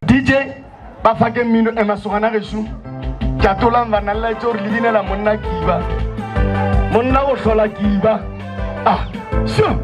DJ ba fa ke mmino e masogana gešo ke a tolang bana le laetše gore le binela monna kiba monna go hlola kiba ah sure.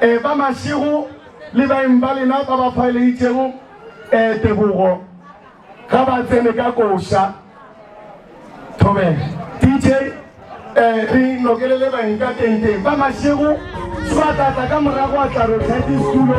E ba mašego le baeng ba lena ba ba faeleitšego e tebogo ga ba tsene ka koša thobela DJ re nokelele baeng ka tenteng ba mašego swa tlatla ka morago a tla re tlhate setulo.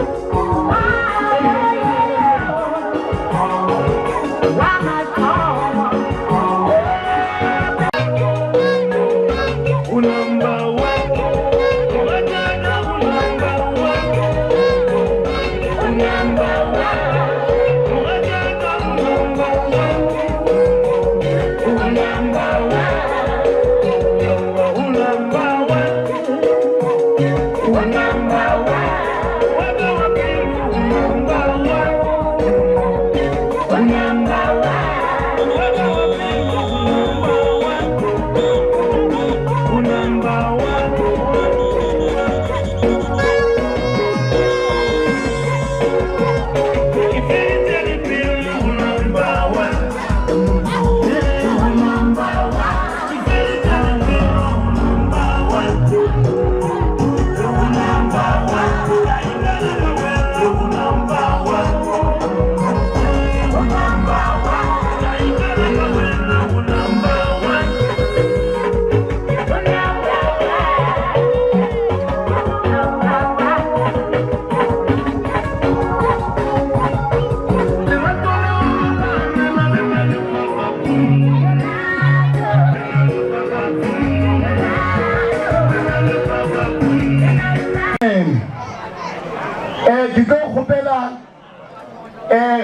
Um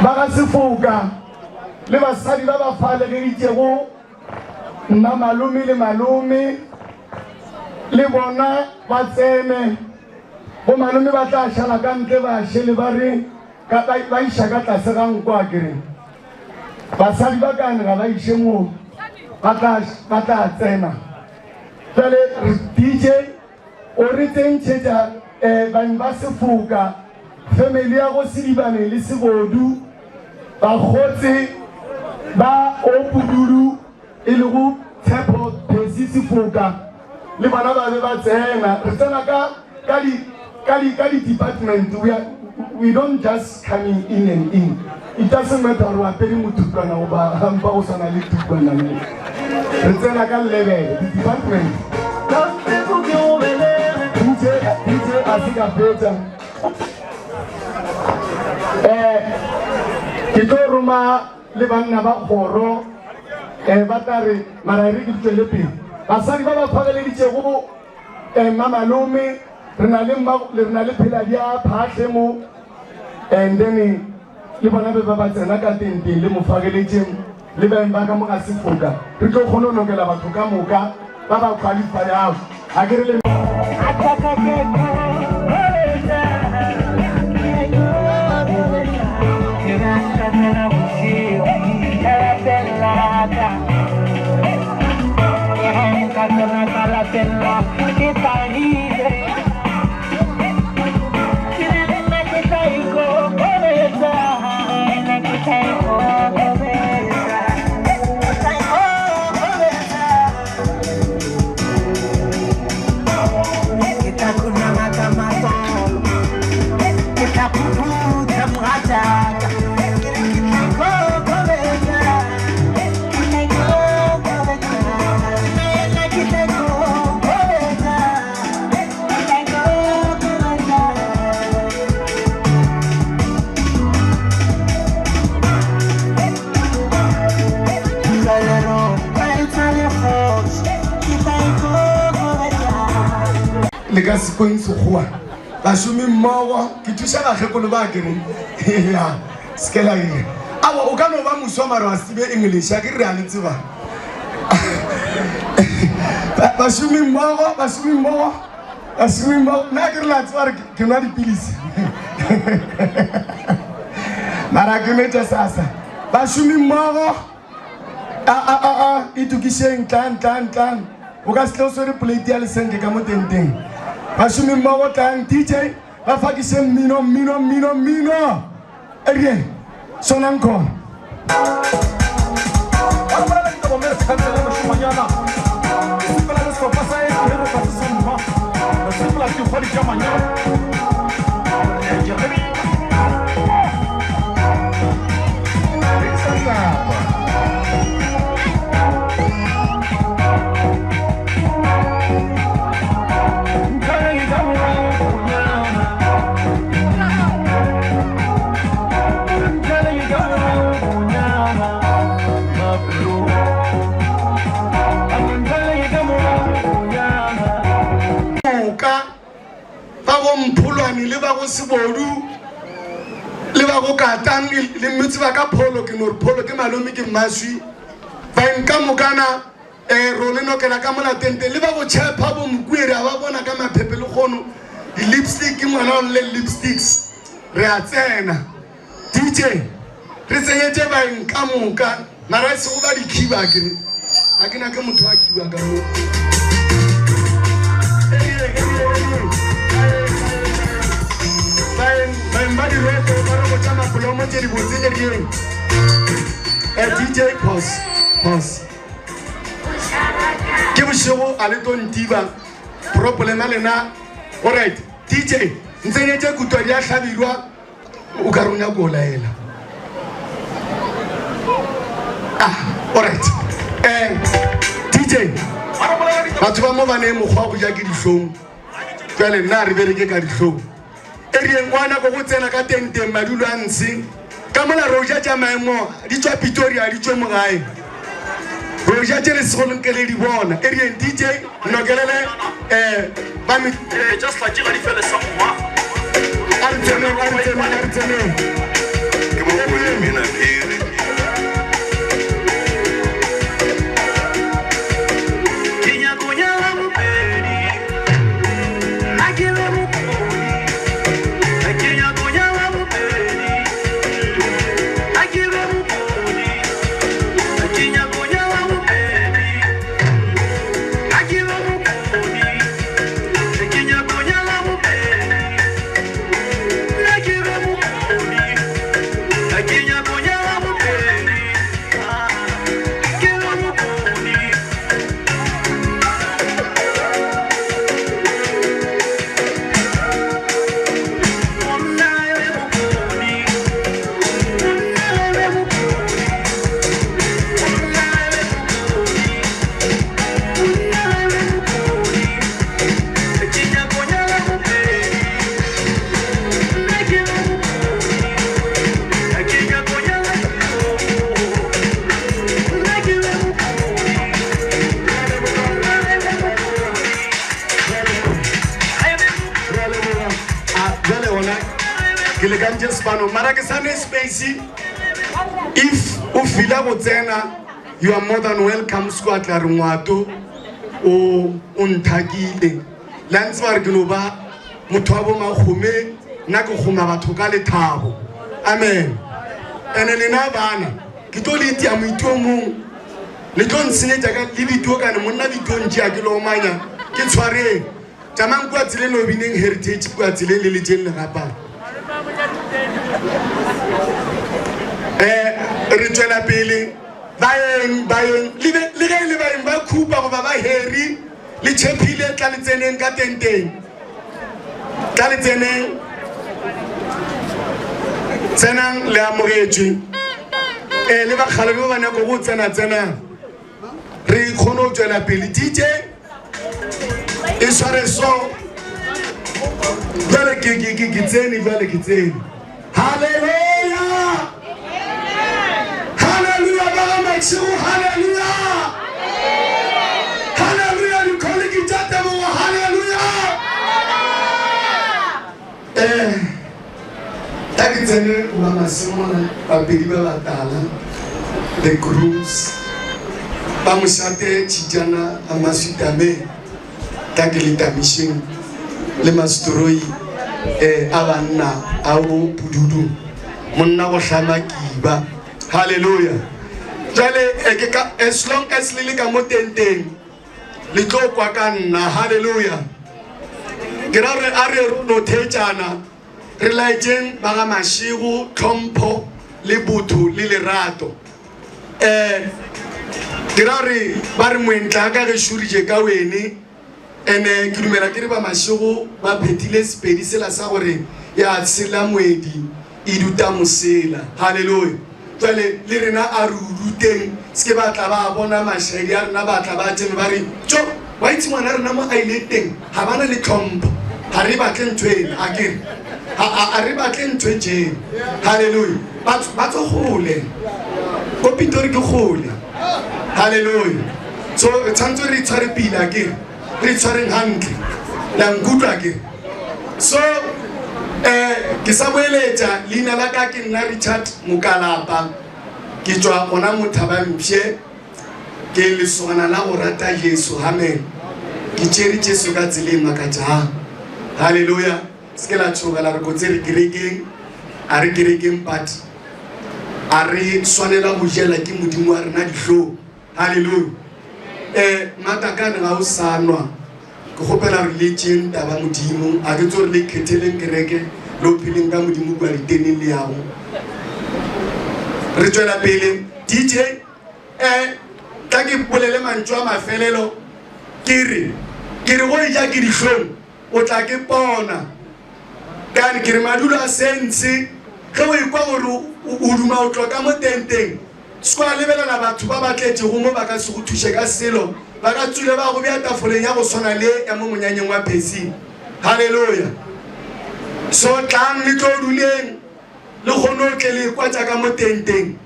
ba ga Sefoka le basadi ba ba falegeditšego nna malome le malome le bona ba tsene. Bo malome ba tla šala ka ntle ba šele ba re ka ba, ba iša ka tlase ga nko a kere. Basadi ba kane ga ba iše moo ba tla ba tla tsena. Jale DJ o re tsentšhetša eh, bang ba sefoka family ya go Sedibane le Sebodu bakgotse ba Opududu e lego Tshepo Phesi Sefoka le bona ba be ba tsena. Re tsena ka ka di ka di ka di department. We are, we don't just coming in and in. It doesn't matter gore o apere mothutwana goba mpa go swana le thutwana mo. Re tsena ka level, di department. DJ DJ a se ka fetsa. Eh ke tlo roma le banna ba kgoro um ba tla re mara e re ke di tšwele pele basadi ba ba phageleditšego um mmamalome re na le re na le phela bja phahle mo and then le bona be ba ba tsena ka tenteng le mo fageletšeng le baeng ba ka mo ga sefoka re tlo kgone go lokela batho ka moka ba ba qualifyago a ke re le Le ka se kweng Sekgowa. Bašomi mmogo, ke thuša bakgekolo ba ke re ya se ke la ira. Awa o ka no ba moswa mara wa se tsebe English, a ke re a le tseba. Bašomi mmogo, bašomi mmogo, bašomi mmogo. Nna ke re la tseba re ke nwa dipilisi. Mara ke nwe tša sasa. Bašomi mmogo. A a a a itokišeng, tlang, tlang, tlang. O ka se tle o swere plate ya lesenke ka mo tenteng. Bašomi mmogo tlang, DJ, ba fakiše mmino, mmino, mmino, mmino. Erie, swanang khona. Ba re bolela ditaba mme re tshameka le mošemanyana. Re sepela le sehlopha sa Eng re fase sa mma. Re sepela le dikgwadi tša manyalo. Re a tšeremela. Moka ba go Mpholwane le ba go Sebodu le ba go Katang le metse ba ka Pholo ke no re Pholo ke malome ke mmaswi baeng ka mokana um ro le nokela ka mola tenteng le ba go tšhepha bo mokuere a ba bona ka maphephe le kgono di-lipstick ke ngwana o le lipsticks re a tsena DJ re tsenyetše baeng ka moka mara e sego ba dikhiba ke re a ke nyake motho a khiba ka mo baeng ba diropo ba re botša mapolomo tše dibotse erieng eh, DJ pause pause ke bošego a le tlo ntiba problema lena alright DJ ntsenyetše kutwa di a hlabirwa o ka re o nyako o laela ah alright um dj batho ba mo ba ne mokgwa wa go ja ke dihlong jale nna a re bereke ka dihlong e reng wa nako go tsena ka tenteng madulo a ntshe ka mola re o ja tša maemo di tswa pitoria di tswe mo gae re o ja tše le segolong ke le di bona e reng dj nokelele um ba me Tša slatše ga di fele sa mma. A re tseneng, a re tseneng, a re tseneng. Ke mokone mina phiri. Ke nyako nyala Mopedi, nna ke le Mokone. Ke nyako nyala Mopedi, nna ke le Mokone. Ke nyako nyala Mopedi, nna ke le Mokone. Ke nyako nyala Mopedi, nna ke le Mokone. Ke nyako nyala Mopedi, ke le Mokone. Monna e Mokone, monna e Mokone, monna e Mokone, monna e Mokone. Ke nyako nyala Mopedi, nna ke le Mokone. Ke nyako nyala nna ke le Mokone. Nna e Mokone. Re a leboga. A bjale gona ke lekantše sepano mara ke sa ne space if o fila go tsena you are more than welcome se kwa tla re ngwato o o nthakile le a ntse ba re ke no ba motho wa bo makgome nna ke kgoma batho ka lethabo amen ene lena bana ke tlo le itia moiti o mong le tlo ntshenyetša ka le bituo kane monna bituo ntšea ke lomanya ke tshwareng tsamang kua tseleng o bineng heritage kua tseleng le letšeng legapang um re tšwela pele baeng baeng le be- le ge e le baeng ba khupa goba ba heri le tšhephile tla le tseneng ka tenteng tla le tseneng tsenang le amogetšwe um le bakgale ba ba nyako go tsena tsenang re kgone go tšwela pele dj e sware so bjale ke ke ke ke tsene bjale ke tsene halleluja halleluja ba ga matšhego halleluja halleluja dikholiki tša tebogo halleluja um ka ke tsene ba masemona bapedi ba batala the grooms ba mošate tšhitšana a maswitame ka ke le tamišeng le masetoroi um a banna a bo pududu monna go hlama kiba halleluja jale eh, ke ka as long as le le ka mo tenteng le tlo kwa ka nna halleluja ke ra re a re no theetšana re laetšeng ba ga mašego tlhompho le botho le lerato um ke ra re ba re moentla ka ge šuritše ka wene ene ke dumela ke re ba mašego ba phethile sepedi sela sa gore ya tshela moedi e duta mosela halleluja jale le rena a re ruteng se ke ba tla ba bona mašaedi a rena ba tla ba tsene ba re tso wa itse ngwana rena mo a ile teng ga bana le tlhompho ga re batle ntho ena a kere a re batle ntho e jeno halleluja ba tswa gole ko pitori ke gole halleluja so re tshwanetse re itshware pila a kere re itshwareng gantle la nkutlwa kere so um ke sa boeletša leina la ka ke nna richard mokalapa ke tšwa gona mothabampše ke lesogana la go rata jesu amen ke tšere jesu ka tseleng makatšang halleluja se ke la tšhoga la re kotse re kerekeng a re kerekeng but a re swanela go jela ke modimo wa rena dihlong halleluja um matakane ga o sa nwa ke kgopela re le tšeng taba modimo a ke tso re le kgetheleng kereke le o pheleng ka modimo kua diteneng le yago re tšwela pele dj um tla ke bolele mantšu a mafelelo ke re ke re go eja ke dihlong o tla ke pona kane ke re madulo a sense ge o ekwa gore o duma o tlo ka mo tenteng se kwa lebelela batho ba ba tletšego mo ba ka se go thuše ka selo ba ka tswile ba go bea tafoleng ya go swana le ya mo monyanyeng wa phesing halleluja so tlang le tlo duleng le kgone o tle le kwa tša ka mo tenteng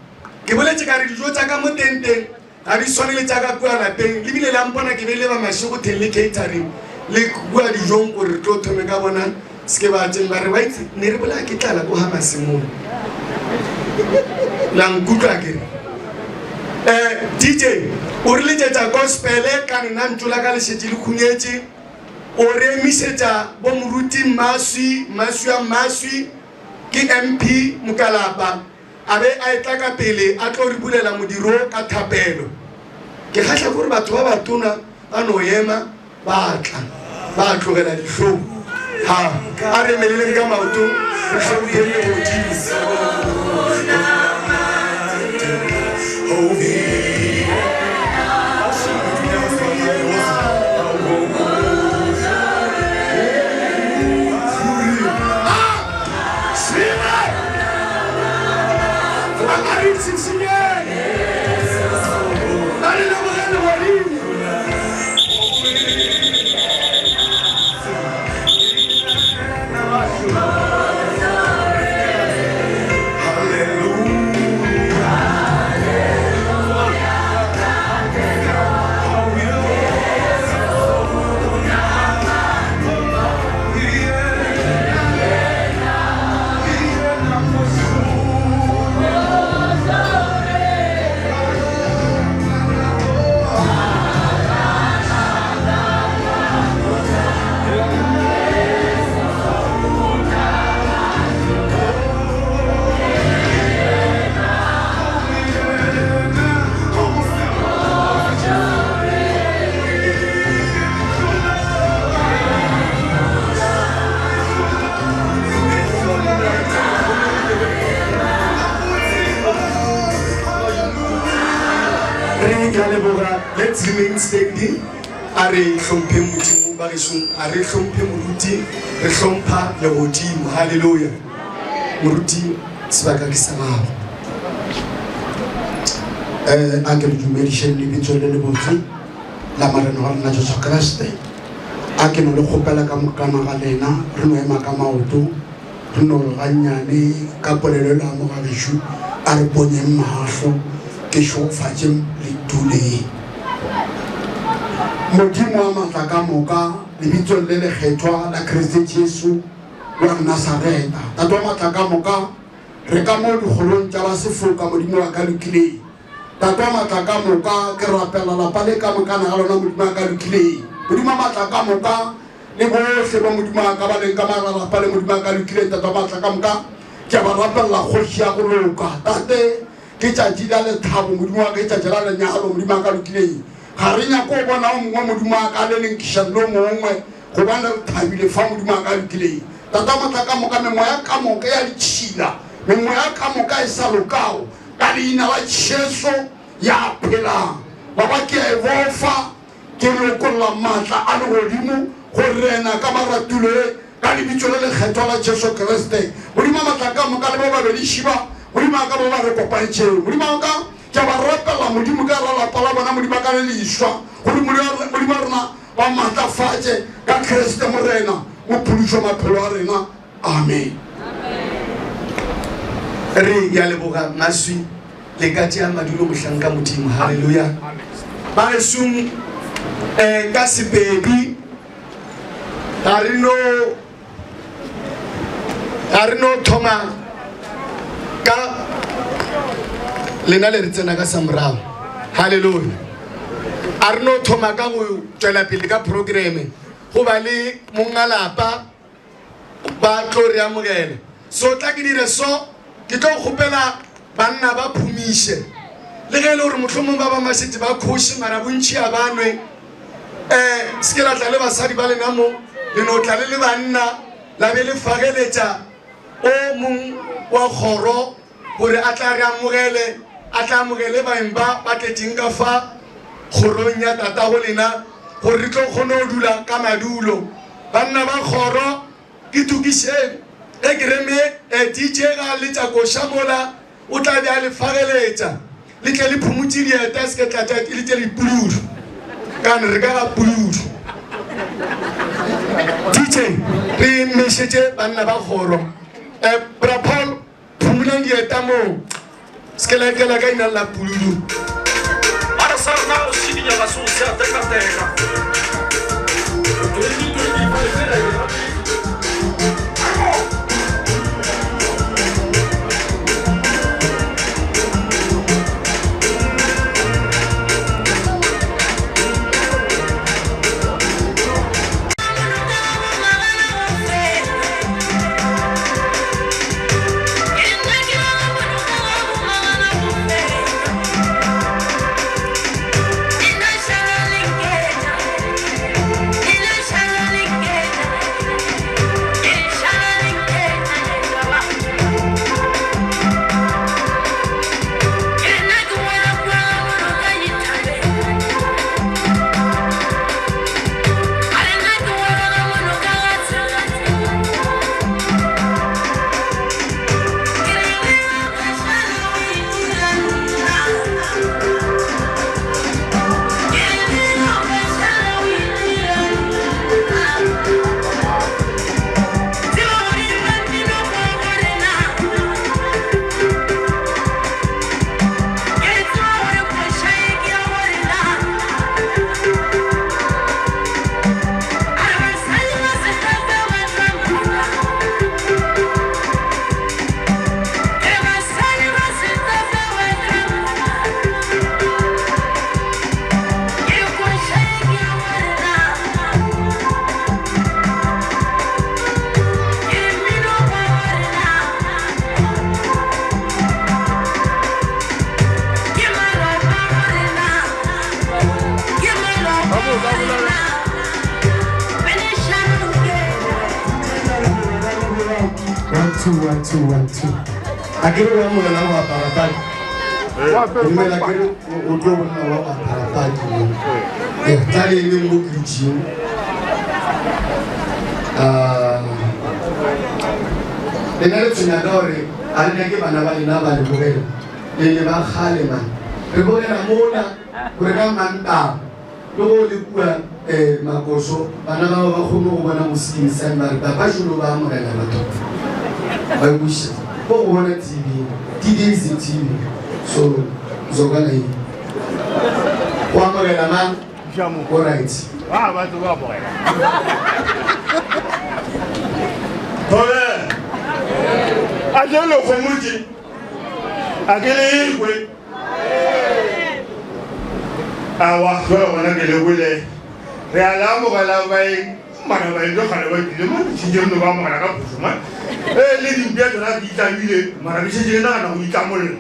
ke boletše ka re dijo tša ka mo tenteng ga di swane le tša ka kua lapeng le bile la mpona ke be le ba mašego theng le catering le kua dijong gore re tlo thome ka bona. Se ke ba teng ba re wa itse ne re bolaya ke tlala ko ga masimong. La nkutlwa ke re. Eh DJ o re letšetša gospel ka nna ntlo la ka le šetše le khunyetše. O re emišetša bo moruti Mmaswi, Mmaswi wa Mmaswi ke MP Mokalapa a be a etla ka pele a tlo re bulela modiro ka thapelo. Ke kgahla gore batho ba batona ba no ema ba tla ba tlogela dihlong. Ha a re emeleleng ka maoto re hlompheng legodimo. Re ka leboga. Let's remain standing. A re hlompheng Modimo ba gešong, a re hlomphe moruti, re hlompha legodimo. Haleluya. Moruti, sebaka ke sa gago. Eh, a ke le dumedišeng lebitso le lebotse la Morena wa rena Jesu Kriste. A ke no le kgopela ka mokana ga lena re no ema ka maoto, re no re gannyane ka polelo e la amoga gešo, a re ponyeng mahlo, ke šegofatše letuleng. Modimo wa maatla ka moka, lebitsong le lekgethwa la Kriste Jesu wa Nasareta, Tate wa maatla ka moka, re ka mo dikgorong tša ba sefoka, Modimo wa ka lokileng. Tate wa maatla ka moka, ke rapela lapa le ka mokana ga lona, Modimo wa ka lokileng. Modimo wa maatla ka moka, le bohle ba Modimo wa ka ba leng ka mara lapa le Modimo wa ka lokileng, Tate wa maatla ka moka, ke a ba rapelela kgoši ya go loka. Tate, ke tšatši la lethabo, Modimo wa ka, ke tšatši la lenyalo, Modimo wa ka lokileng. Ga re nyake go bona o mongwe Modimo wa ka le lenkišang le o mongwe, gobane re thabile fa Modimo wa ka lokileng. Tata wa maatla ka moka, memoya ka moka ya ditšhila, memoya ka moka e sa lokago, ka leina la Jesu ya phelang, Baba, ke a e bofa, ke lokolla maatla a legodimo go rena ka maratulo e, ka lebitso le lekgethwa la Jesu Kriste. Modimo wa maatla ka moka, le ba babedi ba, Modimo wa ka, ba ba re kopantšeng, Modimo wa ka, ke a ba rapela, Modimo, ka ra lapa la bona, Modimo wa ka, le leswa, gore Modimo wa rena ba maatlafatše ka Kriste Morena, Mophološi wa maphelo a rena. Amen. Re ya leboga maswi le ka tšea madulo mohlanka Modimo. Haleluya. Ba gesong eh ka Sepedi ga re no ga re no thoma ka lena le re tsena ka samorago. Haleluya. A re no thoma ka go tšwela pele ka programme go ba le mongalapa ba tlo re amogela. So tla ke dire so, ke tlo kgopela banna ba phumiše. Le ge e le gore mohlomong ba ba mašetše ba khoše, mara bontši a ba nwe. Um se ke la tla le basadi ba lena mo, le no tla le le banna, la be le fageletša o mong wa kgoro gore a tla re amogele, a tla amogele baeng ba ba tletšeng ka fa kgorong ya tatago lena, gore re tlo kgone go dula ka madulo. Banna ba kgoro, ke tokišeng ge ke re me DJ ga a letša koša mola, o tla be a le fageletša, le tle le phumotše dieta, se ke tla tša e le tše dipududu, kane re ka ga pududu. DJ, re mešetše banna ba kgoro. Bra Paul, Phumulang dieta moo, se ke la ikela ka ina la puludu. Ba re sa rena go šikinya ga se go se a tekateka. 2025 e ra pele. 2 1 2 1 2. A ke re wa amogela go apara paki. Ke dumela ke re o tlo bonna wa go apara paki mo. Eh, tla le emeng mo ke dutšeng. Ah, lena le tshwenya ka gore a le nyake bana ba lena ba le bogela. Le le ba kgale man. Re bogela mola gore ka Mantaga Le go le kua eh, Makoso, bana bao ba kgone go bona Mosking Sam ba re papa jolo ba amogela batho ba buša ko go bona TV. TV is TV. So zokana yi. Go amogela mang? Go right. Ba ba tlo ba amogela. Thole. A ke le gomotse. A ke le kwe. Awa, jwale gona ke le kwele. Re a le amogela baeng, mara baeng jo kgale ba tlile mo tšhitše no ba amogela ka phošo man. Eh le dimpša tsona di itlamile, mara ke šetše ke nagana go itlamolla.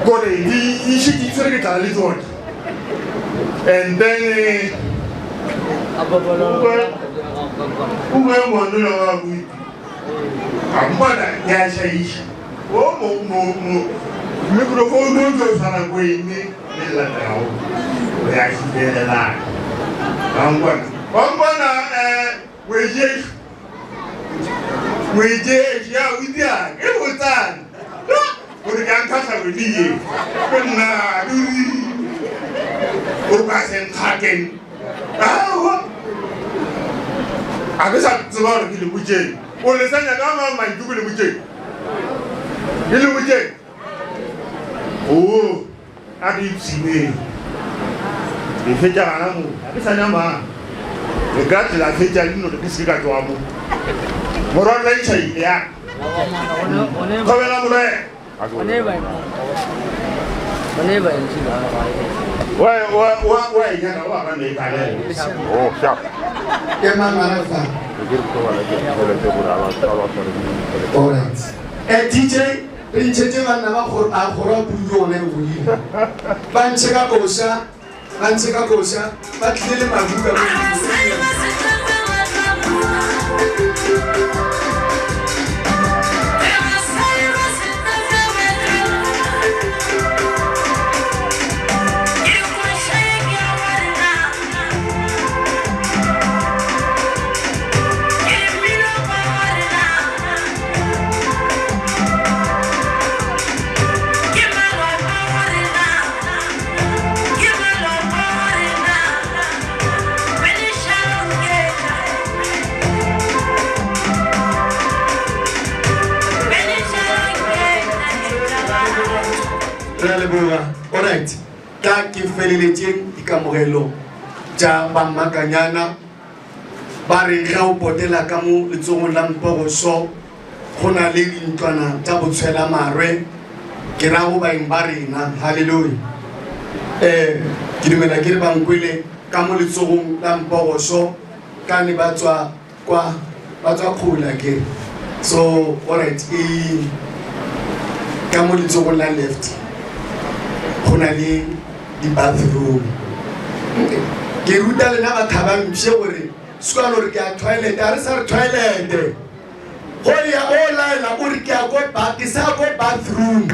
Kore di di šetše di tshwere ke tlala le tsone. And then eh, uwe ngwana wa buti. A mbona ya shaiša. O mo mo mo microphone o tlo tshwara ko eme le latelago o ya šitelelana. Wa mpona? Wa mpona eh weješu. Weješu ya o dia ke botsana. Gore ka nkhahla wene ye. Ke nna ruri. O ka se nkgakeng. Aowa. A ke sa tseba gore ke le botšeng. O le sa nyaka mang mantšu ke le botšeng? Ke le botšeng? Oo, a ke ipshineng. Ke fetša gana mo. A ke sa nyamang. Le ka tsela fetša dino ke se ka tšwa mo. Morwa la itšha ile ya. Thobela morena. Wa wa wa wa e nyaka wa ka ne ka le. Oh, sharp. Ke mang a fa? All right. Eh DJ, re ntšhetše banna ba kgoro a kgoro a pudu gona e godimo. Ba ntšhe ka koša, ba ntšhe ka koša, ba tlile le mabuka mo. Re a leboga. Alright. Tla ke feleletšeng dikamogelo tša bammakanyana ba re ge o potela ka mo letsogong la mpogoso go na le dintlwana tša botshwela marwe ke ra go baeng ba rena halleluja um ke dumela ke re bankwele ka mo letsogong la mpogoso ka ne ba tswa kwa ba tswa kgole akere so alright e ka mo letsogong la left go na le di-bathroom ke ruta lena bathabampše gore sekwana gore ke ya toilet a re sa re toilet go ya o laela o re ke ya ko ke sa ko bathroom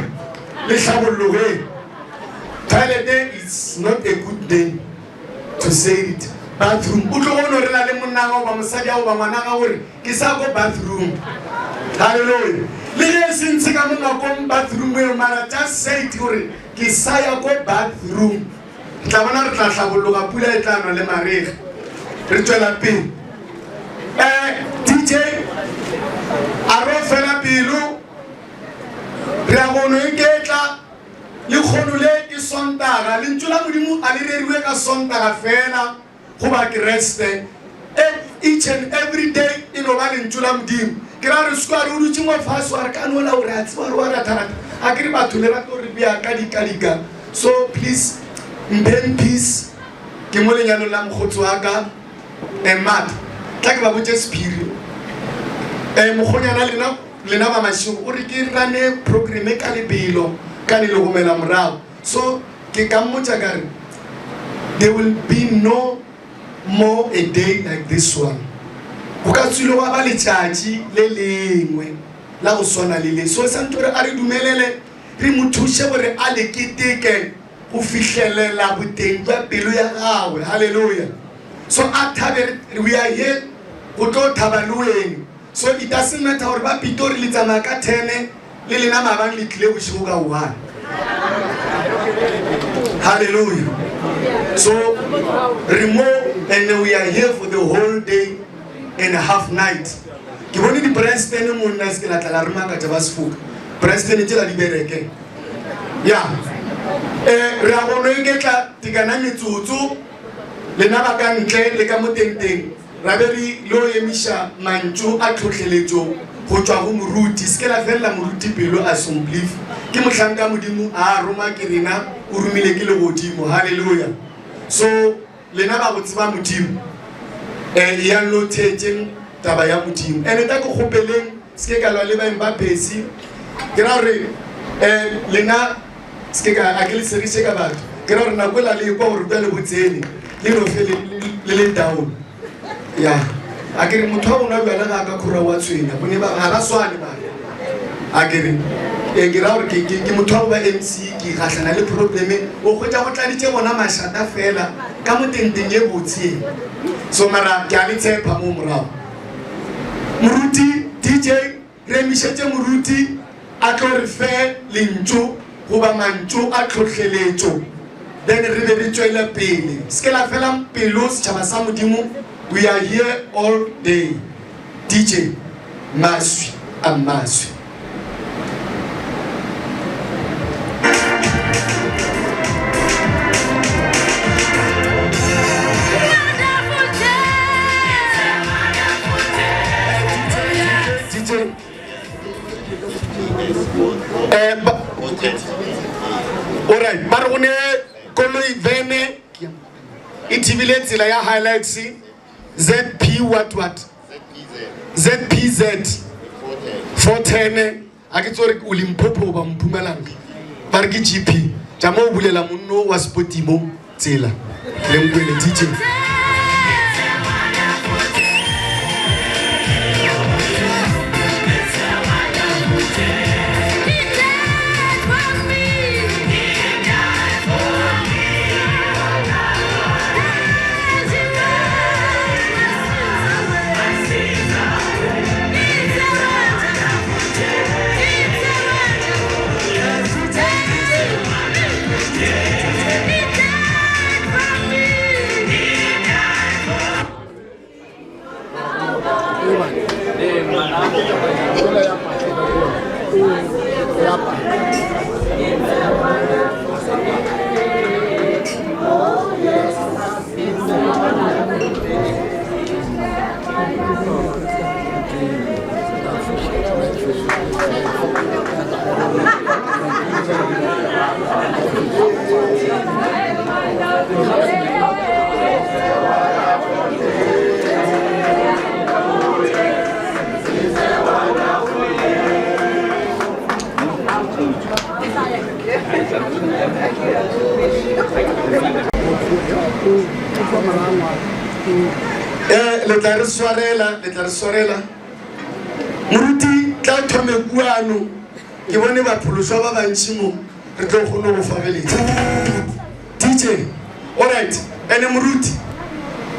le hlabollogeng toilet is not a good name to say it bathroom o tlogo no rela le monna gago ba mosadi gago ba ngwana gago gore ke sa ko bathroom halleluja le ge e se ntshe ka mo ngwakong bathroom eo mara just say it gore ke sa ya ko bathroom re tla bona re tla hlabologa pula e tla nwa le marega re tswela pele um dj a ro fela pelo re ya go no iketla Lekgono le ke Sontaga. Lentšu la Modimo a le reriwe ka Sontaga feela go Bakriste. Each and every day e no ba Lentšu la Modimo. Ke ra re square o dutše mo fase wa re ka nola o re a tseba re wa ratharata. A ke re batho le rata gore bea ka dika dika. So please mpheng peace. Ke mo lenyalong la mokgotsi wa ka. Eh Matt, tla ke ba botše sephiri. Eh mokgonyana lena Lena ba mašego o re ke rane programme ka lebelo ka le le gomela morago. So ke ka mmotša ka re there will be no more a day like this one. Go ka tswile gwa ba letšatši le lengwe la go swana le le. So santse gore a re dumelele re mo thuše gore a le keteke go fihlelela boteng jwa pelo ya gagwe. Haleluya. So a thabe, we are here go tlo thaba le wena. So it doesn't matter gore ba Pitori le tsamaya ka 10 le lena maabane le tlile bošego ka 1. Hallelujah. So re mo and we are here for the whole day and a half night. Ke bone di president monna se ke la tla la re makatša ba sefoka. President tšela di bereke. Ya. Eh re a go no iketla tekana metsotso lena ba ka ntle le ka mo tenteng. Ra be re lo emiša mantšu a tlhohleletšo go tšwa go moruti. Se ke la felela moruti pelo, asomblief. Ke mohlanka Modimo, a roma ke rena, o romile ke legodimo. Haleluya. So, lena ba go tseba Modimo, eh, eyang lo theetšeng taba ya Modimo. Ene ta ke kgopeleng, se ke ka lwa le baeng ba Phesi. Ke ra gore, eh, lena Se ke ka, a ke le segiše ka batho. Ke ra gore nako ela le ekwa gore bjale bo tsene, le no fe le, le le down. Ya. A ke re motho wa go nwa bjala ga a ka khora wa tshwenya, bone ba, ga ba swane mara. A ke re, e, ke ra gore ke, ke, ke motho wa go ba MC, ke gahlana le probleme, o hwetša go tladitše bona mašata fela ka mo tenteng ye botse ye. So mara ke a le tshepa mo morago. Moruti, DJ, Re emišetše moruti a tlo re fe lentšu goba mantšu a tlhohleletšo, then re be re tšwele pele. Se ke la fela pelo setšhaba sa Modimo, we are here all day. DJ Maswi a Maswi. Eh, ba- Alright, ba re go ne koloi vene e thibile tsela ya Hilux ZP what what ZPZ 410 A ke tsore o Limpopo goba Mpumalanga ba re ke GP tšama o bulela monno wa Spotimo tsela le nkwele DJ. Eh, le tla re swarela le tla re swarela moruti tla thome kuano ke bone baphološwa ba bantši mo re tlo kgone go fabeletša dj alright ene moruti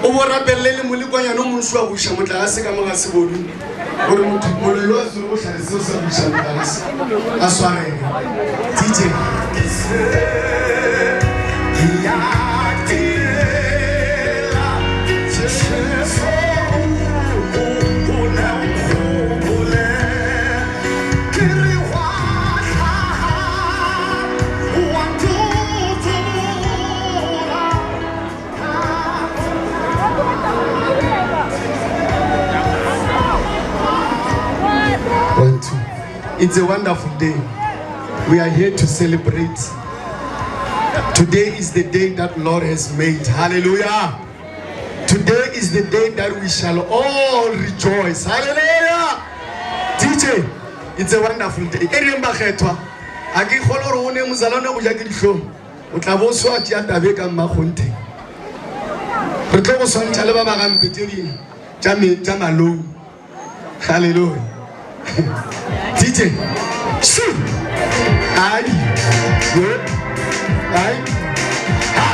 o bo rapelele le molekwanyana o montši wa go iša motlakase ka mo ga sebodu gore motho moloi wa tsere go hlare seo sa go iša motlakase a swarele dj One, two. It's a wonderful day. We are here to celebrate. Today is the day that Lord has made. Hallelujah. Today is the day that we shall all rejoice. Hallelujah. DJ, it's a wonderful day. E reng bakgethwa, a ke kgolo gore o ne mozalwane go ja ke dihlong. O tla bo swa tšea tabe ka mmakgonthe. Re tlo go swantšha le ba ba gampe tše dingwe. tša me tša malou. Hallelujah. DJ. Su. Ai. Yo. Ai. Ha.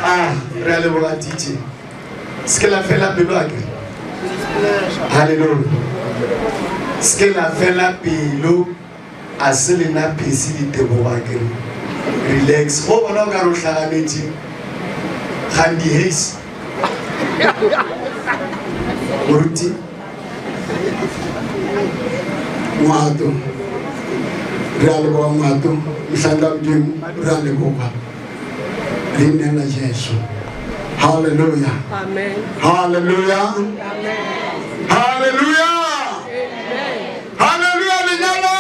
Ah, re a leboga DJ. Se ke la fela pelo a ke. Hallelujah. Se ke la fela pelo a se lena phesi ditebogo a kere. Relax. Go bona o ka re o hlaganetše. Gandhi Hayes. Moruti. Ngwato. Re a leboga Ngwato. Mohlanka Modimo, re a leboga. Leineng la Jesu. Hallelujah. Amen. Hallelujah. Amen. Hallelujah. Hallelujah lenyalo.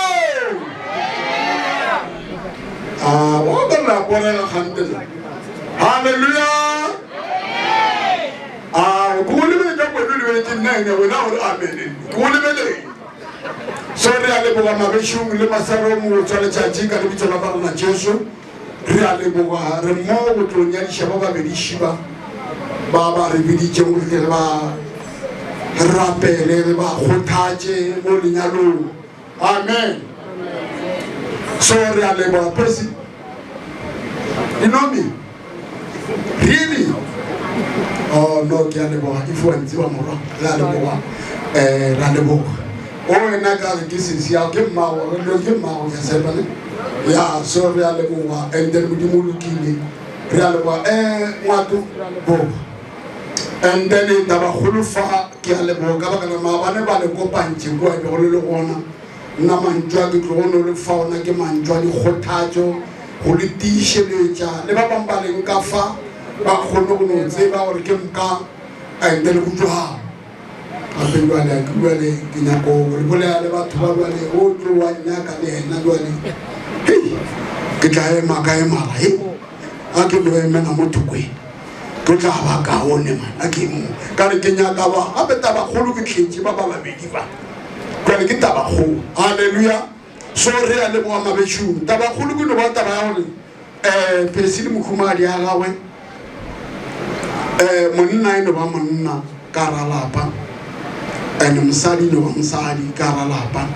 Ah, wa ka la porela gante. Hallelujah. Ah, go lebele ka kwelo lebeletse nna ene wena gore amen. Go lebele. So re a leboga mabešong le masarong go tswa letšatši ka lebitso la Morena Jesu. Re a leboga re mo go tlo nyadiša ba babedi ba ba ba re biditšeng gore tle re ba rapele re ba kgothatše mo lenyalong. Amen. So re a leboga President. You know me? Really? Oh no, ke a leboga. If wa ntseba morwa, re a leboga. Eh, re a leboga. O wena ka re ke sesi ya ke mmago, re ke mmago ke tshepa ne. Ya, so re a leboga. And then Modimo o lokile. Re a leboga. Eh, ngwato boga. And then taba kgolo fa ke a leboga ka baka la maabane ba le kopantše kua be go le le gona. Nna mantšu a ke tlogo no le fa ona ke mantšu a dikgothatšo go le tiišeletša le ba bangwe ba leng ka fa ba kgone go no tseba gore ke moka and then go jwang gape jwale ke jwale ke nyako le bolela le batho ba jwale o tlo wa nyaka le yena jwale hei ke tla ema ka emara he a ke no emela mo thokwe ke tla ba kaone man a ke mo ka re ke nyaka ba gape tabakgolo ke tletše ba ba babedi ba Jwale ke tabakgolo. Haleluya! So re a leboga mabešung. Tabakgolo ke no ba taba ya gore um Percy le mokhumagadi ya gagwe um monna e no ba monna ka ra lapa and mosadi e no ba mosadi ka ra lapa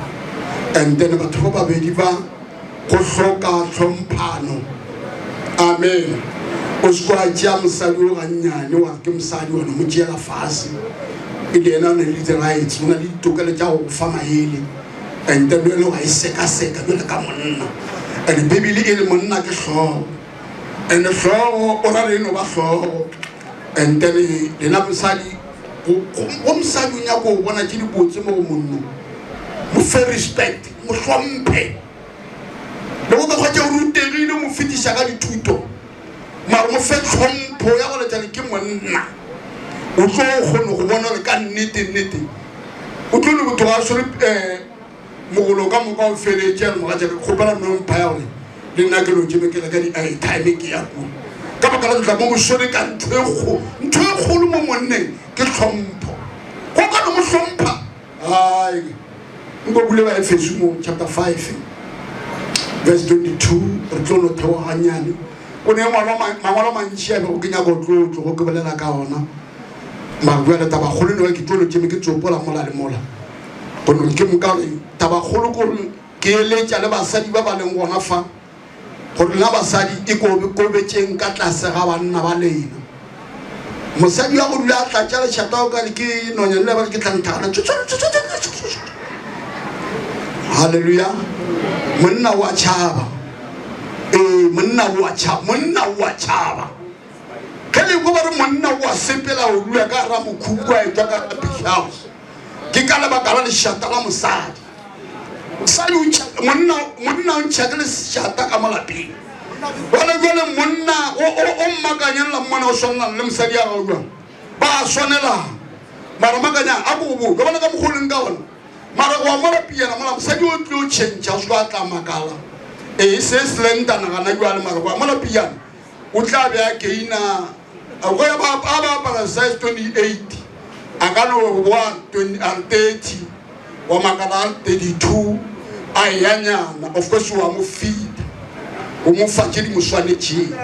and then batho ba babedi ba go hloka tlhomphano. Amen. O se kwa tšea mosadi o gannyane wa re ke mosadi wa no mo tšeela fase. E le yena o na le di-rights, o na le ditokelo tša go fa maele. And then le wa e sekaseka bjale ka monna. And Bibele e re monna ke hlogo. And hlogo o ra re e no ba hlogo. And then lena mosadi go mosadi o nyako go bona tše dibotse mo go monnong. Mo fe respect, mo hlomphe. Le go ka hwetša o rutegile o mo fetiša ka dithuto, mara mo fe tlhompho ya go letša le ke monna. O tlo kgona go bona gore ka nnete nnete o tlo no botho ga a swere um mogolo ka moka o feletše a re mogatšaka ke kgopela no mpha ya gore le nna ke no tšeme ke reka di-airtime ke ya kua ka baka la tla mo moswere ka ntho e kgolo ntho e kgolo mo monneng ke tlhompho go ka no mo hlompha ai nko bule ba efeso mo chapter 5 verse 22 re tlo no theoga gannyane o ne mangwalo mantši a bego ke nyaka o tlo tlogo ke bolela ka ona mara jale tabakgolo ne ke tlo no tšeme ke tsopola mola le mola gonne ke moka gore tabakgolo kore ke eletša le basadi ba ba leng gona fa gore lena basadi e kobetšeng ka tlase ga banna ba lena mosadi wa go dula a tlatša lešata o kare ke nonyane le ba ke tlanthana halleluja monna wa tšhaba ee monna wa tšhaba monna wa tšhaba ge le ko ba re monna wa sepela o dula ka ra mokhukhu a etwa ka big house ke ka lebaka la lešata la mosadi mosadi monna monna o ntšha ke lešata ka mo lapeng jale jale monna o mmakanyang la mmona o swanelang le mosadi ya gago jang ba swanelang mara makanyang a ko bo ka bona ka mokgoleng ka ona mara go amola piyana mola mosadi o tlile o change a se a tla makala ee se slentana gana jale mara go amola piyana o tla be a keina go ya ba a ba apara size 28 a ka no boa 30 wa makala a 32 a ya nyana of course wa mo feed o mo fa tše di mo swanetšeng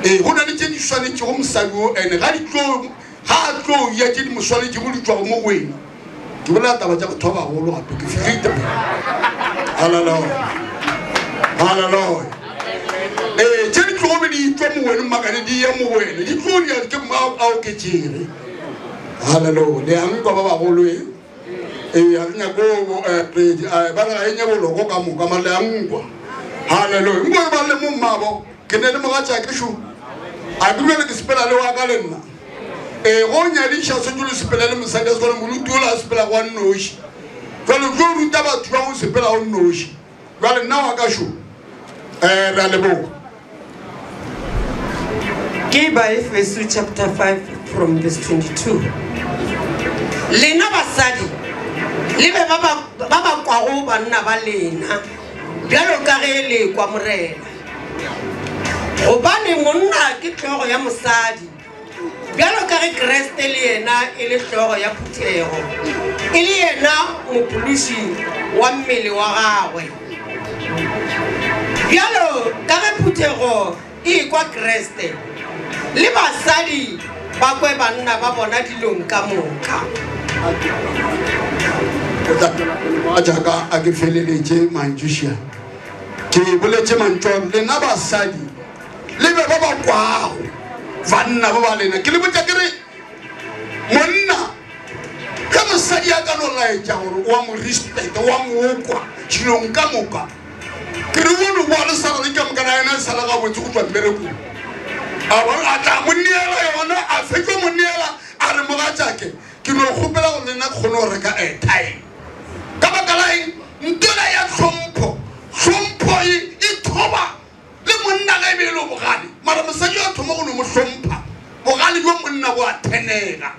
ee go na le tše di swanetšego mosadi o ene ga di tlo ga a tlo ya tše di mo swanetšego di tšwago mo go wena ke bolela taba tša batho ba bagolo gape ke fihlile halleluja halleluja ee tše di tlogo be di tšwa mo wene mmakane di ya mo wene di tlo di ke a oketšege halleluja le yang kwa ba bagolo e ee a re nyako eh, ba re ga e nye boloko ka moka mare le yang kwa halleluja nko ba le mo mmabo ke ne le mogatša ke šo a ke bjale ke sepela le wa ka le nna ee go nyadiša sentse le sepela le mosadi a sekole moruti ola a sepela go a nnoši jale tlo ruta batho ba go sepela go nnoši jale nna wa ka šo um re a leboga Ke Baefeso chapter 5 from verse 22. Lena basadi le be ba ba kwago banna ba lena bjalo ka ge le kwa Morena. Gobane monna ke hlogo ya mosadi, bjalo ka ge Kriste le yena e le hlogo ya phuthego, e le yena mophološi wa mmele wa gagwe. Bjalo ka ge phuthego e ekwa Kriste, le basadi ba kwe banna ba bona dilong ka moka. Jaaka a ke feleletše mantšu Ke boletše mantšu a lena basadi le be ba ba kwago banna ba ba lena. Ke le botša ke re monna ge mosadi a ka no laetša gore o a mo respect o a mo kwa dilong ka moka ke re o no boa le sala le ka moka na yena e sala gabotse go tšwa mmerekong a ba a tla mo neela yona a fetšo mo neela a re mogatšake ke no kgopela gore le nna ke kgone go reka airtime Ka baka la eng? Ntwela ya tlhompho. Tlhompho e, e thoba le monna ge e be e le bogale. Mara mosadi a thoma go no mo hlompha, bogale bjo monna bo a thenega.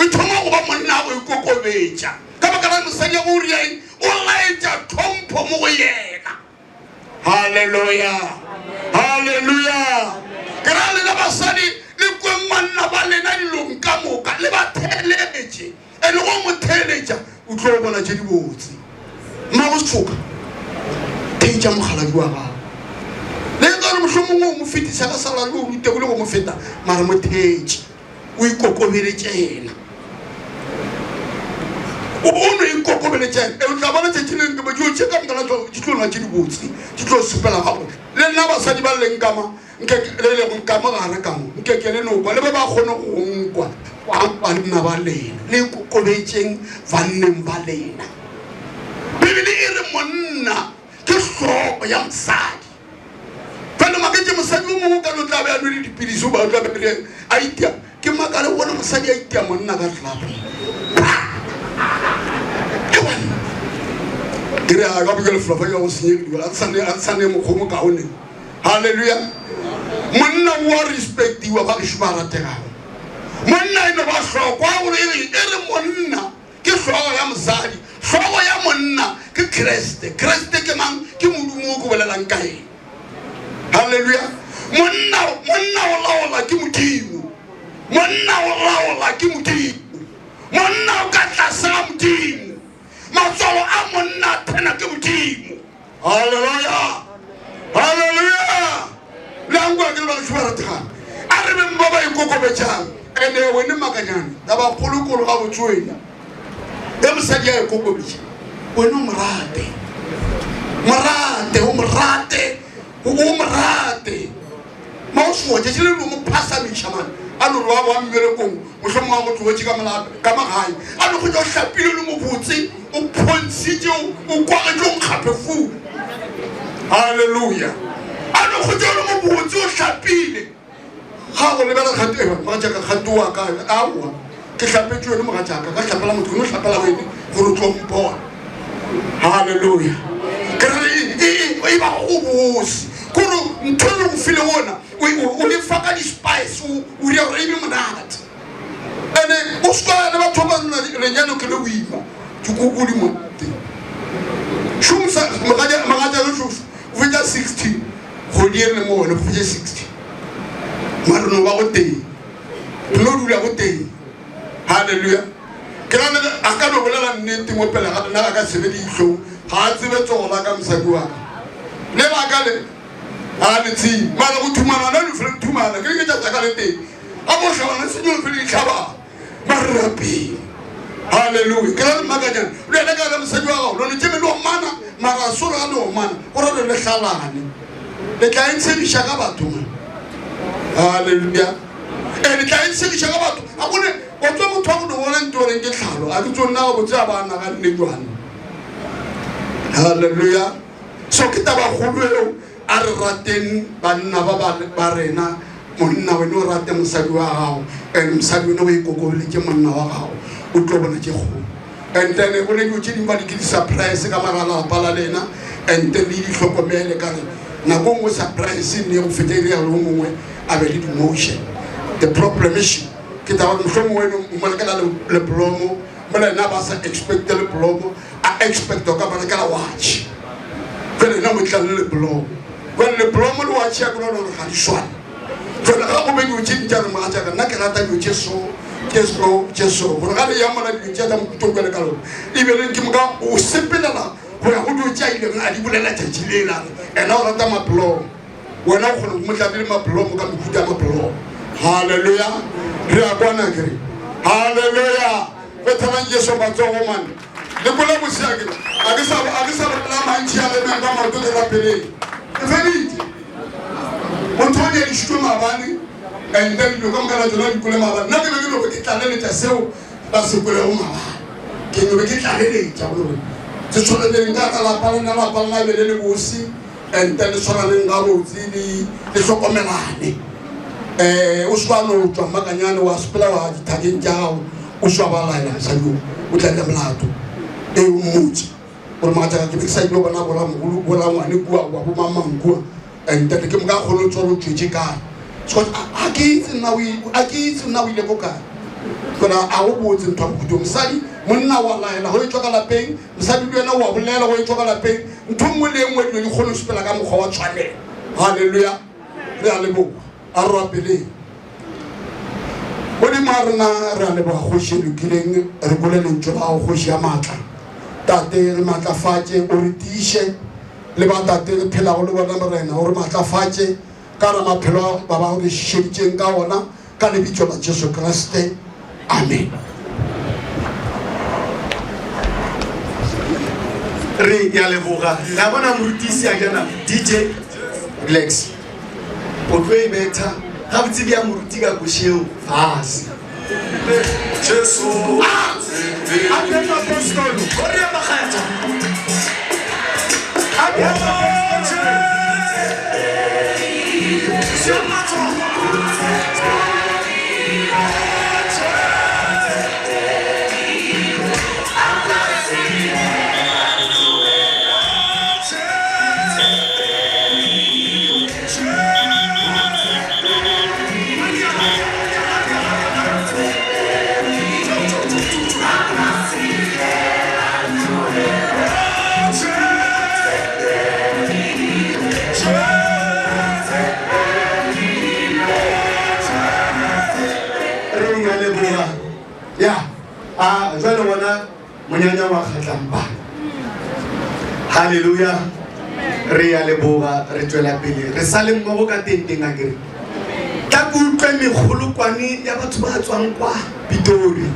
E thoma go ba monna go ikokobetša. Ka baka la mosadi ya go o ria eng? O laetša tlhompho mo go yena. Haleluya! Haleluya! Ke ra lena basadi le kweng banna ba lena dilong ka moka, le ba theeletše. E le go mo theeletša o tlo bona tše dibotse. Mmago sefoka, theetša mokgaladi wa gago. Le e ka re mohlomongwe o mo fetisa ka sala le o rutegile go mo feta, mara mo theetše, o ikokobeletše yena. O no ikokobeletše yena. E o tla bona tšatši le lengwe dilo tše ka moka di tlo nna tše dibotse, di tlo sepela gabotse. Le nna basadi ba leng ka mo, nke le lego ka mo gare ka mo, nke ke le no kwa, le ba ba kgone go nkwa, kwang banna ba lena, le ikokobetšeng banneng ba lena. Bibele e re monna ke hlogo ya mosadi. Jwale maketše mosadi o mongwe ka no tla be a nwele dipilisi o ba o tla be a itia. Ke makale go bona mosadi a itia monna ka tlelapeng. Ke banna. Ke re a ka bokele fela fa ke go senyegile, a sa ne a sa ne mokgwa o mokaone. Haleluya. Monna o a respectiwa ba gešo ba rategago. Monna e no ba hlokwa gore e re e re monna ke hlogo ya mosadi, hlogo ya monna ke Kriste. Kriste ke mang? Ke Modimo o ke bolelang ka eng. Haleluya. Monna monna o laola ke Modimo. Monna o laola ke Modimo. Monna o ka tlase ga Modimo. Matswalo a monna a thena ke Modimo. Haleluya! Haleluya! Le a nkwa ke le bagešo ba rategang. A re beng ba ba ikokobetšang. Ene wene makanyane, taba kgolokolo ga botse wena. Ge mosadi a ikokobetša, wena o mo rate. Mo rate, o mo rate, o mo rate. Maoswo, tšatši le lo mo phasamiša man. A no re wa boa mmerekong, mohlomongwe a go tlogetše ka mola ka magae. A no hwetša o hlapile o le mobotse, o phontšhitše, o kwagetše o nkga perfume. Haleluya. A no hwetša o le mobotse, o hlapile. Ga go lebela kgato, eh, mogatšaka kgato wa ka. Aowa, ke hlapetše wene mogatšaka, ka hlapela motho, ke no hlapela wene gore o tlo mpona. Haleluya. Ke re e e ba go bose. Kore ntho e go file ona o e fa ka di-spice o dira gore e be monate. Ene o seka le batho ba nna lenyalo ke le boima dikoko di monate. Šomisa mogatša ge šoša o fetša 60 kgwedi e re le mo gone go fetša 60 mare no ba go teng re no dula go teng. Haleluya. Ke ra le a ka no bolela nnete mo pele ga lena ga ka sebe dihlong, ga a tsebe tsogo la ka mosadi wa ka. Le la ka le a le tsebe. Mara go thumana na le fele thumana ke ke tša ka le teng. A bo hlabana se nyo fele dihlaba. Mara rapele. Haleluya. Ke ra le makanyana. Le yena ka le mosadi wa gago, lone tšeme le omana, mara solo ga le omana, go ra le le hlalane. Le tla e tshegiša ka batho man. Haleluya. Ee, le tla e tshegiša ka batho. A bone o tswa motho wa go no bona nto reng ke tlhalo. A ke tso nna ga botse a ba naganne jwang. Haleluya. So ke taba kgolo eo a re rateng banna ba ba rena monna wene o rate mosadi wa gago and mosadi wene o ikokobeletše monna wa gago o tlo bona tše kgolo and then go ne dilo tše dingwe ba di ke di-surprise ka mara lapa la lena and then le di hlokomele ka re nako nngwe surprise nne go feta e le ya le o mongwe a be le di-motion the problem is ke taba gore mohlomongwe eno o mo rekela lepolomo mola ena ba sa expecte lepolomo a expect o ka mo rekela watch jale ena mo tla le lepolomo jale lepolomo le watch ya kona gore ga di swane jale ga go be dilo tše dintša re mogatšaka nna ke rata dilo tše so tše so tše so gore ga le ya mola dilo tše tsa mokutong jale ka lona ebeleng ke moka o sepelela go ya go dilo tše a ileng a di bolela tšatši lela ena o rata mapolomo Wena o kgona go mo tla le mablomo ka mehuta ya mablomo. Haleluya. Re a kwana ke re. Haleluya. Go thabang Jesu matsogo man. Le kola bosea ke. A ke sa a ke sa bolela mantši a lemeng ka maoto ke rapeleng. Ke feditše. Motho o nyadišitšwe maabane and then dilo ka moka la tsona di kole maabane. Nna ke be ke no be ke tlaleletša seo ba se kwelego maabane. Ke no be ke tlaleletša gore se tshwaneleng ka ka lapa lena lapa lena be le le bose. Ente le swaraneng gabotse le le hlokomelane. Um o se wa no tšwa mmakanyane wa sepela wa dithakeng tša gago o se wa ba laela mosadi o o tla dira molato. Ee o mmotse gore mogatšaka ke be ke sa ile bona boramogolo borangwane kua goba bomangmang kua ente ke moka kgone o tswa o tšwetše kae. Because a ke itse nna o a ke itse nna o ile ko kae. Kona a go botse ntho ya mohuta o mosadi monna wa laela go e tšwa ka lapeng Mosadi le yena o a bolela go etšwa ka lapeng, ntho nngwe le nngwe dilo di kgone go sepela ka mokgwa wa tshwanelo. Haleluya! Re a leboga. A re rapeleng. Modimo wa rena, re a leboga Kgoši e lokileng, re kwele lentšu la gago Kgoši ya maatla. Tate, re maatlafatše, o re tiiše, le ba Tate re phelago le bona Morena, o re maatlafatše ka ra maphelo a ba ba re šeditšeng ka ona. Ka lebitso la Jesu Kriste, amen. Re ya leboga. La bona morutisi a jana DJ relax. O tlo e betha ga botse bja moruti ka košeo fase. Jesu. Ah! Amen apostolo. Gloria Makgetha. Amen apostolo. Monyanya wa kgatlampana. Haleluya. Re ya leboga, re tšwela pele. Re sa le mmogo ka tenteng a kere. Tla ke utlwe mekgolokwane ya batho ba tswang kwa Pitori.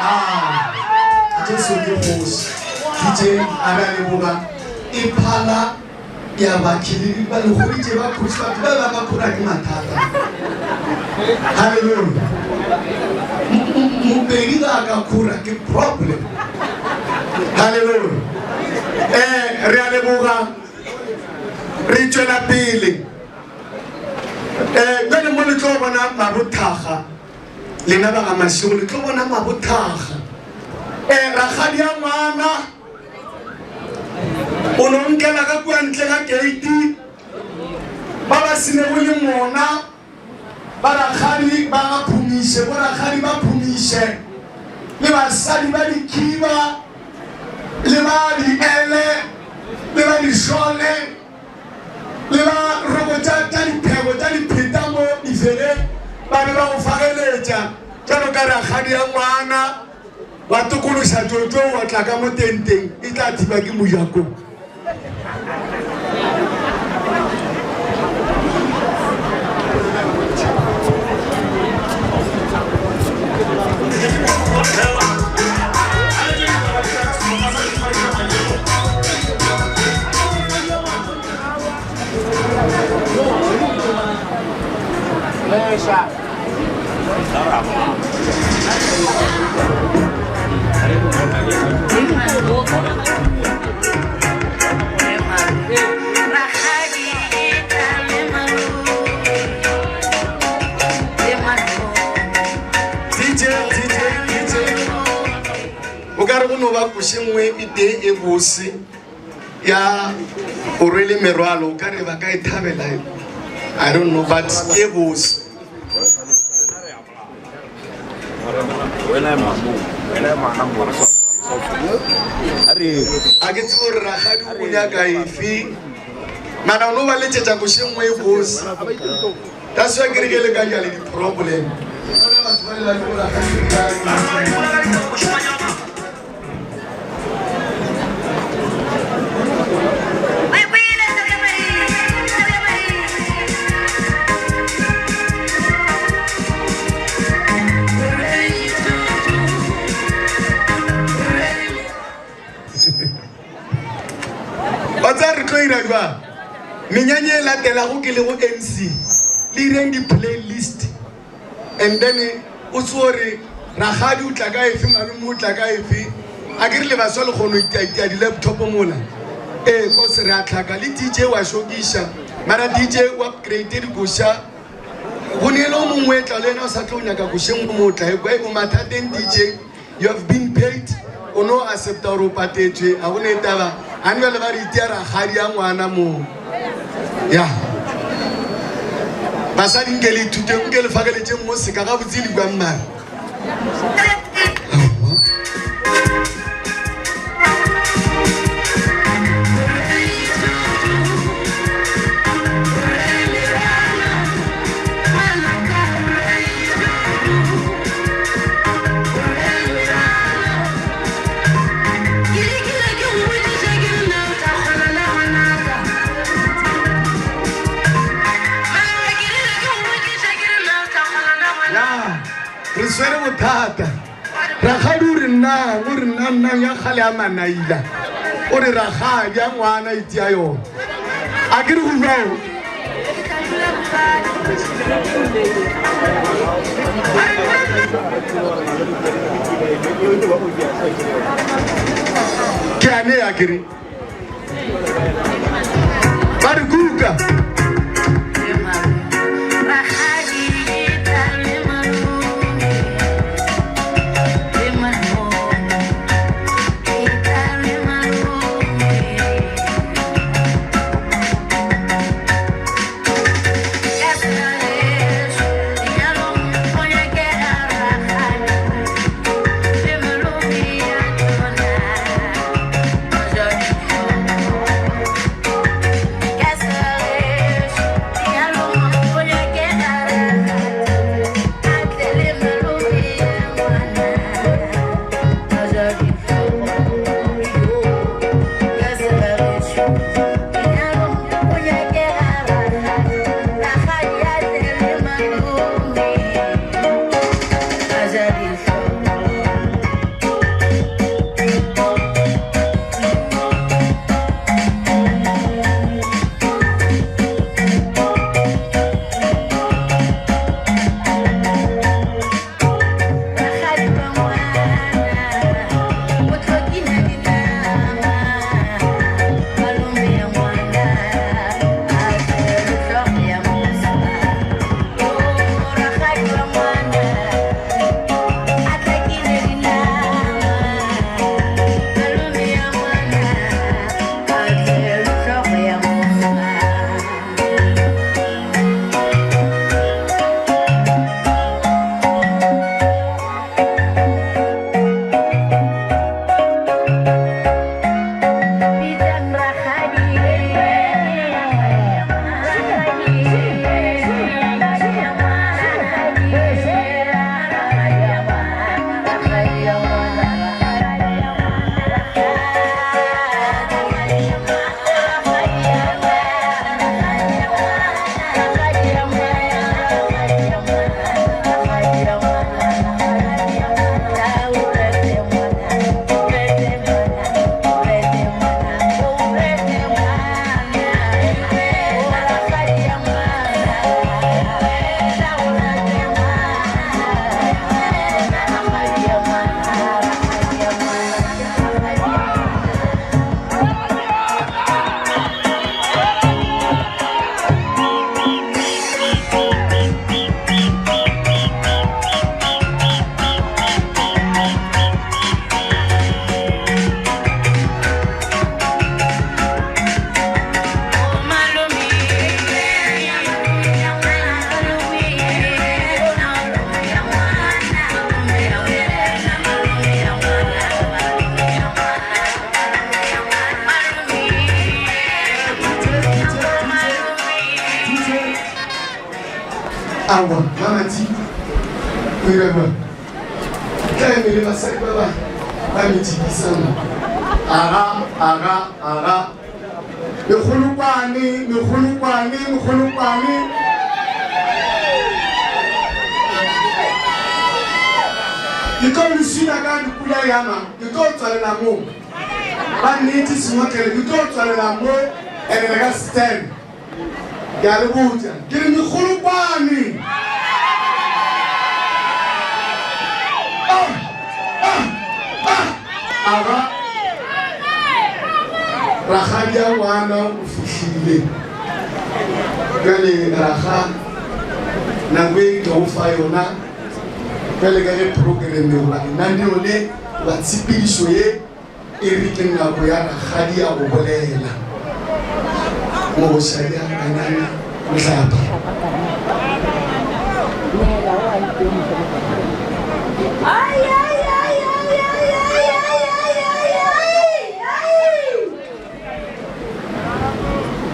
Ah, Jesu ke kgoši. DJ a re a leboga. E phala ya bakhilili ba le goditše ba kgoši batho ba ba ka khora ke mathata. Hallelujah. Mopedi ga a ka khora ke problem. Hallelujah. Eh, re a leboga. Re tšwela pele. Eh, bjale mo le tlo bona mabothaga. Lena ba ga Mashego le tlo bona mabothaga. Eh, rakgadi ya ngwana o no nkela ka kua ntle ga keiti ba ba senego le mona ba rakgadi ba ga phumiše bo rakgadi ba phumiše le basadi ba dikhiba le ba diele le ba dišole le ba roko tša tša diphego tša dipheta mo difereng ba be ba go fageletša jalo ka rakgadi ya ngwana Wa tokološa tšotšo wa tla ka mo tenteng e tla thiba ke mojakong. DJ, DJ, DJ. O ka re go no ba koše nngwe e tee e bose ya o rwele merwalo o ka re ba ka e thabela I don't know but ke e bose. A ke tsebe gore rakgadi o nyaka efe mana o no ba letšetša koše nngwe e bose that's why ke re ke le ka jale di-problem batho ba le ba le go rakgadi. Wa tseba re tlo ira jwang? Menyanya e latelago ke lego MC, le ireng di-playlist. And then o tse gore rakgadi o tla ka efe, malome o tla ka efe. A ke re le baswa le kgono itiaitia di-laptop mola. Ee, cause re a tlhaka le DJ wa šokiša. Mara DJ o upgrade dikoša. Go ne le o mongwe tla le yena o sa tlo nyaka koša e nngwe mo o tla e kwa. O mathateng DJ. You have been paid. O no accepta gore o patetšwe. A go ne taba. A ne le ba re itia rakgadi ya ngwana mo. Ya. Basadi nke le ithute, nke le fakeletšeng mo seka gabotse le kwang mare. Re swere bothata. Rakgadi o re nnang, o re nna nnang ya kgale ya manaila. O re rakgadi ya ngwana itia yona. A ke re go jwang? Ke ane ya kere. Ba re kuka. Aowa, Mamati, o ira bjang? Tla eme le basadi ba ba ba metšhikisa mo. Aga, aga, aga. Mekgolokwane, mekgolokwane, mekgolokwane. Ke tlo le swina ka dipula yana, ke tlo tswalela mo. Ba nnete sengotlele, ke tlo tswalela mo ene le ka stand. Ke a le botša, ke re mekgolokwane. Ah, ah, ah, aga rakgadi ya ngwana o fihlile. Bjale raga nako e ke go fa yona bjale ka ge programme goba lenaneo le goba tshepedišo ye E re ke nako ya rakgadi ya go bolela. Mogošadi a Kanana Mohlapa.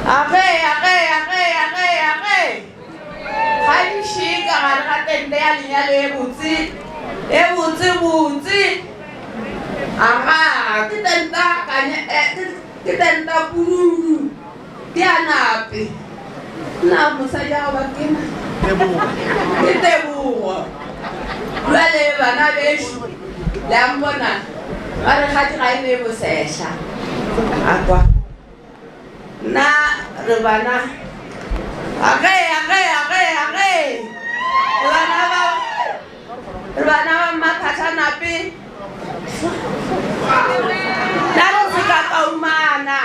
Age, age, age, age, age. Gantši ka gare ga tente ya lenyalo e botse, e botse botse. Aga, ke tenta kanya, eh, ke, ke tenta pududu, ke a nape. Na mosadi a ba ke na? Ke tebogo. Jwale bana bešo, le a mpona, ba re kgadi ga e ne bosehla. A kwa. Nna re bana. Age, age, age, age. Re bana ba re bana ba Mmaphahla-Nape. Nna re se ka kaumana.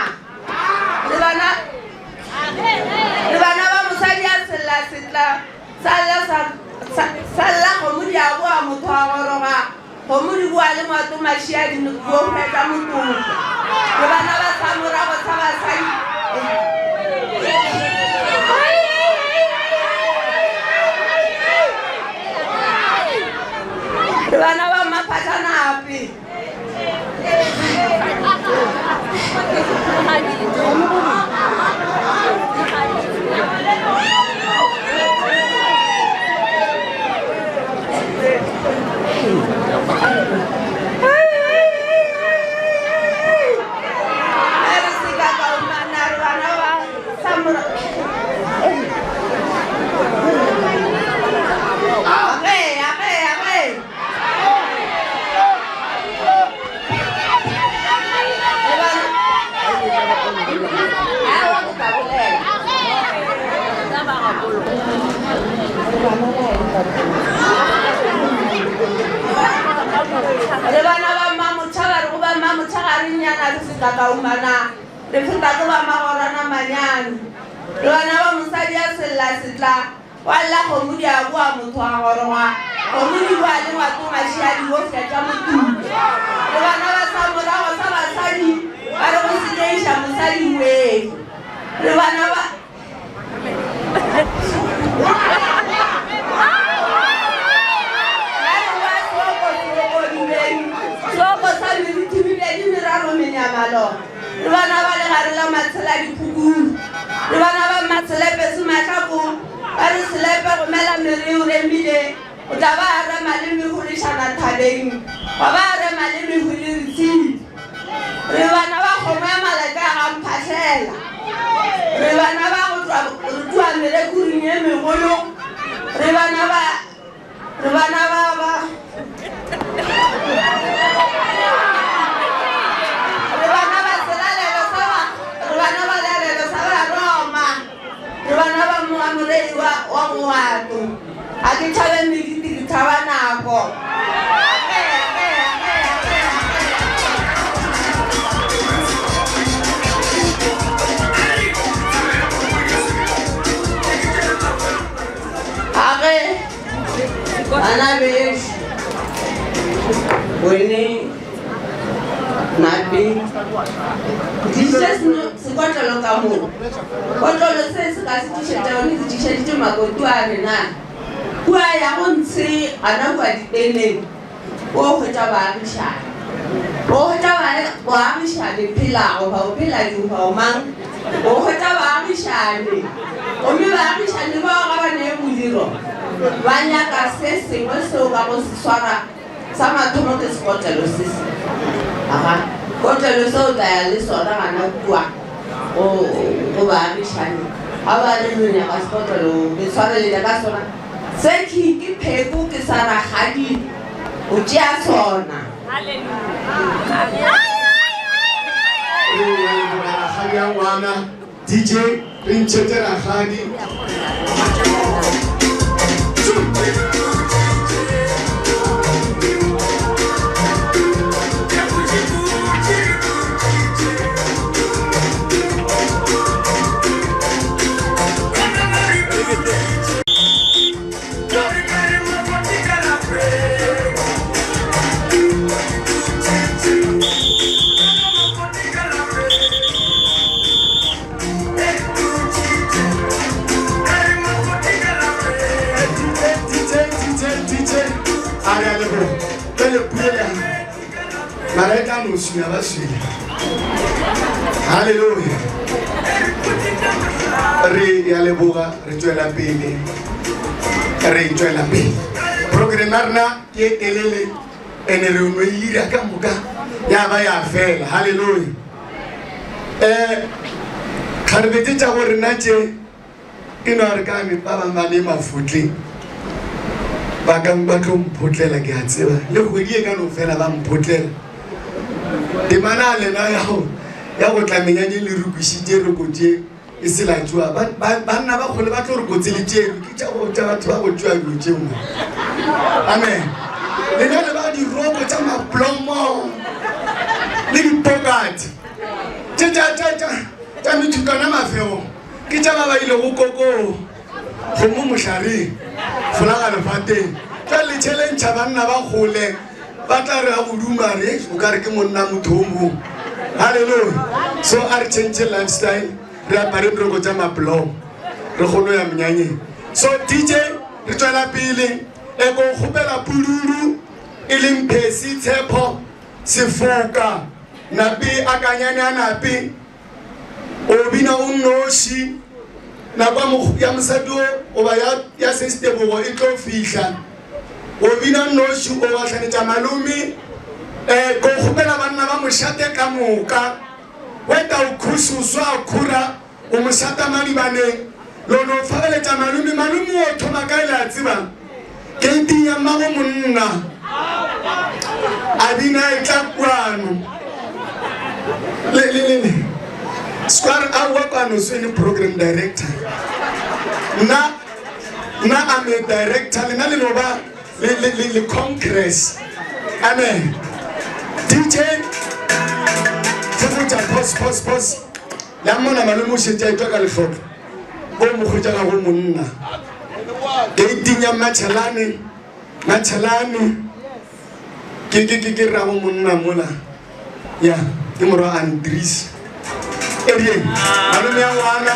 Re bana re bana ba mosadi a sella setla sa lla sa sa lla kgomo di a boa motho a goroga. Kgomo di boa le ngwato mašia di no hwetša motoko. Re bana ba sa morago sa basadi. Re bana ba Mmaphahla-Nape. Re bana ba Mmamotšha ba re go ba Mmamotšha ga re nnyana re se kakaumana re feta ke ba magorana manyane. Re bana ba mosadi a sella setla wa lla kgomo di a boa motho a goroga kgomo di boa le ngwato mašia di bofša tša motumo. Re bana ba sa morago sa basadi ba re go seteiša mosadi wee. Re bana ba Soko sa meriti mebedi meraro menyamalo. Re bana ba legare la matshela diphukung. Re bana ba Mmatselepe Semahlako ba re selepe gomela mere o remile o tla ba a rema le meholišana thabeng wa ba a rema le mehuli re tsile. Re bana ba kgomo ya malaka a ga Mphahlela. Re bana ba go tšwa re tšwa merekuring ye megolo. Re bana ba re bana ba ba re bana ba selalelo sa ba re bana ba lalelo sa ba Roma. Re bana ba moa morei wa wa Ngoato. Ga ke tšhabe meriti ke tšhaba nako. Age, age, age, age, age. Age, bana bešo, wene Nape, tlišitše sekotlelo ka mo. Kotlolo se se ka se tlišetša one se tlišeditše makoto a rena. Kua ya go ntshe gana kua diteneng, o hwetša baagišane. O hwetša baagišane phela goba o phela digoba o mang. O hwetša baagišane, gomme baagišane bao ga ba nee modiro, ba nyaka se sengwe seo ba go se swara. Sa mathomo ke sekotlelo se se. Aga, kotlelo se o tla ya le sona gana kua go, go baagišane. Ga ba re lo nyaka sekotlelo, ke tshwareletša ka sona. Se ke, ke pheko, ke sa rakgadi, o tšea sona. Re ya leboga rakgadi ya ngwana. DJ re ntšhetše rakgadi. Mara e tla no swina ba swina. Hallelujah. Re ya leboga re tšwela pele. Re tšwela pele. Program ya rena ke e telele ene re no e ira ka moka ya ba ya fela. Hallelujah. Um kgarebe tše tša go rena tše e no re ka ba bang ba ne mafotle ba ka ba tlo mphotlela ke a tseba le kgwedi e ka no fela ba mphotlela temana a lena ya go ya go tla menyanyeng le re kwišitše re kotše e se la tšoa banna ba kgole ba tlo re kotse le tšeo ke tša go tša batho ba go tšoa dilo tšeo mo amen lena le ba diroko tša maplomo le dipokati tše tša tša tša tša methutwana mafego ke tša ba ba ilego kokoo kgomo mohlareng folaga lefateng tla le tšhelentšha banna ba kgole ba tla re a goduma re o ka re ke monna motho o mong halleluja so a re change lifestyle re apare diroko tša mapolong re kgone ya monyanyeng so dj re tswela pele e ko kgopela pudulu e leng phesi tshepo sefoka nape akanyane a nape O bina o nnoši. Nako ya mosadi o goba ya, ya sesitebogo e tlo fihla. O bina nnoši, o gahlanetša malome. E, ko kgopela banna ba mošate ka moka. Weta o khusu swa khura, o mošata madibaneng. Lo no fabeletša malome. Malome o thoma kae le a tseba? Keiting ya mmago monna. A bina e tla kwano. Le le le le. Square a wa kwano swene program director. Nna nna I'm a director lena le no ba le le le, le congress. Amen. DJ Fokotša pause pause pause. La mmona malome o šetše a etšwa ka lehlotlo. O mo hwetša ga go monna. Geiting ya Matšhelane, Matšhelane. Ke ke ke ke rago monna mola. Ya, ke morwa Andries. Erien, malome ya ngwana.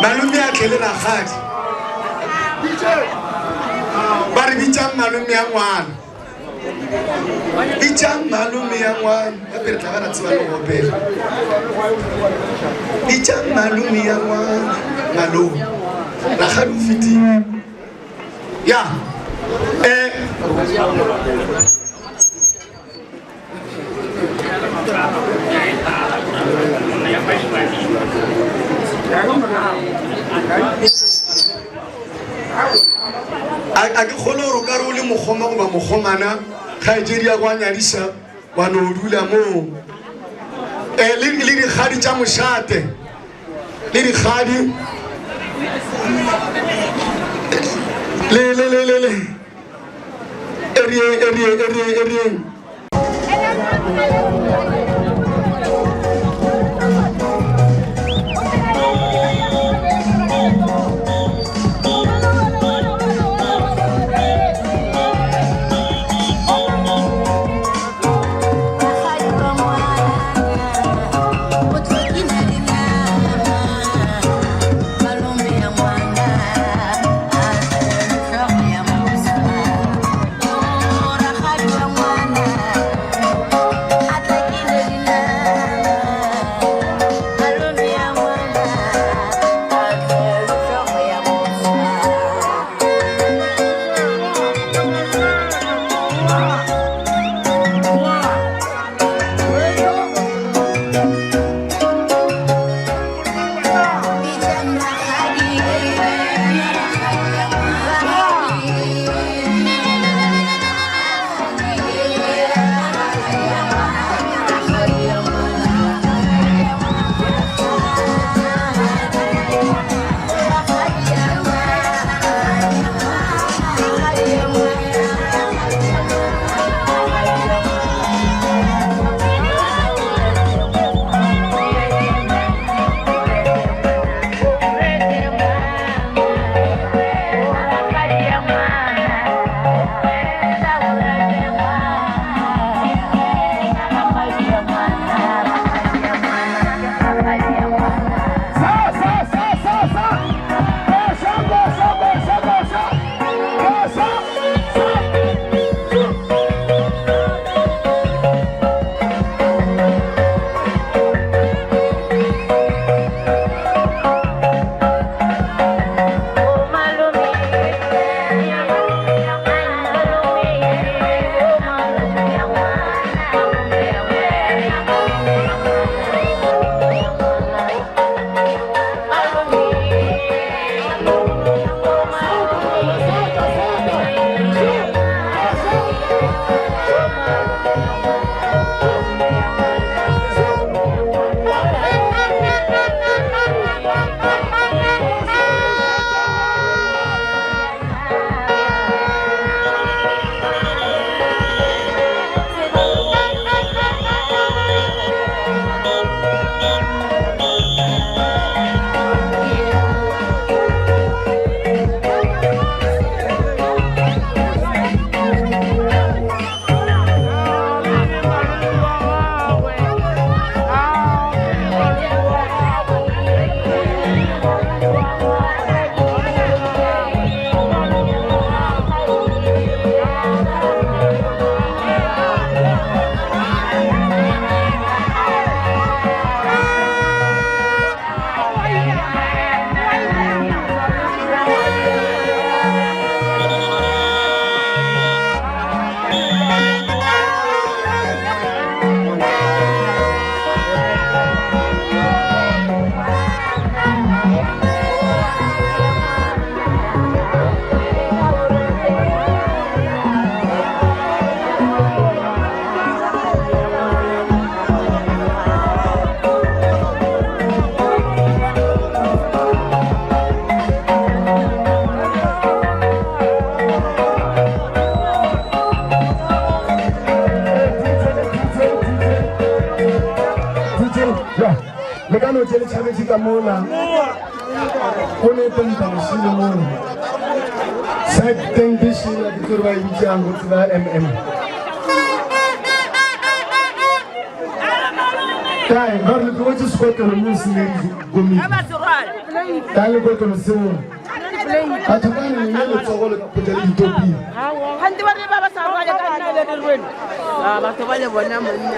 Malome a tle le rakgadi. Ba re bitsang malome ya ngwana. Bitsang malome ya ngwana. Gape re tla ba ra tseba le go opela. Bitsang malome ya ngwana. Malome. Rakgadi o fetile. Ya. Eh. A ke kgone gore o ka re o le mokgoma goba mokgomana kgaetšedi ya go a nyadiša wa no dula moo um le dikgadi tša mošate le dikgadi le le le le le Erieng, erieng, erieng, erieng. Le ka no tše le tšhabetše ka mola go ne tenta lešile mola side tente šila ke tsere ba e bitsang go tseba mm kae ba re le tlogetse sekotlelo mo se komiti ka lekotlelo seo batho ba ne le letsogo le kgotsa le ditopile gante ba re ba ba sa rwale ka nna le re rwele ah, batho ba le bona monna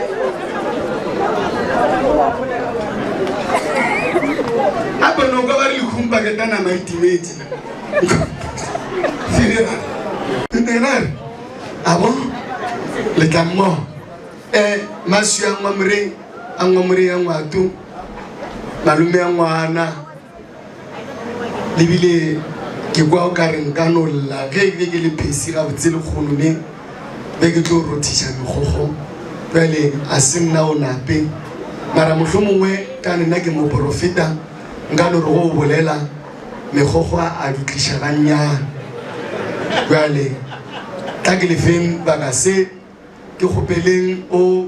gape no ka ba re lekhumpa ke ka nama e timetse nna a bo le tla mmogo um maswi a ngwamoreng a ngwamoreng ya ngwato malome ya ngwana lebile ke kwa o ka re nka no lla ge e be ke le phesi gabotse le kgono ne be ke tlo rothiša megogo bjale a se nna o nape mara mohlho mongwe ka nna ke moporofeta nka no re go o bolela megogo a dutliša gannyane bjale tla ke lefeng baka se Ke kgopeleng o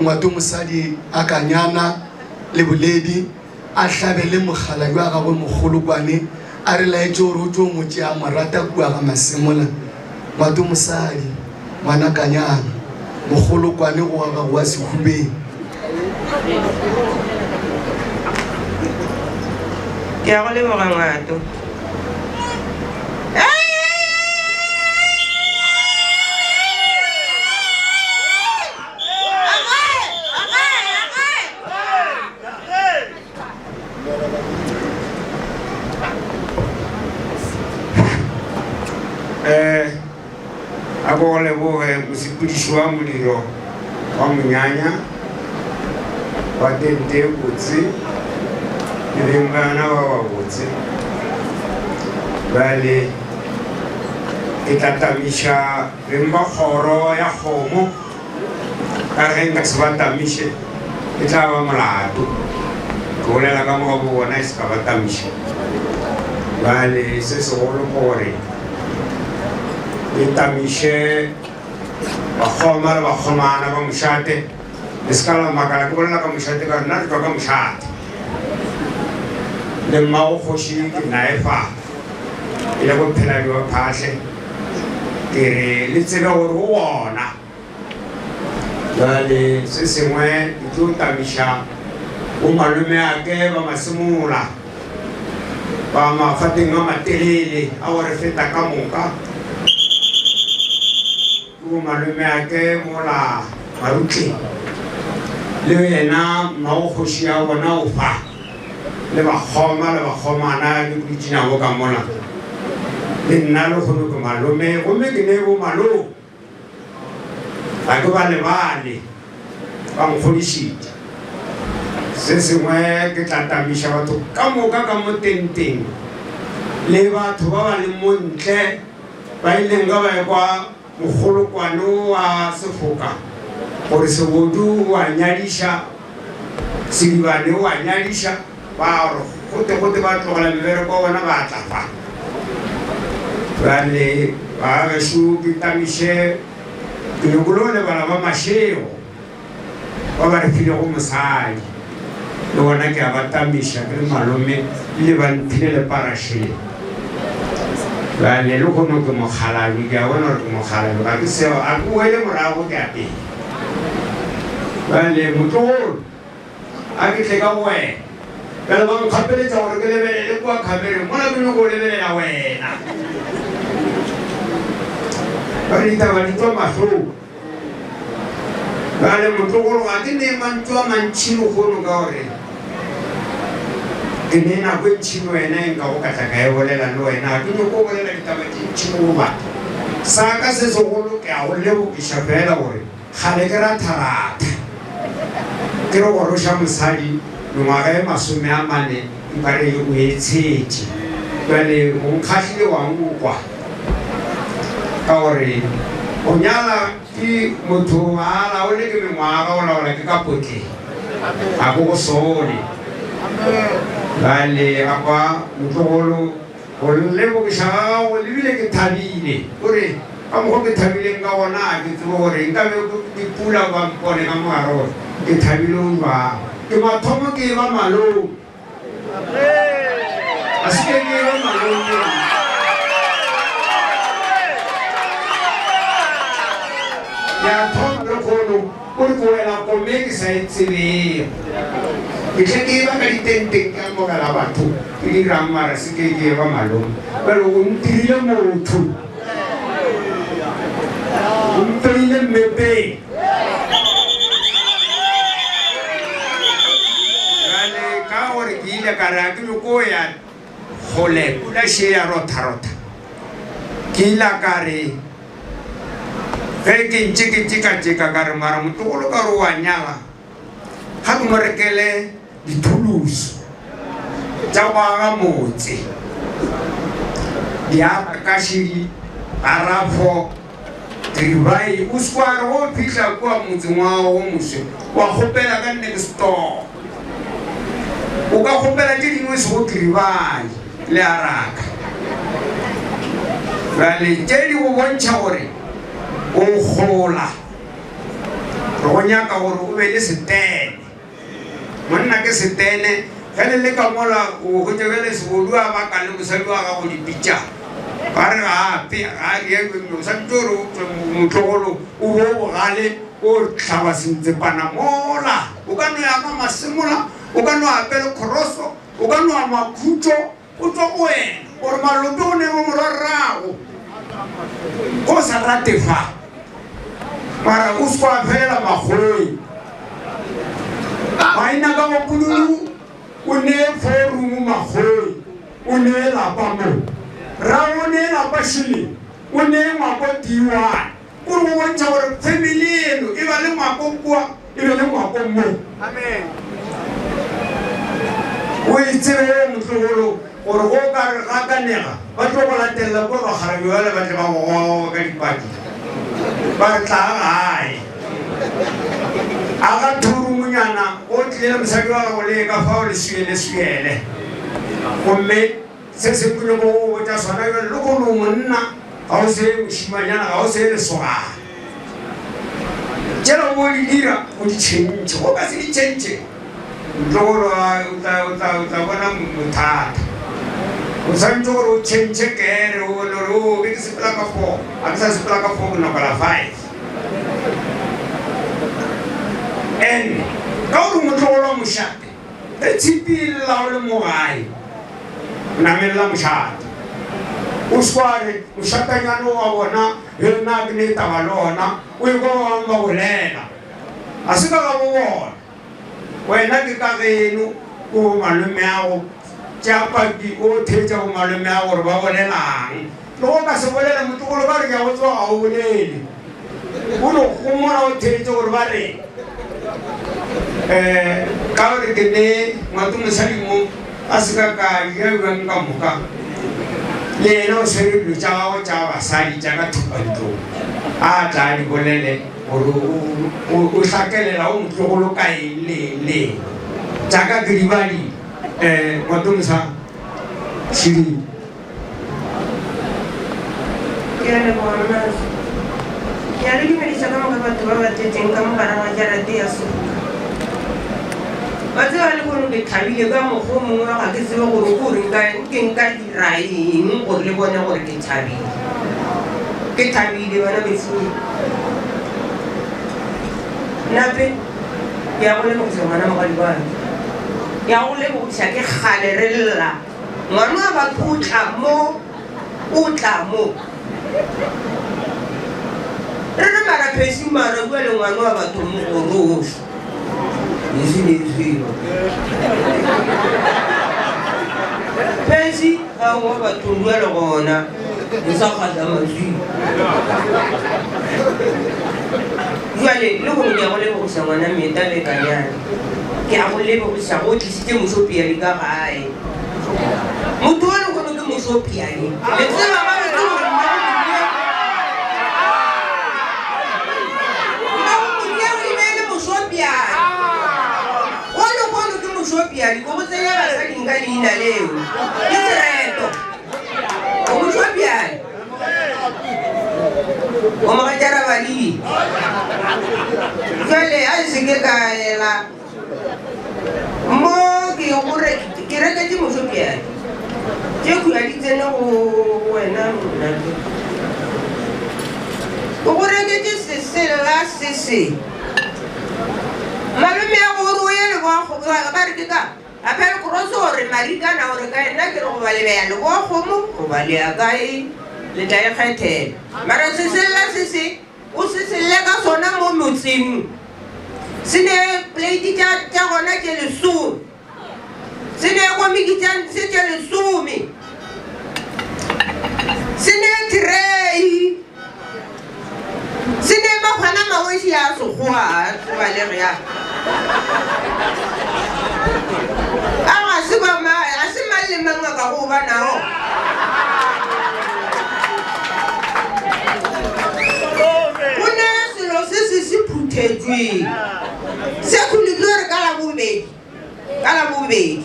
ngwato mosadi a kanyana le boledi a hlabele mogala yo a gagwe mogolokwane a re laetše gore o tšo mo tšea mo rata kua ga Masemola. Ngwato mosadi, ngwana kanyana, mogolokwane go wa gago wa sehubeng. Ke a go leboga Ngwato. Eh, a ko leboge mosepediši wa modiro wa monyanya wa tente e botse le beng ba yona ba ba botse bjale ke tla tamiša beng ba kgoro ya kgomo ka ge nka se ba tamiše e tla ba molato ke bolela ka moga bo bona e se ka ba tamiša bjale se segolo ke gore ke tamiše bakgoma le bakgomana ba mošate le se ka la makala ke bolela ka mošate ka rena re tšwa ka mošate le mmago kgoši ke nae fa e le go phela diwa phahle ke re le tsebe gore o gona jale se sengwe ke tlo tamiša bo malome ake ba masemola ba mafateng a matelele a go re feta ka moka ke bo malome ake mola marutleng le yena mmago kgoši ya bona o fa le bakgoma le bakgomana ke dutše nabo ka mola le nna le kgono ke malome gomme ke ne bo malome ga ke ba lebale ba nkgodišitše se sengwe ke tla tamiša batho ka moka ka mo tenteng le batho ba ba leng mo ntle ba ileng ka ba ekwa Mogolokwane wa sefoka gore Sebodu o a nyadiša, Sedibane o a nyadiša, ba re gote gote ba tlogela mebereko ya bona ba tla fa. Bjale ba gešo ke tamiše ke nyoko lo lebala ba Mašego ba ba re filego mosadi le bona ke a ba tamiša ke le malome le ba mphile le parašele bjale le kgono ke mokgalabje ke a bona gore ke mokgalabje ga ke seo a ke boele morago ke a pele bjale motlogolo a ke tle ka go wena bjale ba nkgapeletša gore ke lebelele kua khamereng mola ke nyoko lebelela wena ba re ditaba di tswa mahlong Bjale motlogolo ga ke ne mantšu a mantši lehono ka gore ke ne nako e ntši le wena e nkago ka tla ka e bolela le wena. Ga ke nyoko bolela ditaba tše ntši mo go batho. Sa ka se segolo ke a go lebogiša fela gore kgale ke ratharatha ke re goroša mosadi mengwaga e 40 nkare o e tshetše. Bjale o nkgahlile wa nkwa. Ka gore go nyala ke motho ga a laole ke mengwaga, o laola ke ka potleng, ga ko go sone. Bjale a kwa motlogolo Go lebogiša ga gago le bile ke thabile. O re, Ka mokgo ke thabileng ka gona ga ke tsebe gore nka be ke pula ba mpone ka mogare gore ke thabile o jwang. Ke mathomo ke eba malome. A se ke ke eba malome. Ke a thoma lekgono o re ke wela kome ke sa e tsebego. Ke tle ke eba ka ditenteng ke amogela batho ke dirang mara se ke ke eba malome. Bjale o ntirile motho. O mpeile mmepeng. Bjale ka gore ke ile ka re a ke nyoko ya kgole pula še ya rotha-rotha. Ke ile ka re ge ke ntše ke tšeka-tšeka ka re mara motlogolo ka gore o a nyala ga ke mo rekele dithulusi tša go aga motse, diapakašedi, garafo, diribai. O se wa re go fihla kua motseng wa gago moswe wa kgopela ka next door. O ka kgopela tše dingwe sego kiribai le araka. Bjale tše di go bontšha gore o gola. Re go nyaka gore o be le setene. Monna ke setene, ge le le ka mola o hwetša bjale sebodu a baka le mosadi wa gago dipitša. Ba re ga ape, ga a rie, o swanetše gore o tšwe motlogolo o bo bogale o hlaba sentsepana mola. O ka no ya ka masemola, o ka no apele khoroso, o ka no ya makhutšo, Go tšwa go wena gore malope o newe morwarrago go sa rate fa mara o se wa felela makgoweng maina ka bokululu o nee forumu makgoweng o nee lapa mo ra o nee lapa šele o nee ngwako diwane O re go bontšha gore family eno e ba le ngwako kua e be le ngwako mo. Amen. O e tsebe ye motlogolo gore go ka re gakanega ba tlo go latelela kua bakgarabi bale ba tle ba go goga ka dipaki ba re tla gae. A ga thurumunyana o tlile le mosadi wa gago le ka fao le swiele swiele gomme Se se kwele ko go botša sona bjale lehono o monna ga o se mošimanyana ga o se lesogana. Tšela o di dira o di tšhentšhe go ka se di tšhentšhe ntlogolo o tla o tla o tla bona bothata. O swanetše gore o tšhentšhe kere o bone gore o be ke sepela ka 4 a ke sa sepela ka 4 ke nokela 5. And ka gore motlogolo wa mošate Ge tshipi e lla o le mo gae, namelela mošate. O se wa re mošatanyane wa bona le nna ke ne taba le ona, o ekwa ba bangwe ba bolela. Ga se ka gabo bona. Wena ke ka geno ko bo malomeago, tšea paki o theetša bo malomeago gore ba bolelang. Le go ka se bolele motlogolo ba re ke a go tseba ga o bolele. O no gomola o theetše gore ba reng. Um ka gore ke ne ngwato mosadi mo a se ka ka dira bjang ka moka. Le yena o swere dilo tša gagwe tša basadi tša ka thupantlong. A tla a di bolele gore o hlakelela o motlogolo ka eng le eng le eng. Tša ka ke di badile. Um ngwato mosa Tshidi. Ke a leboga Mmatsho. Ke a le dumediša ka moka batho ba ba tletšeng ka mo gare ga jarate ya Sefoka. Wa tseba lehono ke thabile ka mokgwa o mongwe ga ke tsebe gore ke gore nka nke nka dira eng gore le bone gore ke thabile. Ke thabile bana bešo. Nape ke ya go lebogiša ngwana mogadi wa ka. Ke ya go lebogiša ke kgale re lla. Ngwana wa batho o tla mo, o tla mo. Re re mara phesi mara bua le ngwana wa batho mo goroši. Esi ne tseba. Phesi ga wa batho bua le gona. O sa kgahla maswi. Jwale le go ke a go lebogiša ngwana Meta le Kanyane. Ke a go lebogiša go tlisitše mošopiadi ka gae. Motho wa lehono ke mošopiadi. Le tseba gabotse gore Mmago Modia o e be e le mošopiadi. Wa lehono ke mošopiadi, ko go tsenya basading ka leina leo. Ke sereto. O mogatša Rabadie. Jwale a se ke ka ela mo ke go re ke reketše mošopiane tše khula di tsene go wena mnake. O go reketše sesela se se. Malome ya gore o ye leboa ba re ke ka Apel Cross gore Marikana gore kae nna ke re goba le beya leboa kgomo goba le ya kae le tla ikgethela. Mara sesella se se o se selle ka sona mo motseng se ne plate tša tša gona tše lesome se ne komiki tša ntshe tše lesome se ne tray Se ne makgwana maweši a sekgowa a tsebalege a. A ga se ba ma, a se mang le mang a ka go ba nao. Go ne selo se se se phuthetšweng. Se khulutlo re ka la bobedi. Ka Labobedi,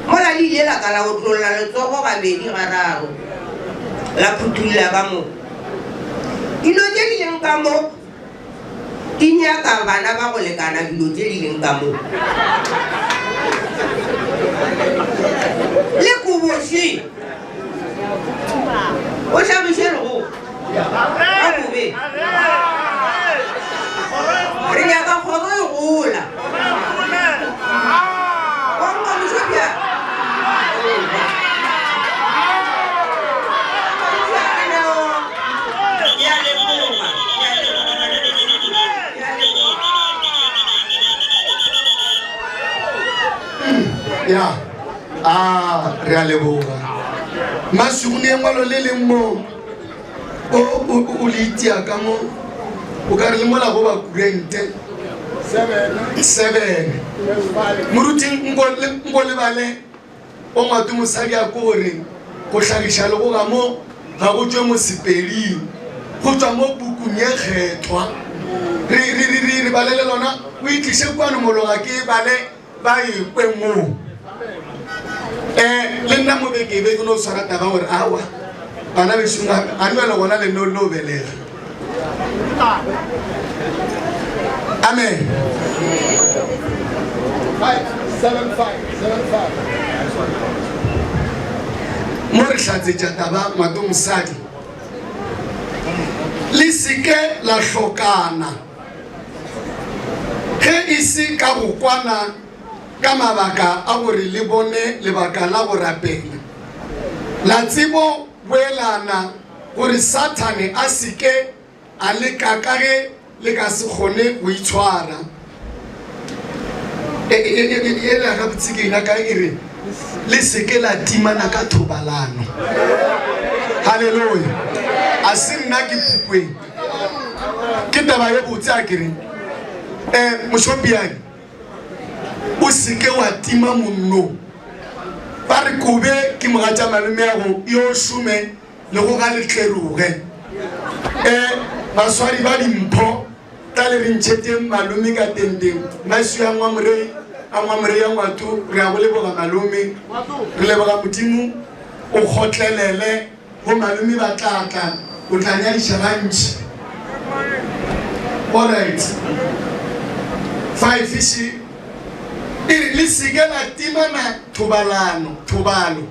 mola le ile la ka la otlolla letsogo gabedi gararo, la phuthulla ka mo. Dilo tše di leng ka mo di nyaka bana ba go lekana dilo tše di leng ka mo. Le koboši o hlabiše legogo ka bobe. Re nyaka kgoro e gola. Ya a re a leboga masugune engwalo le leng mo o o le itia ka mo o ka re le mola go ba kurente seven moruti nko lebale o ngwato mosadi a ko gore go hlagiša le go ga mo ga go tšwe mo sepeding go tšwa mo pukung ye kgethwa re balele lona o itliše kwano mologa ke bale ba e kwe moo um le nna mo beke be ke no tshwara taba gore awa bana bešong a nwele gona le no lo belega amen mo re hlatsetša taba ngwato mosadi le seke la hlokana Ge e se ka go kwana ka mabaka a gore le bone lebaka la go rapela, la tsebo boelana gore Sathane a se ke a leka ka ge le ka se kgone go itshwara. E, e, e, e, e la gabotse ke ena ka e re le se ke la timana ka thobalano. Haleluya. A se nna ke pukweng. Ke taba ye botse a kere. Um mošopiane o se ke wa tima monno. Ba re kobe ke mogatša malomeago yo šome le go ga letleroge. Um baswari ba dimpho tla le re ntšheteng malome ka tenteng. Maswi a ngwamorei a ngwamorei a ngwato re a go leboga malome. Re leboga Modimo o kgotlelele. Bo malome ba tla tla, o tla nyadiša gantši. Alright. Five še e re le seke la timana thobalano, thobalo,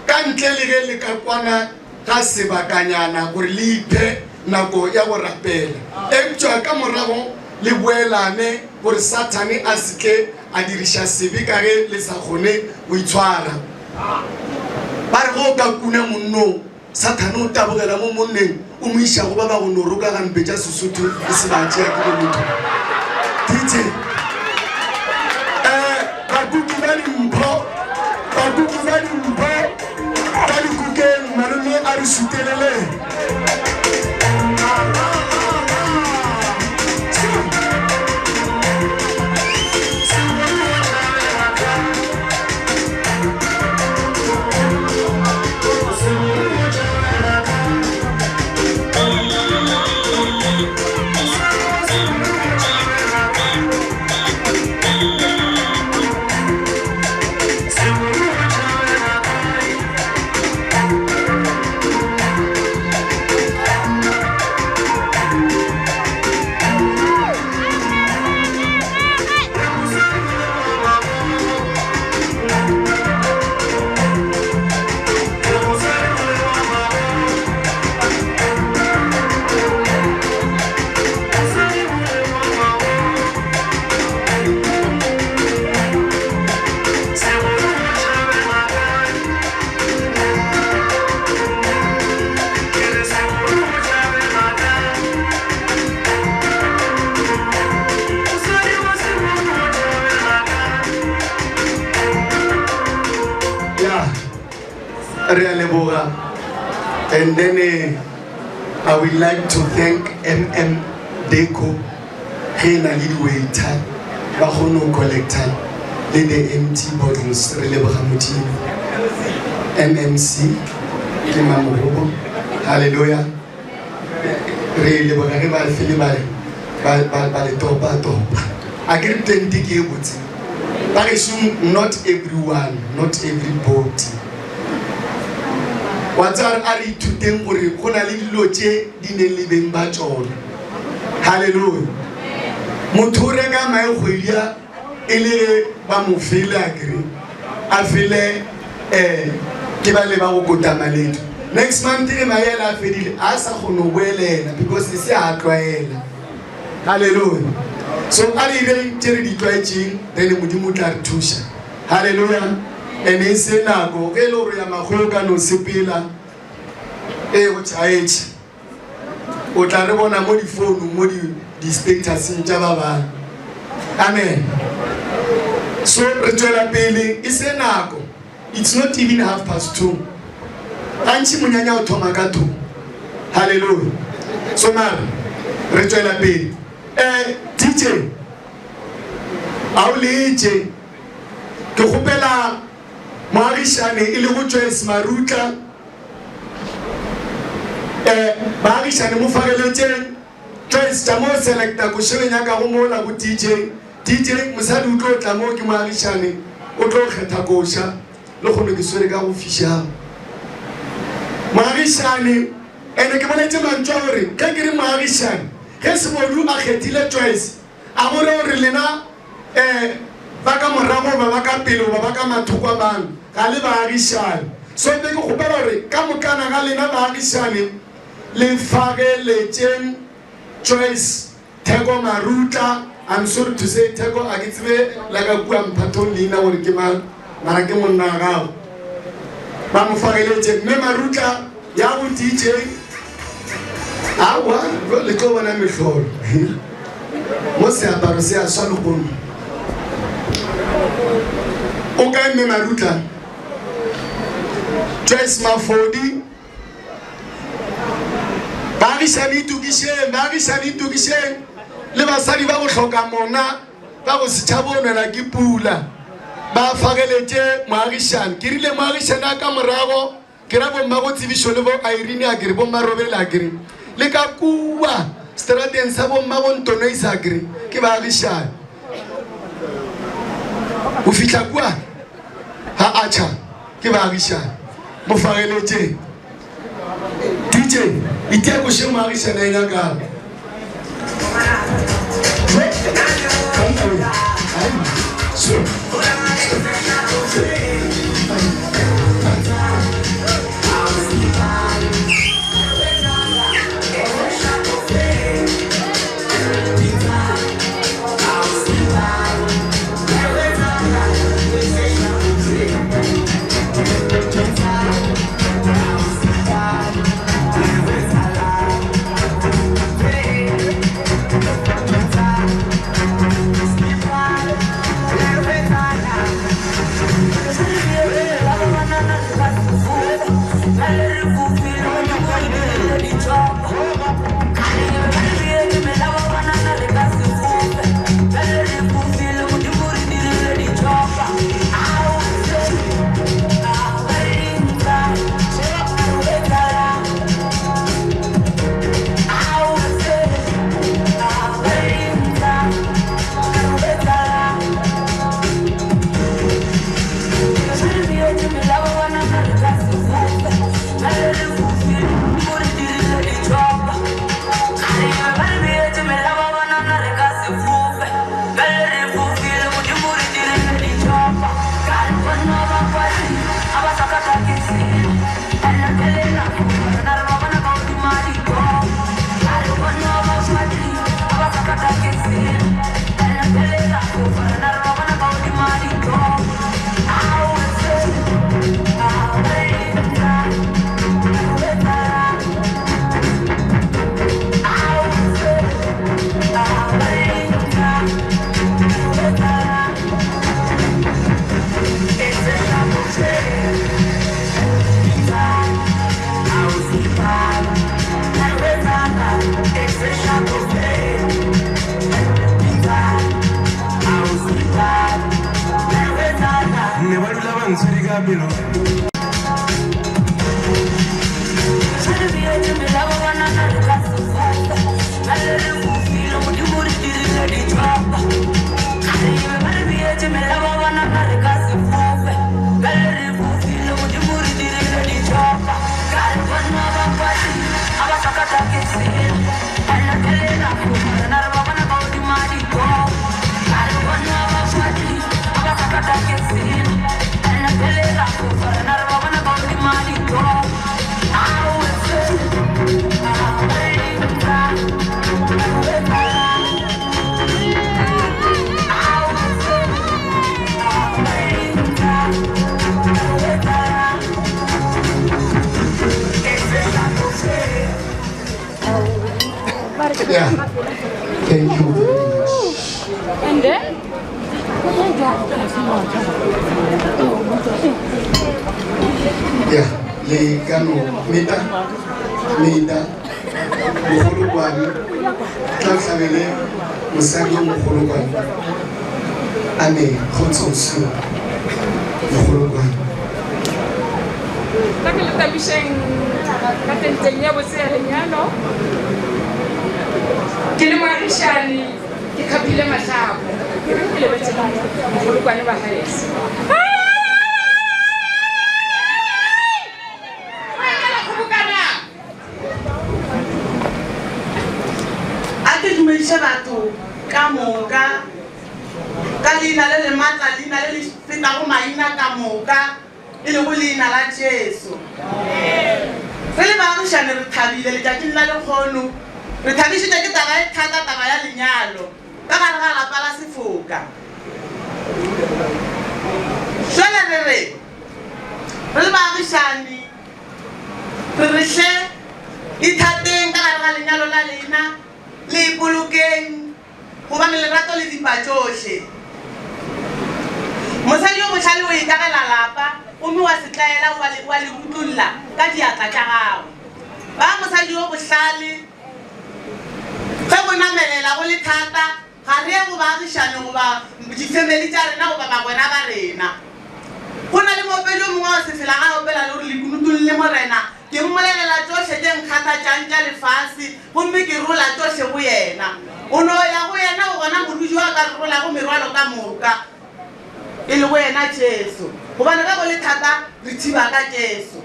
ka ntle le ge le ka kwana ga sebakanyana gore le iphe nako ya go rapela. Eupša ka morago le boelane gore Sathane a se tle a diriša sebe ka ge le sa kgone go itshwara. Ba re ge o ka kuna monnong, Sathane o tabogela mo monneng, o mo iša go ba ba go no roka gampe tša Sesotho e se ba tšea ke bo motho. DJ. Eh, bakuki ba dimpho, bakuki ba dimpho, ka dikukeng, malome a re šutelele. Re a leboga. And then eh, I would like to thank MM Deco ge e na le di-waiter ba kgone go collecta le the empty bottles re leboga Modimo. MMC ke Mamogobo. Hallelujah. Re leboga ge ba fele ba ba ba ba le topa topa. A ke re tente ke e botse. Ba gešo not everyone, not everybody. Wa tseba a re ithuteng gore go na le dilo tše di neng le beng ba tšona. Hallelujah. Motho o reka mae kgwedi ya e le ge ba mo fele a kere a fele um ke ba le ba go kota maledu. Next month ge mae ele a fedile a sa kgone go boelela because e se a tlwaela. Hallelujah. So a re ireng tše re di tlwaetšeng then Modimo o tla re thuša. Hallelujah. And e se nako ge e le gore ya makgweo ka no sepela e go tšhaetše. O tla re bona mo difounung mo di di-statuseng tša ba bangwe. Amen. So re tšwela pele e se nako. It's not even 2:30. Gantši monyanya o thoma ka 2. Hallelujah. So mare re tšwela pele. DJ a o letše. Ke kgopela moagišane e lego Joyce Marutla. Baagišane mo fageletšeng. Joyce tša mo selecta košo le nyakago mola go DJ. DJ mosadi o tlo tla mo ke moagišane o tlo kgetha koša le kgono ke swere ka go fišago. Moagišane ene ke boletše mantšu a gore ge ke re moagišane ge Sebodu a kgethile Joyce a go re gore lena um ba ka morago goba ba ka pele goba ba ka mathoko a mang ga le baagišane. So be ke kgopela gore ka mokana ga lena baagišane le fageletšeng Joyce Theko Marutla. I'm sorry to say Theko a ke tsebe la ka kua mphathong leina gore ke mang mara ke monna wa gago. Ba mo fageletše mme Marutla ya go DJ. Aowa le tlo bona mehlolo. Mo seaparo se a swa lehono. O kae mme Marutla? Joyce Mafodi. Baagišane itokišeng, baagišane itokišeng le basadi ba go hloka mona ba go se tšhabe go nwela ke pula ba fageletše moagišane. Ke rile moagišane a ka morago ke ra bomma go Tsebišo le bo Irene a kere bomma Robele a kere le ka kua strateng sa bomma go Ntonoisa a kere ke baagišane. Go fihla kua ga Archer ke baagišane. Mo fageletše. DJ, itia koše moagišane a e nyakago. Ba ntshwere ka pelo. Yeah. Thank you very much. And then? Yeah, le ka no meta meta mogolokwane tla tlhabele mosadi yo mogolokwane ame kgotsosio mogolokwane Nna ke le tabišeng ka tenteng ya botse ya lenyalo. Ke le moagišani ke khaphile mahlapo. Ke reng ke lebetše mogolokwane wa gaeso. A ke dumediše batho ka moka ka leina le le maatla, leina le le fetago maina ka moka, e lego leina la Jesu. Re le baagišane re thabile letšatšing la lekgono. Re thabišitšwe ke taba e thata, taba ya lenyalo ka gare ga lapa la Sefoka. Jwale re re, re le baagišani, re re hle ithateng ka gare ga lenyalo la lena, le ipolokeng. Gobane lerato le bipa tšohle. Mosadi yo bohlale o ikagela lapa gomme wa se tlaela wa le, wa le rutlolla ka diatla tša gagwe. Ba mosadi yo bohlale ge go namelela go le thata, ga re ye go baagišani goba difemeli tša rena goba bagwera ba rena. Go na le moopedi yo mongwe wa sefela ga a opela le gore lekunutung le Morena Ke mmolelela tšohle tše nkgathatšang tša lefase, gomme ke rola tšohle go yena. O no ya go yena, o gona morudi yo a ka re rolago merwalo ka moka, e lego yena Jesu. Gobane ge go le thata, re thiba ka Jesu.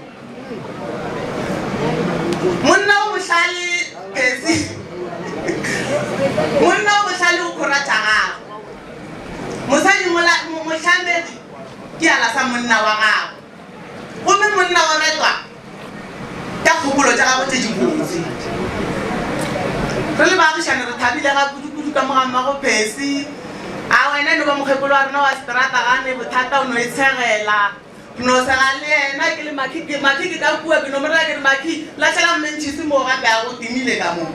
Monna o bohlale, Percy. Monna o bohlale o khora tša gagwe. Mosadi mola, mohlamegi ke ala sa monna wa gagwe. Gomme monna o retwa ka kgopolo tša gagwe tše dibotse. Re le baagišane re thabile ga kudu-kudu ka mo ga mmago Percy. A wena e no ba mokgekolo wa rena wa seterata ga ne bothata o no e tshegela. Ke no sega le yena ke le Makhi, ke Makhi ke ka kua ke no mo rela ke re Makhi lahlela mmentšhisi moo gape a go timile ka mo.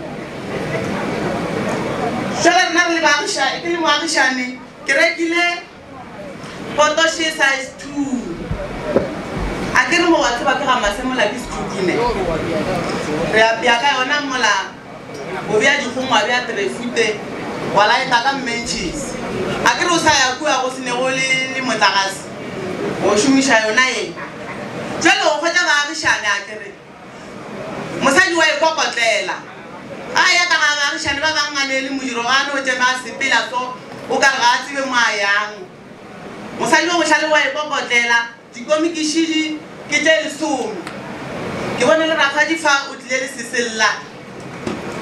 Jwale rena re le baagišane, ke le moagišane ke rekile Potoše size 2. A ke re mo wa tseba ke ga Masemola ke sethutu ne. Re apea ka yona mola o bea dikgong wa bea trefute wa laeta ka mmentšhisi. A ke re o sa ya kua go se nego le le motlagase o šomiša yona ye. Jwale o hwetša baagišane a ke re mosadi wa e kokotlela. Ga a ya ka ga baagišane ba bang a ne le modiro ga a no tšema a sepela so o ka re ga a tsebe mo a yang. Mosadi yo bohlale wa e kokotlela, dikomikišidi ke tše lesome. Ke bone le rakgadi fa o tlile le sesella.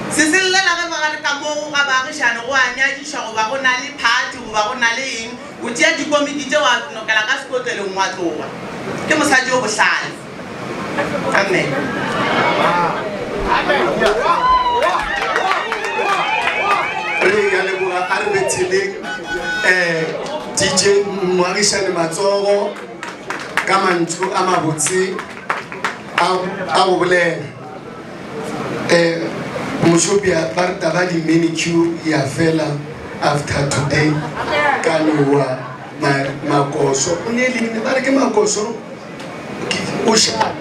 Sesellela ge ba re ka mo ga baagišane go a nyadišwa goba go na le phathi goba go na le eng, o tšea dikomiki tše wa nokela ka sekotlelong wa tloga. Ke mosadi yo bohlale. Amen. Re ya leboga a re betheleng um DJ moagišane matsogo ka mantšu a mabotse a go bolela um mošopja ba re taba di-manicure ya fela after today ka nowa makoso o ne leina ba re ke makoso o šale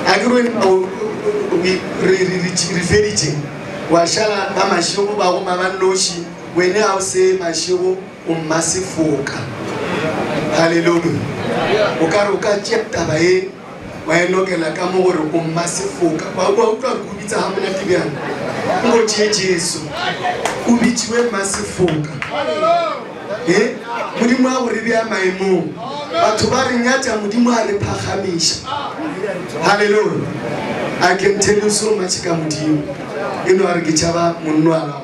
a ke re re feditše wa šala ba mašego ba goma ba nnoši wene ga o se mašego o mmasefoka halleluja. O ka re o ka tšea taba e wa e lokela ka mo gore o mmasefoka. Wa wa utlwa gore o bitsa ga monate bjang? Nko tšee Jesu. O bitšiwe mmasefoka. E Modimo a go re bea maemong. Batho ba re nyatša, Modimo a re phagamiša. Hallelujah. I can tell you so much ka Modimo. E no a re ke tšhaba monnwala.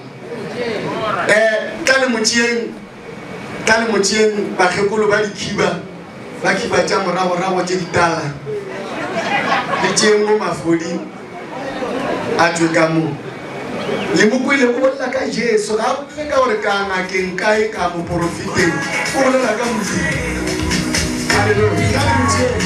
Eh, tla le mo tšeeng, tla le mo tšeeng bakgekolo ba dikhiba, ba khiba tša moragorago tše ditala. Le tšeeng mo mafodi a tšwe ka mo. Le mo kwele o bolela ka Jesu, ga a bolele ka gore ka ngakeng kae ka moporofeteng, o bolela ka Modimo. Hallelujah. Tla le mo tšeeng.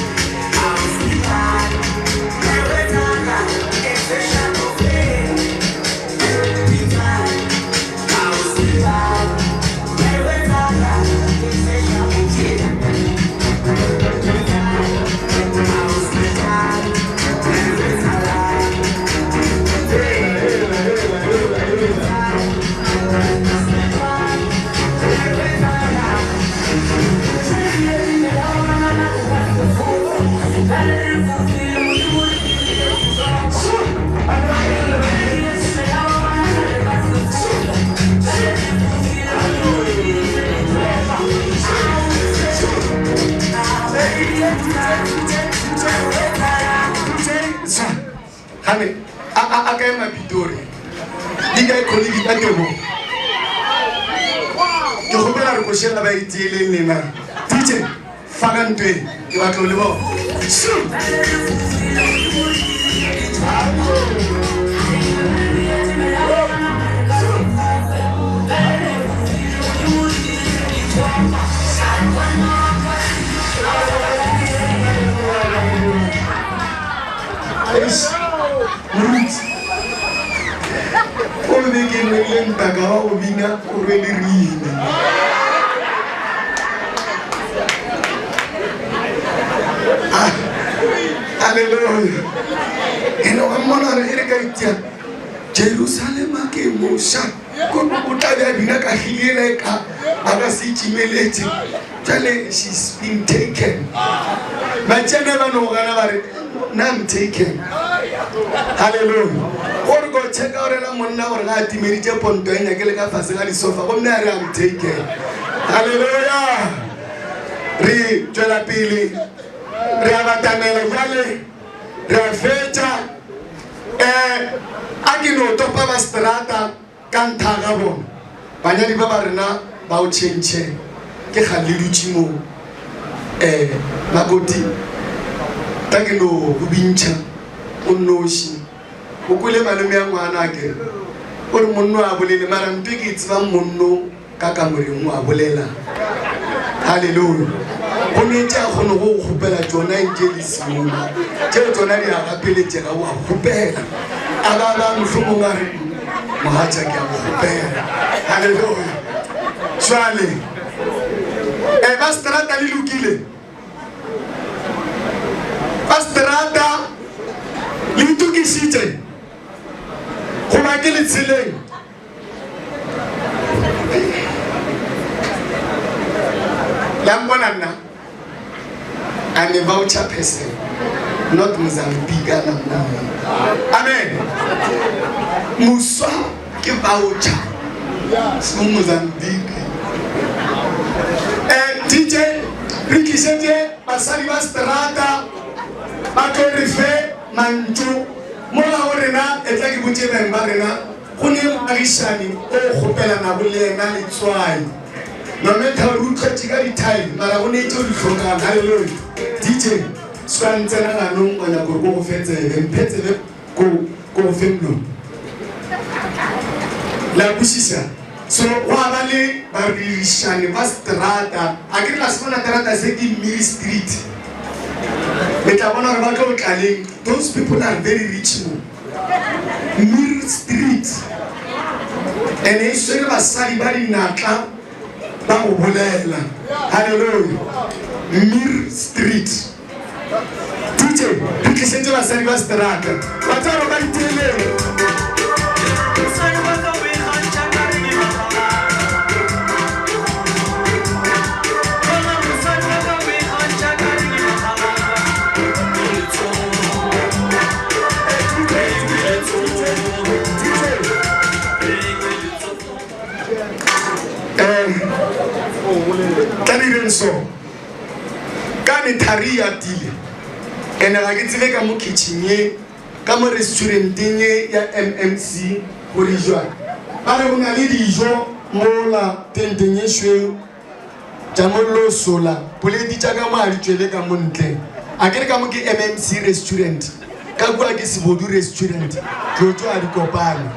Gane a a a kae mapitori di kae kholegi ka tebo ke kgopela re košela ba itieleng lena dj fa ka ntweng ke batlo le bona. Moruti o be ke nwele ntaka wa go bina o rwele rine. Haleluya. Ene wa mmona gore e re ka itia Jerusalema ke moša ko o tla be a bina ka hiliela e ka a ka se itšimeletše jale she's been taken batšene ba no gana ba re nna I'm taken halleluja gore ko checka gore la monna gore ga a timeditše ponto ya nyake le ka fase ga disofa gomme a re I'm taken halleluja re tšwela pele re a batamela jale re a fetša um a ke no topa ba strata Ka ntha ga bona, banyadi ba ba rena ba o tšhentšhe ke kgale le dutše mo. Eh, makoti, tla ke no go bintšha o nnoši. O kwele malome ya ngwana a kere o re monno a bolele, mara nto e ke e tsebang monno ka kamoreng o a bolela. Haleluya. Go ne tše a kgone go go kgopela tšona ntše le seuma. Tšeo tšona di a gapeletšega o a kgopela. A ba ba mohlomong a re mogatša ke a go kgopela. Haleluya. Jwale e ba strata le lokile. Ba strata le itokišitše goba ke letsheleng. La mpona nna I'm a voucher person not Mozambique ana mna amen muswa ke voucher se Mozambique eh DJ re tlišetše basadi ba strata ba tlo re fe mantšu mola go rena e tla ke botše beng ba rena Go ne moagišani o kgopelanago le yena letswai. No matter gore o tlhwetše ka di-tile, mara go ne tše o di hlokang. Hallelujah. DJ, se ka ntsena ganong wa nyaka gore ko go fe tsebe. Mphe tsebe ko ko go fe molomo. La kwešiša? So go a ba le baririšani ba strata. A ke re la se bona terata se ke Mmiri Street. Le tla bona gore ba tlo tla leng. Those people are very rich mo. Mill Street ene e swere basadi ba dinatla ba go bolela. Haleluya. Mill Street. DJ, re tlišetše basadi ba seterata. Ba tla ba ba itieleng. so ka ne thari e atile ene ga ke tsebe ka mo kitchen ye ka mo restauranteng ye ya MMC gore jwang ba re go na le dijo mola tenteng ye šweu tša mollo o sola poleti tša ka mo a di tšwele ka mo ntle a ke re ka mo ke MMC restaurant ka kua ke Sebodu restaurant tlotšo a di kopane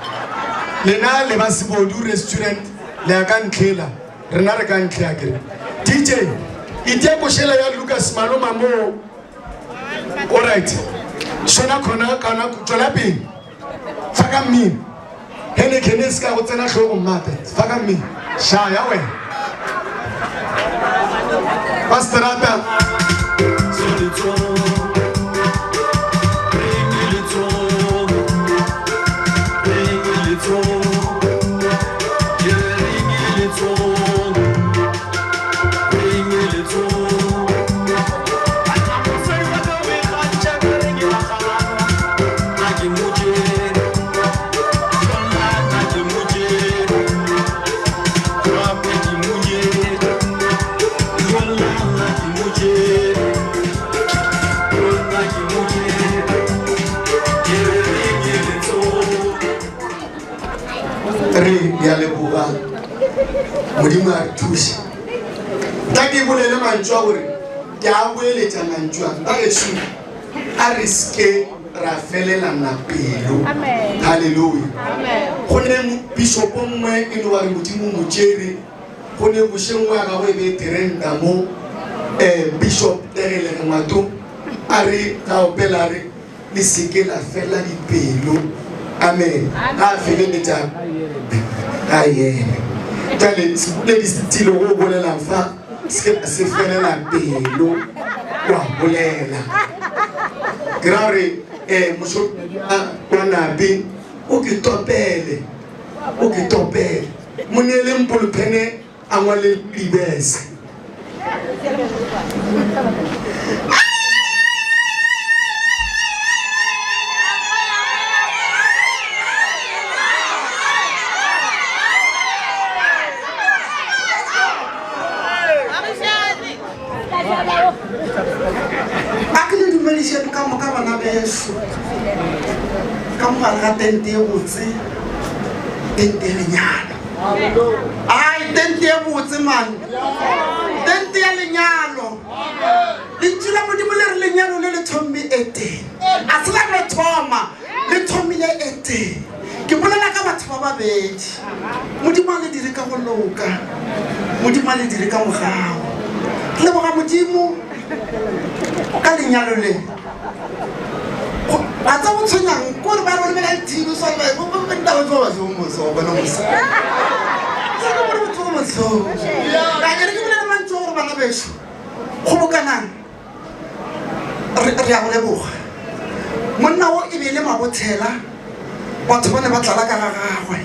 lena le ba Sebodu restaurant le ya ka ntlhela rena re ka ntle a kere DJ itia košela ya Lucas Maloma moo alright sona khona kana tswela pele fa ka mmino henekene se ka go tsena tlhogong mate fa ka mmino shaya wena ba strata Re ya leboga modimo a re thuše tla ke bolele mantšu a gore ke a boeletša mantšu a bagešo a re seke ra felelana pelo halleluja go ne bishopo nngwe e no ba re modimo motšere go ne boše nngwe ya gagwe e be e terenta mo um bishop tegelege ngwato a re ga opela a re le seke la fela dipelo amen ga a feleletša ga yena jale seboledi se tile go bolelang fa se ke se felela pelo wa bolela ke ra gore um mošo wa nape o ke topele o ke topele mo neeleng polophene a ngwale dibese A ke le dumedišeng ka moka bana bešo ka mogare ga tente e botse tente ya lenyalo ai tente e botse man tente ya lenyalo lentšu la modimo le re lenyalo le le thomme eteng a se la no thoma le thomile eteng ke bolela ka batho ba babedi modimo a le dire ka go loka modimo a le dire ka mogao re leboga modimo ka lenyalo le a tsa go tshwenyang kore ba re lebela le tv swabaomoso bona mosa ka kere ke bolele mantso gore bana beso kgobokanang re re a go leboga monna o e be e le mabotshela batho ba ne ba tlala ka ga gagwe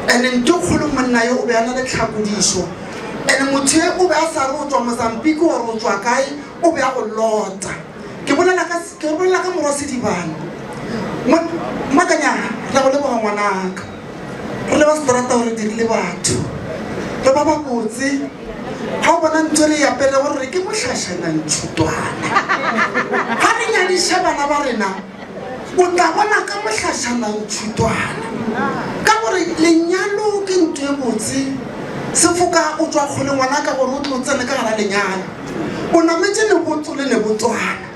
and-e nto kgolo monna yo o be a na le tlhakodišo and-e motho e o be a sa re o tswa mozambique or o tswa kae o be a go lota ke bolela ka ke bolela ka morwa sedibane makanya re go leboga ngwanaka re le ba seterata gore dirile batho re ba ba botse ga o bona ntho re e apere gore re ke mohlašana ntšhutwana ga re nyadiša bana ba rena o tla bona ka mohlašana ntšhutwana ka gore lenyalo ke ntho e botse sefoka o tswa kgole ngwana ka gore o tlo tsene ka gara lenyalo o nametše lebotso le lebotswana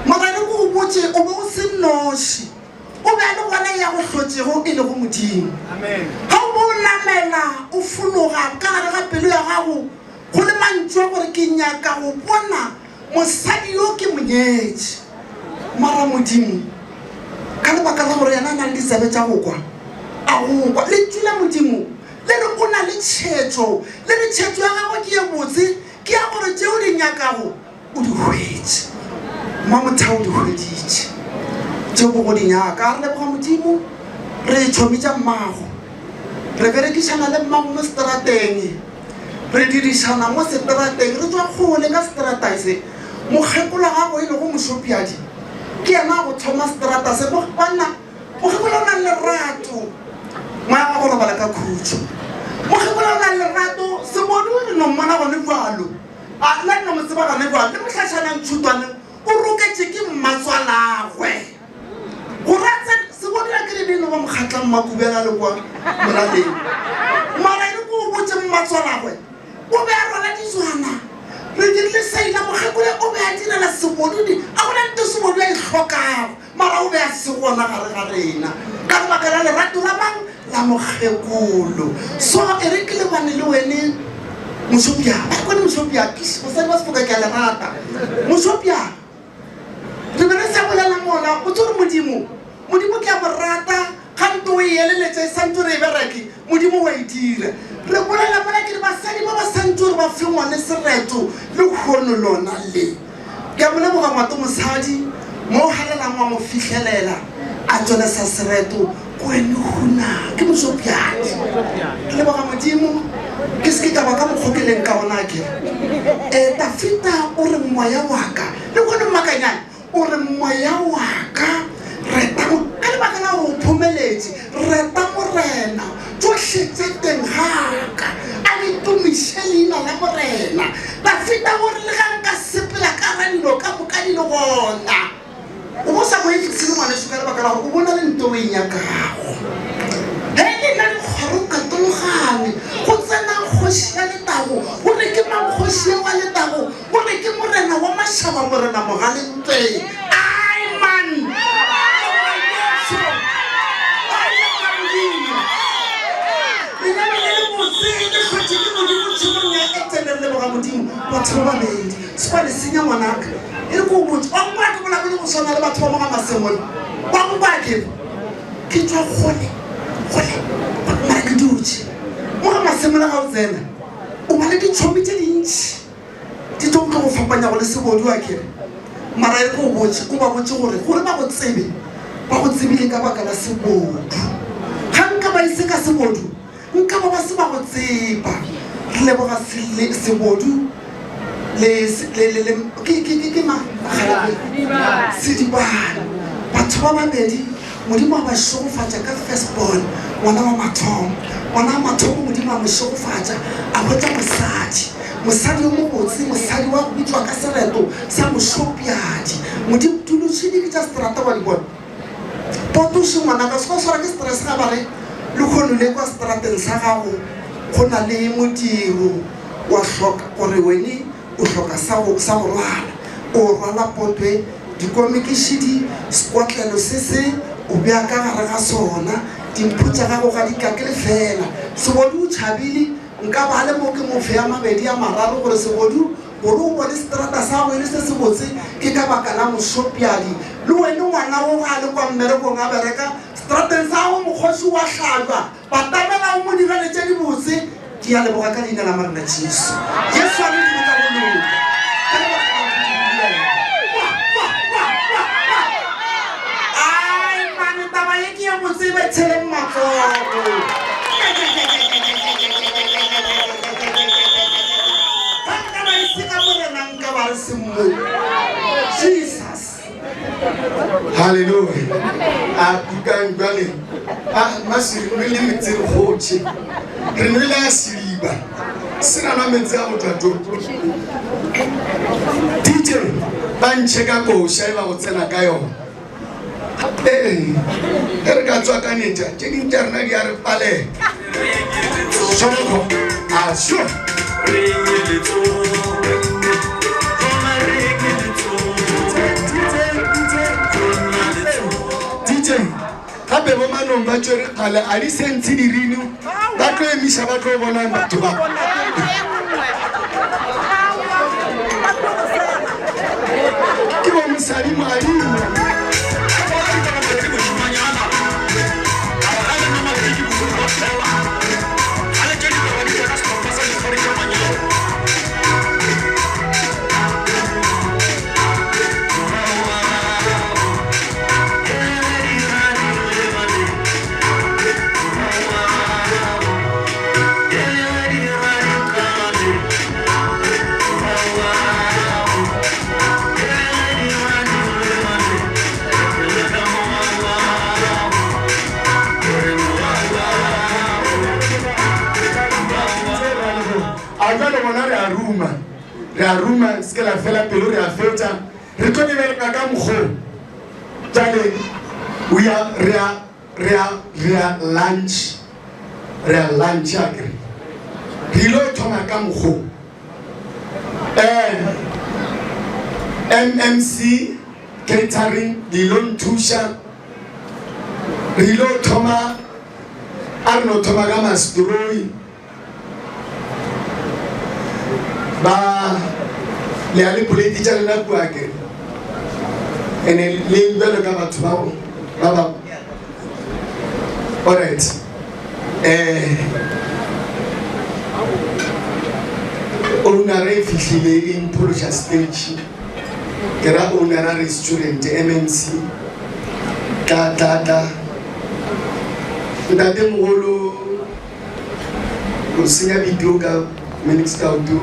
mara re go botse o be o se noši O be a le gona ya go hlotšego e lego Modimo. Ga o bo o namela o fologa ka gare ga pelo ya gago go le mantšu a gore ke nyaka go bona mosadi yo ke mo nyetše. Mara Modimo, ka lebaka la gore yena a na le ditsebe tša go kwa, a go kwa. Lentšu la Modimo le re o na le tšhetšo, le re tšhetšo ya gagwe ke ye botse, ke ya gore tše o di nyakago o di hwetše. Mmamotheo o di hweditše tšeo bo go di nyaka. A re leboga Modimo, re tšhomi tša mmago. Re berekišana le mmago mo seterateng. Re dirišana mo seterateng. Re tšwa kgole ka seterata se. Mokgekolo wa gago e lego Mošopiadi ke yena a go thoma seterata se. Banna, mokgekolo o na le lerato. Moya wa go robala ka khutšo. Mokgekolo o na le lerato. Sebodu re no mmona gone bjalo. A nna ke no mo tseba gane jwale, le mohlašana Ntšhutwaneng o roketše ke mmatswalagwe. Gore a tsene, Sebodi a ke re beno ba mokgatlang Mmakubela le kwa moraleng. Mara e re ko o botše mmatswalagwe, o be a rwala dijwana. Re dirile seila, mokgekole o be a direla Sebodi di, a gona nto Sebodi a e hlokago. Mara o be a se gona gare ga rena ka lebaka la lerato la mang? La mokgekolo. So e re ke lebane le wene Mošopja. Ba re kwene Mošopja, kish, mosadi wa sefoka ke a le rata. Mošopja, re be re sa bolela mola, o tso re Modimo, Modimo ke a mo rata, ga nto o e eleletša e santse re e bereke, Modimo wa e dira. Re bolela mola ke re basadi ba ba santse re ba fe ngwane sereto le kgono lona le. Ke a mo leboga Ngwato mosadi, mo o galelang wa mo fihlelela, a tšwelesa sereto Kwene huna ke mošopjadi. Ke leboga Modimo ke se ke ka ba ka mokgo ke leng ka gona ke re. E, Dafita o re moya wa ka, le kgone mmakanyane, o re moya wa ka reta ka lebaka la gore o phomeletše, reta Morena. Tšohle tše teng ga ka, a di tumiše leina la Morena. Dafida o re, Le ge nka sepela ka ra dilo ka moka di le gona. O bo sa boife selo, ngwaneso, ka lebaka la gore o bona le nto o e nyakago. Ge le na dikgoro katologane, go tsena kgoši ya letago. O re ke mang kgoši ye wa letago? O re ke Morena wa mašaba, Morena mogalentweng. Ai man! Leboga Jesu! Ai leboga Modimo! Lenyalo le le botse le hlotše ke Modimo tšhemong ya Etene. Re leboga Modimo. Batho ba babedi. Sekwa le senya ngwanaka. E re ke o botse. Wa nkwa ke bolabole go swana le batho ba mo ga Masemola. Wa nkwa ke re ke tšwa kgole, kgole, mara ke dutše. Mo ga Masemola ga o tsena, o ba le ditšhomi tše dintši. Di tlo tlo go fapanyago le sebodu a kere. Mara e re ke o botše, o ba botše gore, gore ba go tsebe, ba go tsebile ka baka la sebodu. Ga nka ba e se ka sebodu, nka ba ba se ba go tseba. Re leboga se, sebodu le, le, le, le, ke, ke, ke, ke mang? Makgalabje? Sedibana. Batho ba babedi, Modimo a ba šegofatša ka first born, ngwana wa mathomo. Ngwana wa mathomo Modimo a mo šegofatša, a hwetša mosadi. Mosadi yo mobotse, mosadi wa go bitšwa ka sereto sa mošopjadi. Modimo, dilo tše di ke tša seterata wa di bona. Potoše ngwanaka, se ka swara ke stress ga ba re lehono le kwa seterateng sa gago go na le modiro wa hloka gore wene o hloka sa go sa go rwala. O rwala potwe, dikomikišidi, sekotlelo se se o bea ka gare ga sona. Dimpho tša gago ga di kake lefeela. Sebodu o tšhabile. Nka ba le mo ke mo fe a mabedi a mararo gore sebodu gore o bone seterata sa gago e le se sebotse ke ka baka la mošopjadi. Le wene ngwana wo ga a le kwa mmerekong a bereka seterateng sa gago mokgoši wa hlajwa batamela o mo direle tše dibotse. Ke a leboga ka leina la Morena Jesu. Jesu a le dire ka go loka. Ka lebaka la gore ke dirile yena. Wa, wa, wa, wa, wa. Ai mane taba ye ke ye botse e betheleng matsogo. Ga nka ba e se ka Morena nka ba re se mo. Jesus. Haleluya. A kukang jwale. A masiri nwele metsi re kgotše. Re nwele a sediba. Se ra nwa metsi a go tšwa to. DJ ba ntšhe ka koša e ba go tsena ka yona. Ee, ge re ka tswakanetša tše ding tša rena di a re palela. Tshwanelo a sure. DJ gape bo manong ba tšwere kgale a di sentshe dirino ba tlo emiša ba tlo bonang batho ba. Ke bo mosadi moadimo. A jwale gona re a ruma. Re a ruma, se ke la fela pelo, re a fetša. Re tlo lebelela ka mokgo. Bjale, we are, re a, re a, re a lunch. Re a lunch, a kere. Re ile go thoma ka mokgo. Eh, MMC Catering, le ilo nthuša. Re ile go thoma, a re no thoma ka mastroi. Ba le ya le plate tša lena kua ke ene le bjalo ka batho ba ba ba alright eh owner e fihlile e mphološa stage ke ra owner a restaurant MMC tla tla tla ntate mogolo O senya video ka Minix Auto.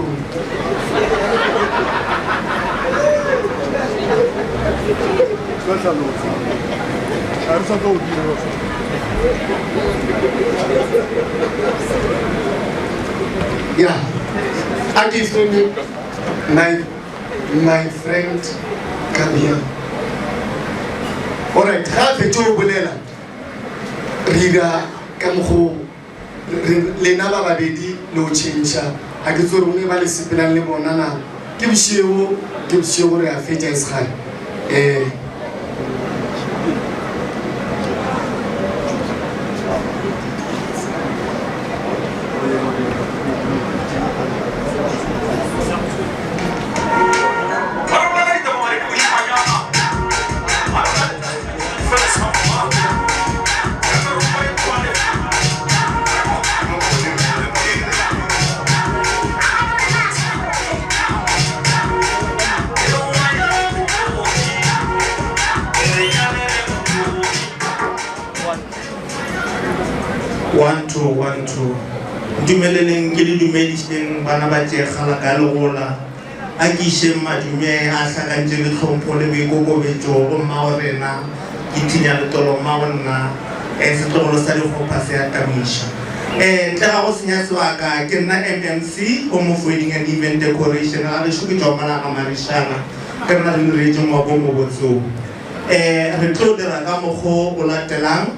Yeah. A ke fene my friend come here. All right, ga fetše o bolela re dira ka mokgo Lena ba babedi le o tšhentšha. Ga ke tsebe gore ba le sepelang le bona na. Ke bošego, ke bošego re a fetša e segale. Eh. One, two, one, two. Ntumeleleng ke le dumedišeng bana ba tšekgala ka legola a ke išeng madume a hlakantše le tlhompho le boikokobetšo go mmago rena ke thinya letolo mmago nna um setlogolo sa dikgopha se a tamiša um ntle ga go senya sebaka ke nna MMC Home of Wedding and Event Decoration ga gešo ke tšwa mola ga Marišana ke rena re diretše ngwako mo botseo um re tlo dira ka mokgo o latelang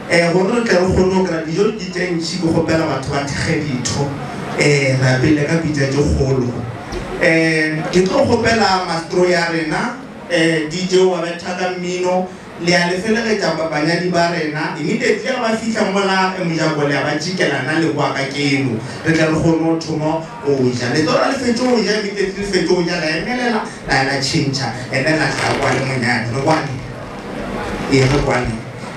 um gore re tle re kgone go kry-a dijo di tše ntši ke kgopela batho ba thekge ditho um re apeile ka pitša tše kgolo um ke tlo kgopela mastro ya rena um DJ wa betha ka mmino le a le felegetša banyadi ba rena immediately ga ba fihla mola mojako le a ba tšikelana le boa ka keno re tle re kgone go thoma go ja le tlo ra le fetše go ja immediately le fetše go ja la emelela la ya la tšhentšha and then la tla kwa le monyadi re kwane ee re kwane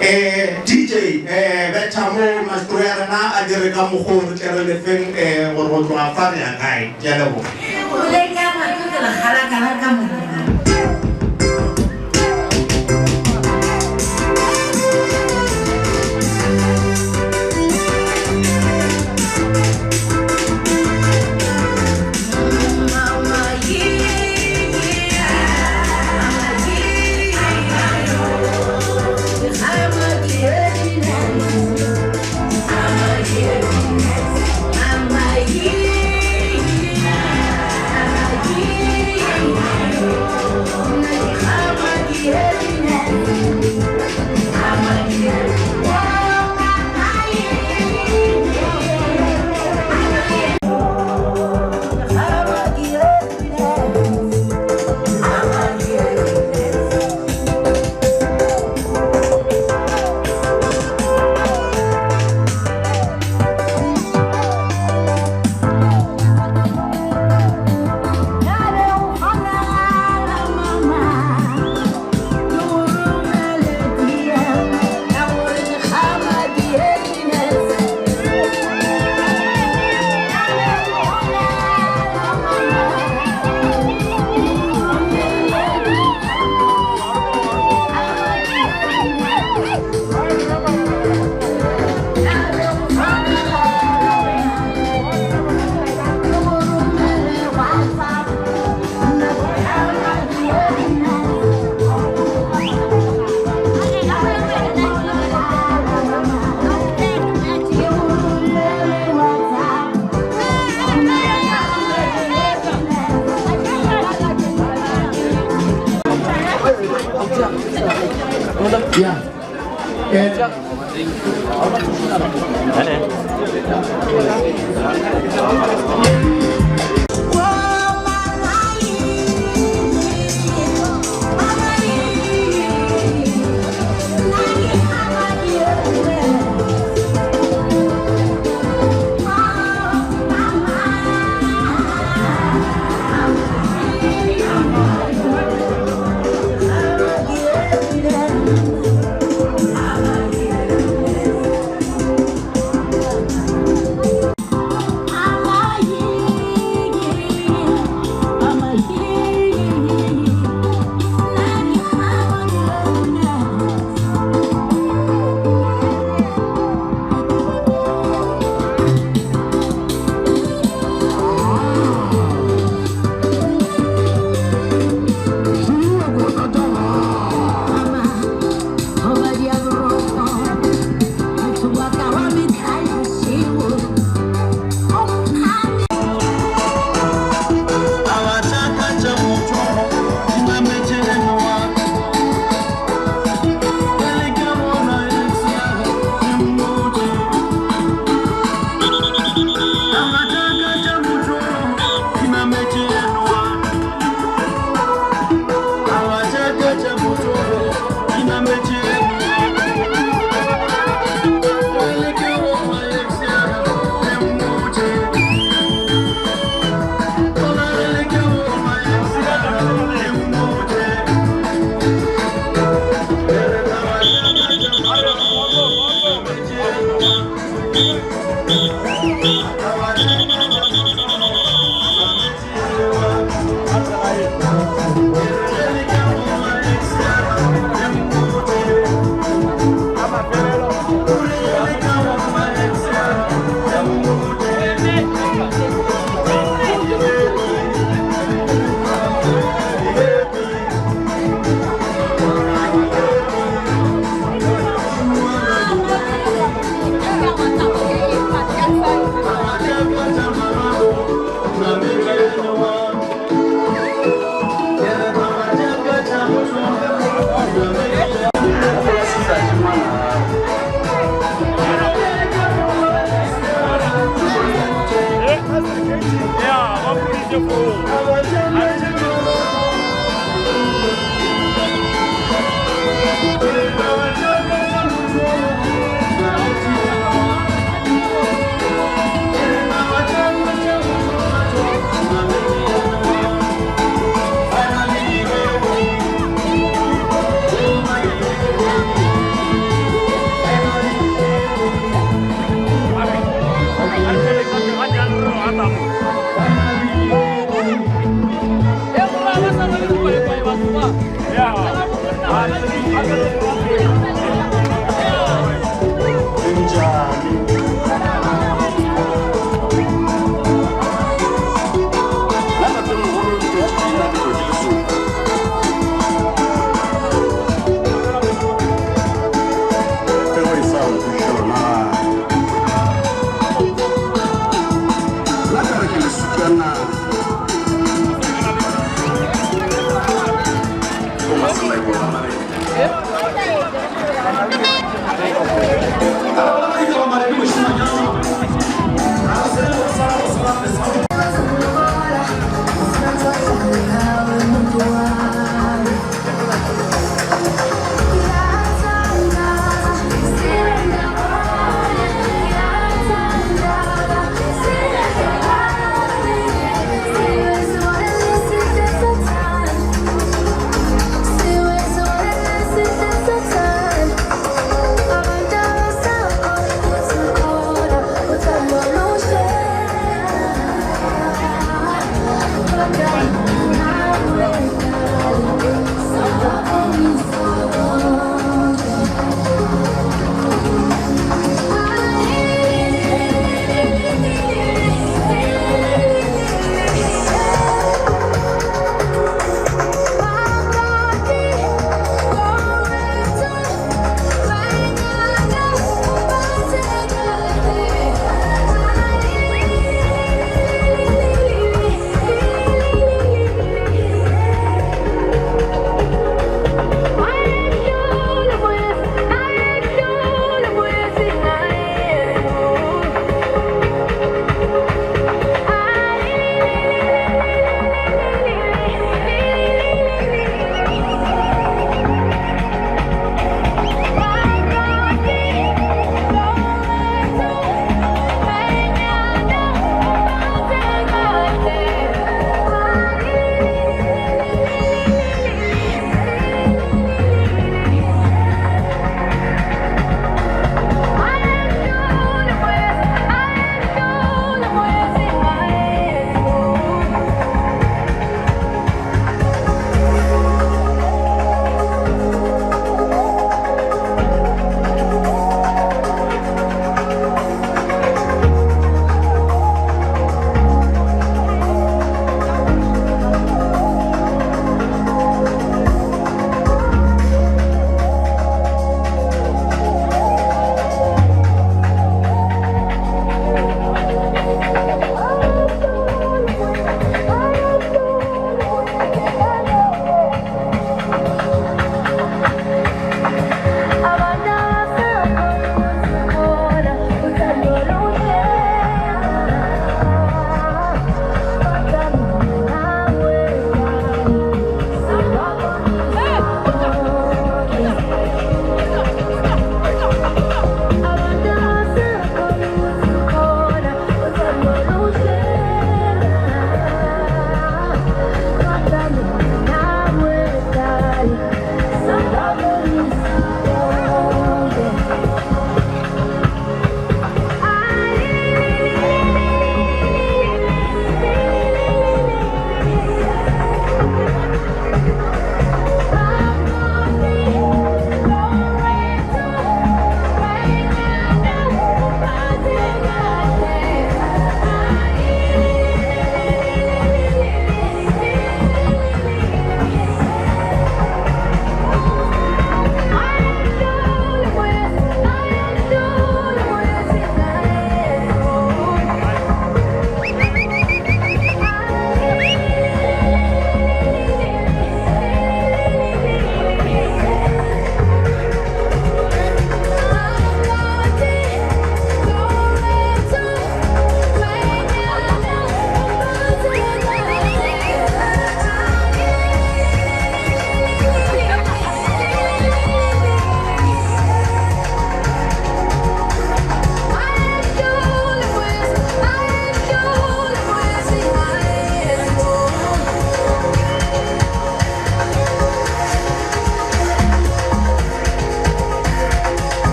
um DJ um betha mo mastro ya rena a dire ka mokgo re tle re lefeng um gore go tloga fa re ya kae ke a leboga. Yeah.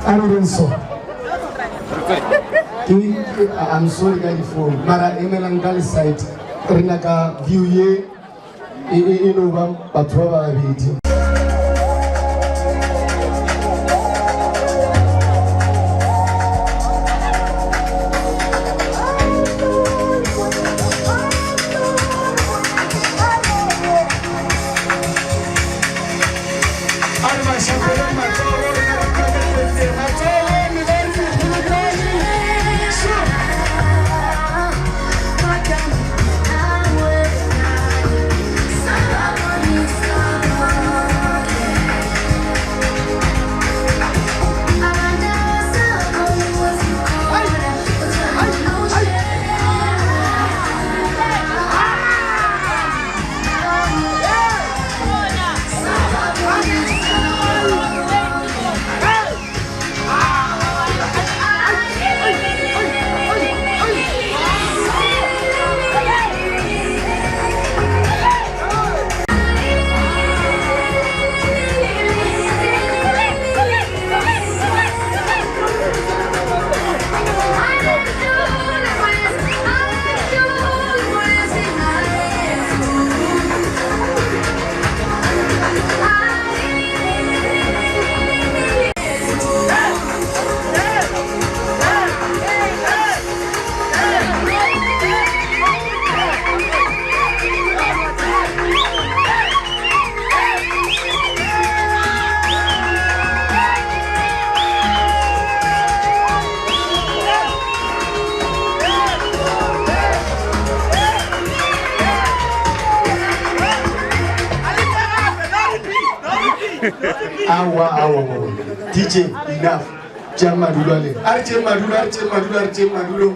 A re reng so. Ke I'm sorry ka di-phone mara emelang ka le-side re nyaka view ye e e e no ba batho ba babedi. A re ba šapeleng matsogo re nyaka kgabetete matsogo mebadi dikgolokwane. Sure. Aowa, aowa, aowa. DJ, enough. Tšeang madulo a lena. A re tšeeng madulo, a re tšeeng madulo, a re tšeeng madulo.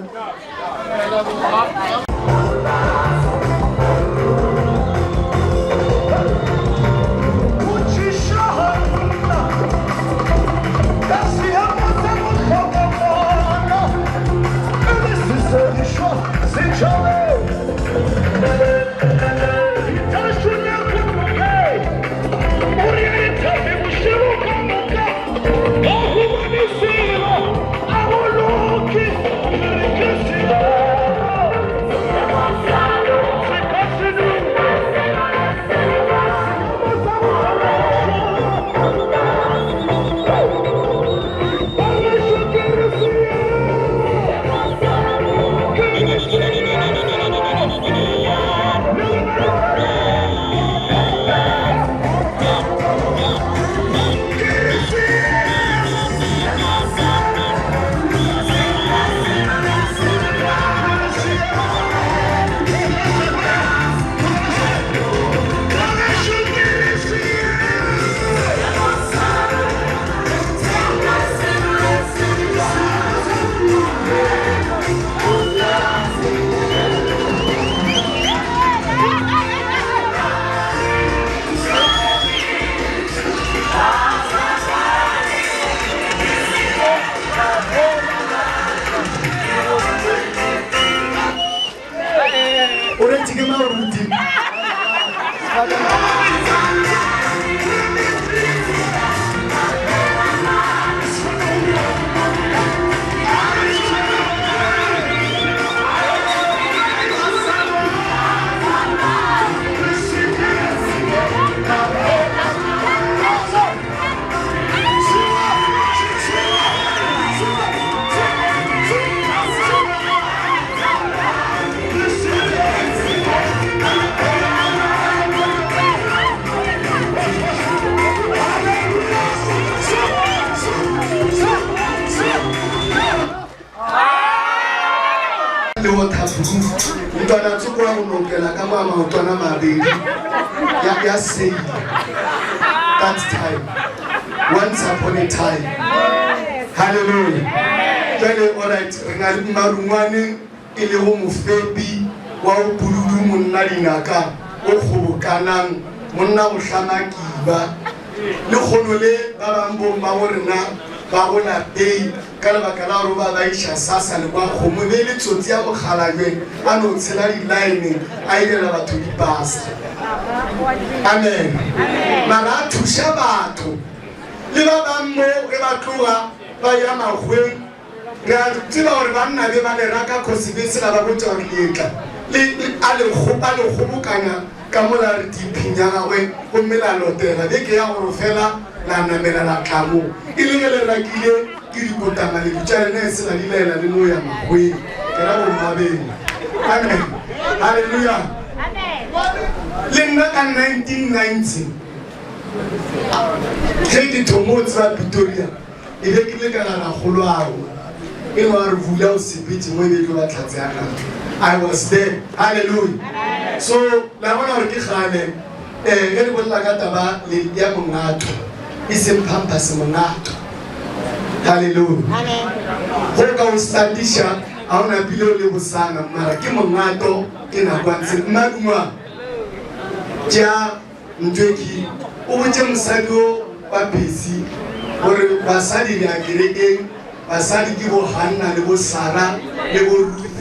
O retše ke maruti. Le waterproof ntwana tsoko ya go nokela ka mo a maotwana mabedi ya ya seile that time once upon a time halleluja jale alright re na le mmarungwane e lego mofepi wa o pududu monna dinaka o kgobokanang monna go hlama kiba le kgono le ba bang bomma go rena ba go lapeng ka lebaka la gore ba ba iša sasa le kwa kgomo e be e le tsotsi ya mokgalabje a no tshela di-line a irela batho dipasa amen mara a thuša batho le ba bang mo ge ba tloga. ba ya makgweng Re a tseba gore banna be ba le raka Khosibese la ba botša gore le etla le a le a le kgobokanya ka mola diphing ya gagwe gomme la lotela beke ya gore fela la namela la tla mo e le ge le rakile ke dikotana le tša lena e se la di laela le no ya makgweng ke ra bommabeng amen halleluja le nna ka 1990 ge ke thomo o tseba Pretoria E be ke le ka ga rakgoloago e no a re vula o sepetse mo e be e tlo ba tlhatse ya gagwe. I was there. Hallelujah. So la bona gore ke kgale eh ge re bolela ka taba le ya mongato e seng pampers mongato. Hallelujah. Go ka o statiša a o napile o le bosana mara ke mongato ke nako a ntse mmadungwa tša Ntweki o botše mosadi o wa Phesi gore basadi re ya kerekeng, basadi ke bo Hanna le bo Sara le bo Ruth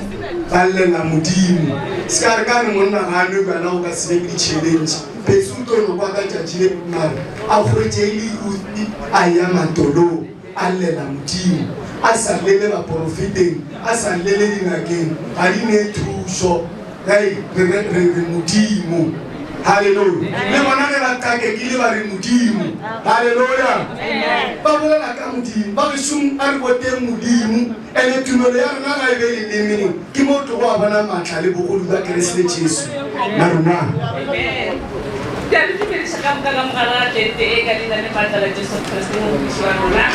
ba llela Modimo. Se ka re ka re monna ga a nwe bjala go ka se be le di-challenge. Phesi o tlo no kwa ka tšatši le mare a hwetše e le Ruth a eya matolong a llela Modimo. A sa llele baporofeteng, a sa llele dingakeng, ga di nee thušo. Hei, re, re, re, re Modimo. Haleluya. Le bona ge ba takekile ba re Modimo. Haleluya. Ba bolela ka Modimo. Ba gešong a re boteng Modimo. Ene tumelo ya rena ga e be lelemeng. Ke mo o tlogo wa bona maatla le bogolo bja Keresete Jesu. Marumang. Ke a le dumediša ka moka ka mogare ga tente e ka leina le maatla la Jesu Kriste Mopološi wa rona.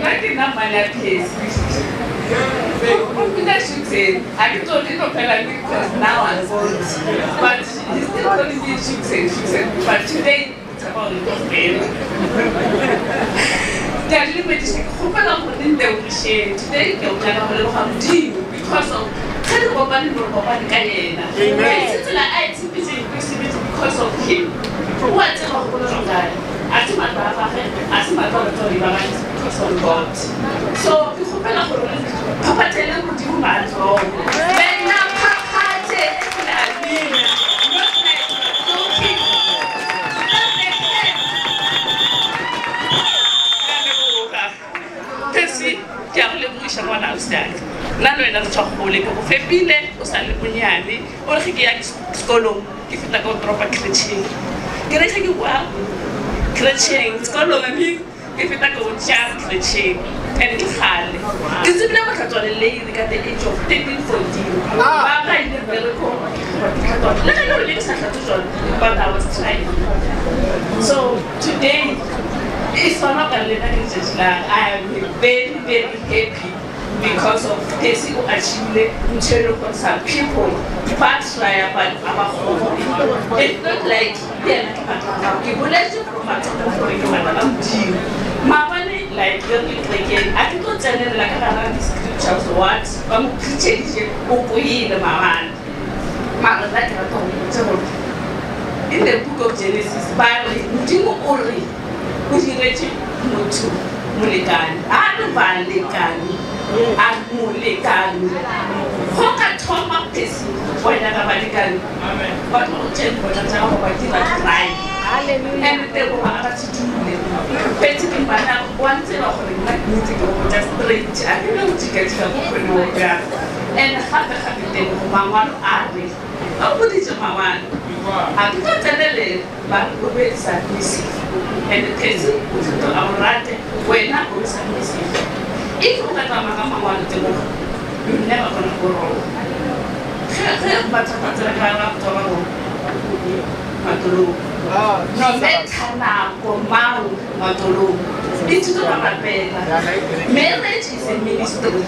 Nna ke nna mmane a Phesi. O mpitša Shooting. A ke tlo ke tlo fela because now I'm old. But he's still calling me Shooting, Shooting. But today, tshepa gore tlo fela. Ke a le dumediša ke kgopela gore le ntebogišeng. Today ke o nyaka go leboga Modimo because of ge re kopane re kopane ka yena. Amen. Se tsela a e tshepetseng ke sebetse because of him. O a tseba go bolelwa kae. A se matla a gagwe, a se matla a batswadi ba gagwe, it's because of God. So ke kgopela gore re phaphathele Modimo matsogo. Lena phaphathe le a bina. Not like joking. Clap the hands. Ke a leboga. Percy, ke a go lebogiša ngwana ausi aka. Nna le wena re tswa kgole, ke go fepile o sa le monyane. O re ge ke ya sekolong ke feta ka go toropa creche-eng. Ke re ge ke boa creche-eng, sekolong I mean, ke feta ka go tšea creche-eng. And ke kgale ke tsebile go hlatswa leleiri ka the age of 13, 14. Ba ka ile mmerekong ke hlatswa. Le ge e le gore ne ke sa hlatswe jalo, but I was trying. So today e swana ka lena ke letšatši la I am very very happy because of Percy o achievile ntho e leng gore some people ba trya but ga ba kgone. It's not like ke yena ke matla a gago. Ke boletse from mathomo gore ke matla a Modimo. Maabane like ge re le kerekeng a ke tlo tsenelela ka gare ga di-scriptures what ba mo preacheditše o kwele maabane. Mara nna ke rata go botša gore in the book of Genesis ba re Modimo o re o diretše motho molekane. A re balekane, a re molekane. Go ka thoma Percy wa nyaka balekane ba tlo go tšea dikotla tša gago ba dira dry. And Tebogo a ka se dule. Percy ke ngwana wa ntseba gore nna ke ntse ke go botša straight. A ke no jikajika bokgoni bo bjalo. And gape gape Tebogo mangwalo a re ba boditše mangwalo. A ke tlo tsenelela. Ba re o be submissive and Percy o tlo a o rate wena o be submissive. If o ka tsamaya ka mangwalo Tebogo you never gonna go wrong. Ge ge batho ba tsena ka ga tswa go matolong. No matter nako mang matolong. Ithute go rapela. Marriage is a ministry.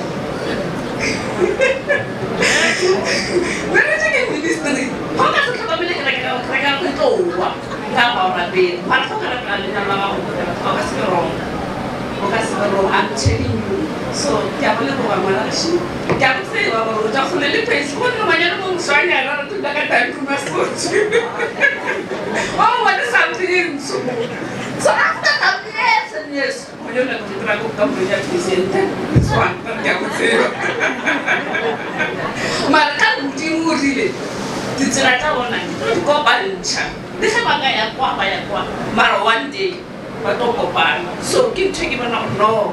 Marriage ke ministry. Ga o ka se tlhokomele kereke ya gago, kereke ya gago e tlo wa ka ga o rapele. Mara ge o ka rapela lenyalo la gago, o ka se be wrong. O ka se be wrong, I'm telling you. So ke a go leboga ngwana gešo. Ke a go tseba gore o tšwa kgole le Percy. Go nne ngwanyana mo moswanyana re tlo dula ka Tankuma Sport. Oh, what is something e ntsho. So after some years and years, Mara ka Modimo o rile ditsela tša bona ke tlo di kopantšha le ge ba ka ya kwa ba ya kwa mara one day Ba tlo kopana. So ke ntho e ke bona gore no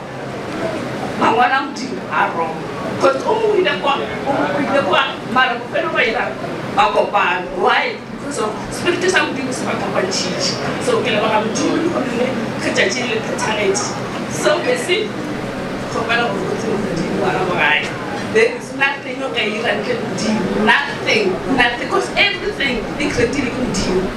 mangwalo a Modimo a wrong. Cause o mongwe o ile kwa, o mongwe o ile kwa, mara bofelo ba ira ba kopana. Why? Because of spirit sa Modimo se ba kopantšhitše. So ke leboga Modimo le gore le ge tšatši le phethagetše. So bese kgopela gore o tsebe Modimo wa gago gae. There is nothing o ka ira ntle le Modimo. Nothing, nothing. Because everything e creatile ke Modimo.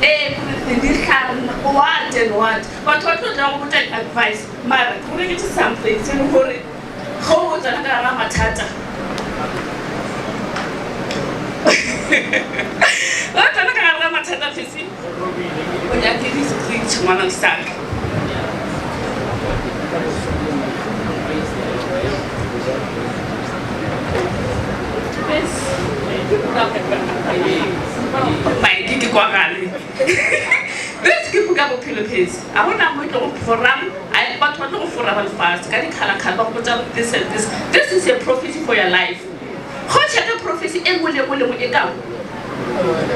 Everything, dihlare, what and what. Batho ba tlo tla go botša advice, mara go reketše something se le gore ge o tsena ka gara mathata o tsena ka gare ga mathata fese o nyake di-scripture ngwana isaka. Mike ke kwagale. This ke buka bophelo phetse. A gona mo e tlo go forang, batho ba tlo go fora ba lefase ka dikhalakhala ba go botsa this and this. This is a prophecy for your life. Go checka prophecy e nngwe le nngwe le nngwe e kago.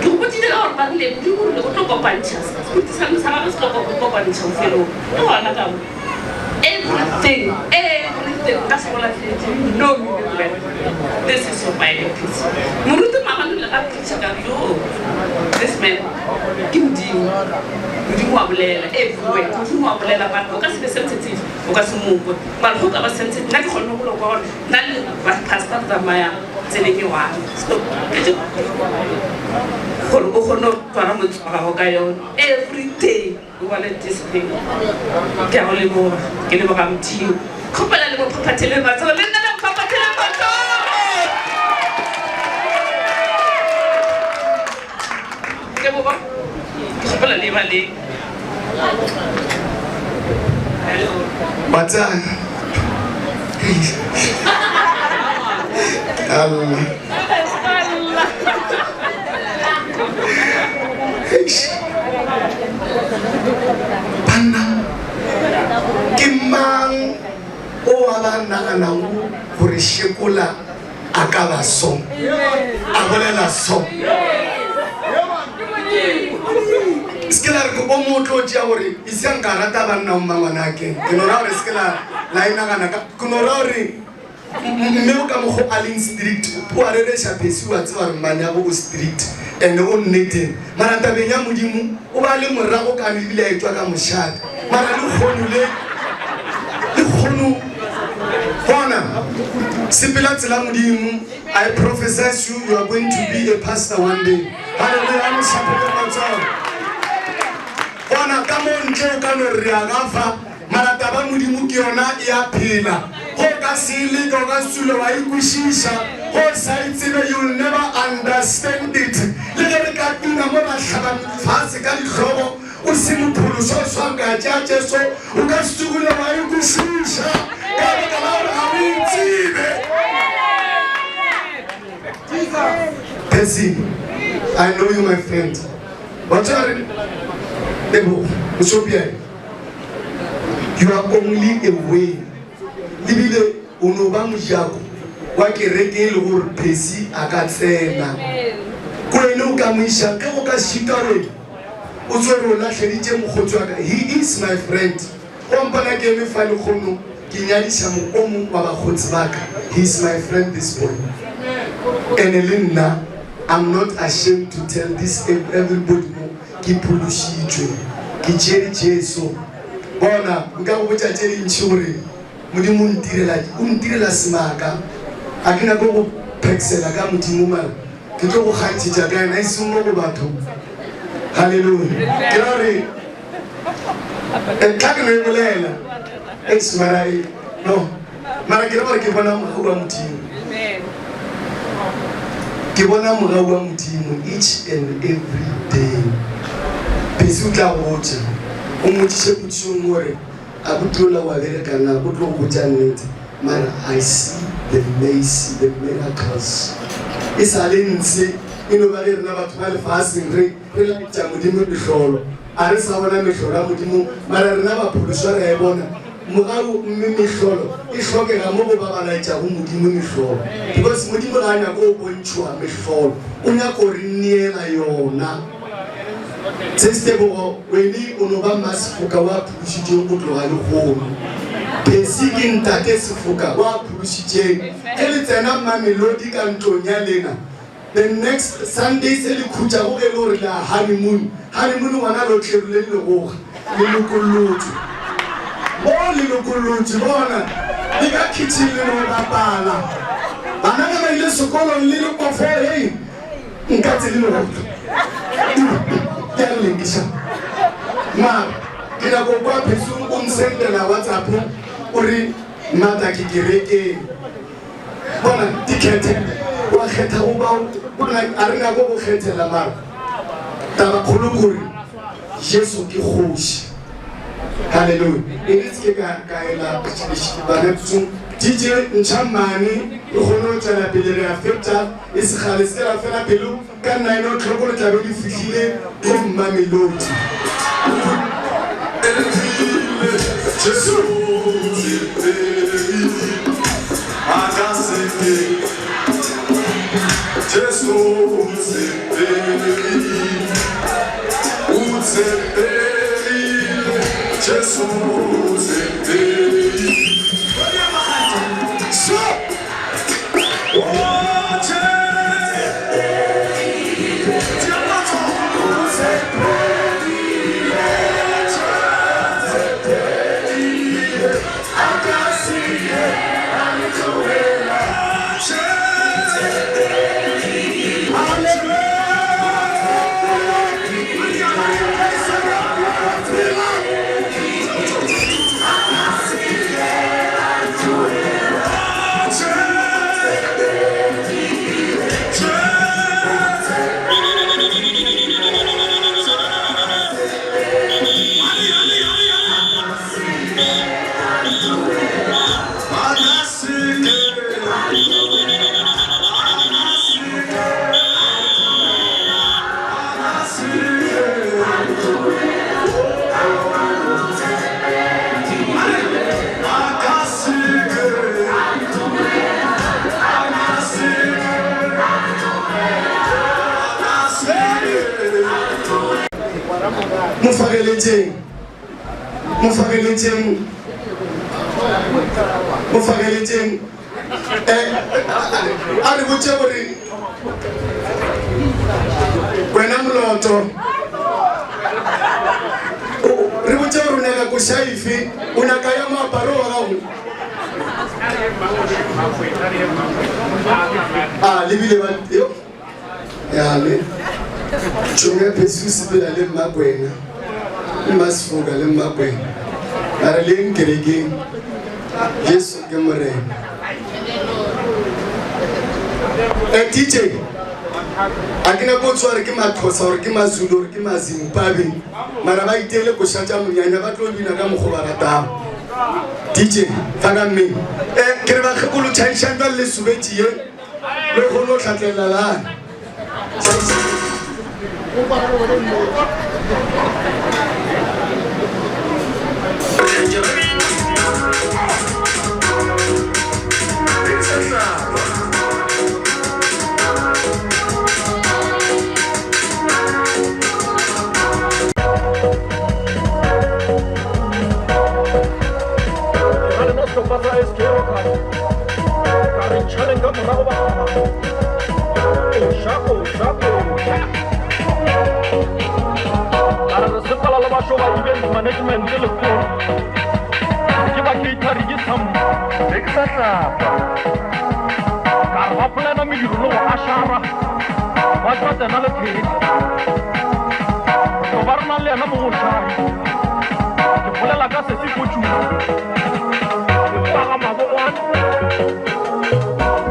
Ke go botsile ka gore ba rile Modimo o rile o tlo kopantšha spirit sa sa gagwe se tlo kopantšha bofelong. Ke gona ka mo. Everything, everything ka se go lahletše. No, this is your Bible please. Moruti mama le ga preacher ka yo. This man ke Modimo. Modimo wa bolela everywhere. Modimo wa bolela but o ka se be sensitive, o ka se mo kwe. Mara go ka ba sensitive, nna ke kgonne go lo kwa gore nna le pastor re tsamaya tseleng e one. So gore o kgone go tshwara motse wa gago ka yone every day. O bale this thing. Ke a go leboga. Ke leboga Modimo. Kgopela le mo phaphathele matsogo. Le nna le mo phaphathele matsogo. Tebogo. Ke kgopela le ba le. Batsana. Allah. Eish. Banna, ke mang o a ba naganago gore Shekola a ka ba so? A bolela so. Se ke la re ke o motlo tšea gore e se nka rata banna o mmangwanake. Ke no ra gore se ke la la e nagana ka ke no ra gore Mme o ka mokgo a leng strict, o a rereša Phesi o a tseba gore mmaneago o strict and o nneteng. Mara tabeng ya Modimo o ba le morago kano ebile a etšwa ka mošate. Mara lekgono le, lekgono gona sepela tsela Modimo. I prophesize you, you are going to be a pastor one day. Hallelujah, a mo hlapele matsogo. Gona ka mo ntle o ka no re re a gafa. Mara taba Modimo ke yona e a phela. Go o ka se e leke, o ka se tsule wa e kwešiša. Go o sa e tsebe, you'll never understand it. Le ge re ka tuna mo ra hlaba fase ka dihlogo, o se mophološwa o swa nka tšea Jesu, o ka se tsogile wa e kwešiša ka baka la gore ga o e tsebe. Percy, I know you my friend. Wa tseba re Tebogo, Mošopiane. You are only a way. Lebile o no ba mojako wa kereke e le gore Percy a ka tsena. Ko ene o ka mo iša ge go ka šika wena. O tswere o lahleditše mokgotsi wa ka. He is my friend. Go mpona ke eme fa lekgono ke nyadiša mo o mong wa bakgotsi ba ka. He is my friend this boy. Ene le nna I'm not ashamed to tell this everybody mo. Ke phološitšwe. Ke tšere Jesu. Bona, nka go botša tše dintši gore Modimo o ntirela, o ntirela semaka. A ke nyake go phekisela ka Modimo, mara ke tlo go kgantšhetša ka yena, e seng mo go batho. Haleluya. Ke ra gore, tla ke no e bolela. Eish, mara e, no. Mara ke ra gore ke bona mogau wa Modimo. Ke bona mogau wa Modimo each and every day. Phesi o tla go botša, o mmotšiše potšišo nngwe gore abuti yola wa bereka na, o tlo go botša nnete. Mara I see the mercy, the miracles. E sa le ntshe, e no ba ge rena batho ba lefaseng re re laetša Modimo mehlolo. A re sa bona mehlolo ya Modimo, mara rena baphološwa re a e bona. Mogau mme mehlolo e hlokega mo go ba ba laetšago Modimo mehlolo. Because Modimo ga a nyake go bontšhwa mehlolo, o nyaka go re neela yona. Sesitebogo wene o no ba mmasefoka wa phološitšeng go tloga lehono. Phesi ke ntate sefoka wa phološitšeng. Ge le tsena Mamelodi ka ntlong ya lena, the next Sunday se le khutšago ge e le gore le a honeymoon, honeymoon gona lo tlerule le legoga, le lokollotšwe. Mo le lokollotšwe, bona, le ka kitchen le no bapala. Bana ge ba ile sekolong le le kofo, hei, nka tse le legoga. Ke a le lekiša. Mara, ke nyako kwa Phesi o nsendela WhatsApp o re, Mmata ke kerekeng. Bona, di kgethe. Wa kgetha go bao, bona, a re nyako go kgethela mara taba kgolo ke gore Jesu ke kgoši. Hallelujah. E re se ke ka ka ela bana tsong. DJ ntšha mane re kgone go tšwela pele re a feta e se kgale se ke la fela pelo ka 9 o'clock le tlabe le fihlile ko Mamelodi. Jesu a ka se ke Jesu o tshepegile o tshepegile Jesu o tshepegile So Mo fageletšeng, mo fageletšeng, mo fageletšeng. Eh, a re botše gore wena moloto re botše gore o nyaka koša efe o nyaka ya moaparo wa gago a lebile ba yo ya le tšhomo ya phesi o sepela le mmakwena mmasefoka le mmakwena a re leng kerekeng jesu ke morena e dj a ke nako tshware ke mathosa gore ke mazulu gore ke mazimbabwe mara ba iteele koša tša monyanya ba tlo bina ka mokgo ba ratago dj fa ka mmeng e ke re bakgekolo tšhaišang jale le subetše ye le kgone go tlhatlelela lane Sehlopha sa SK Rockers ka re ntšhaleng ka morago ba Koša, koša, koša. Ka re re sepela le bašo ba event management lekgolo. Ke ba catering ke samma. Be ke sa hlapa. Ka re ba polana mediro le go ašara. Ba tšwa tsena le pheta. Re tlo ba re na le yena mogošai. Ke bolela ka sesi Fortune. Ke paga mabogwane.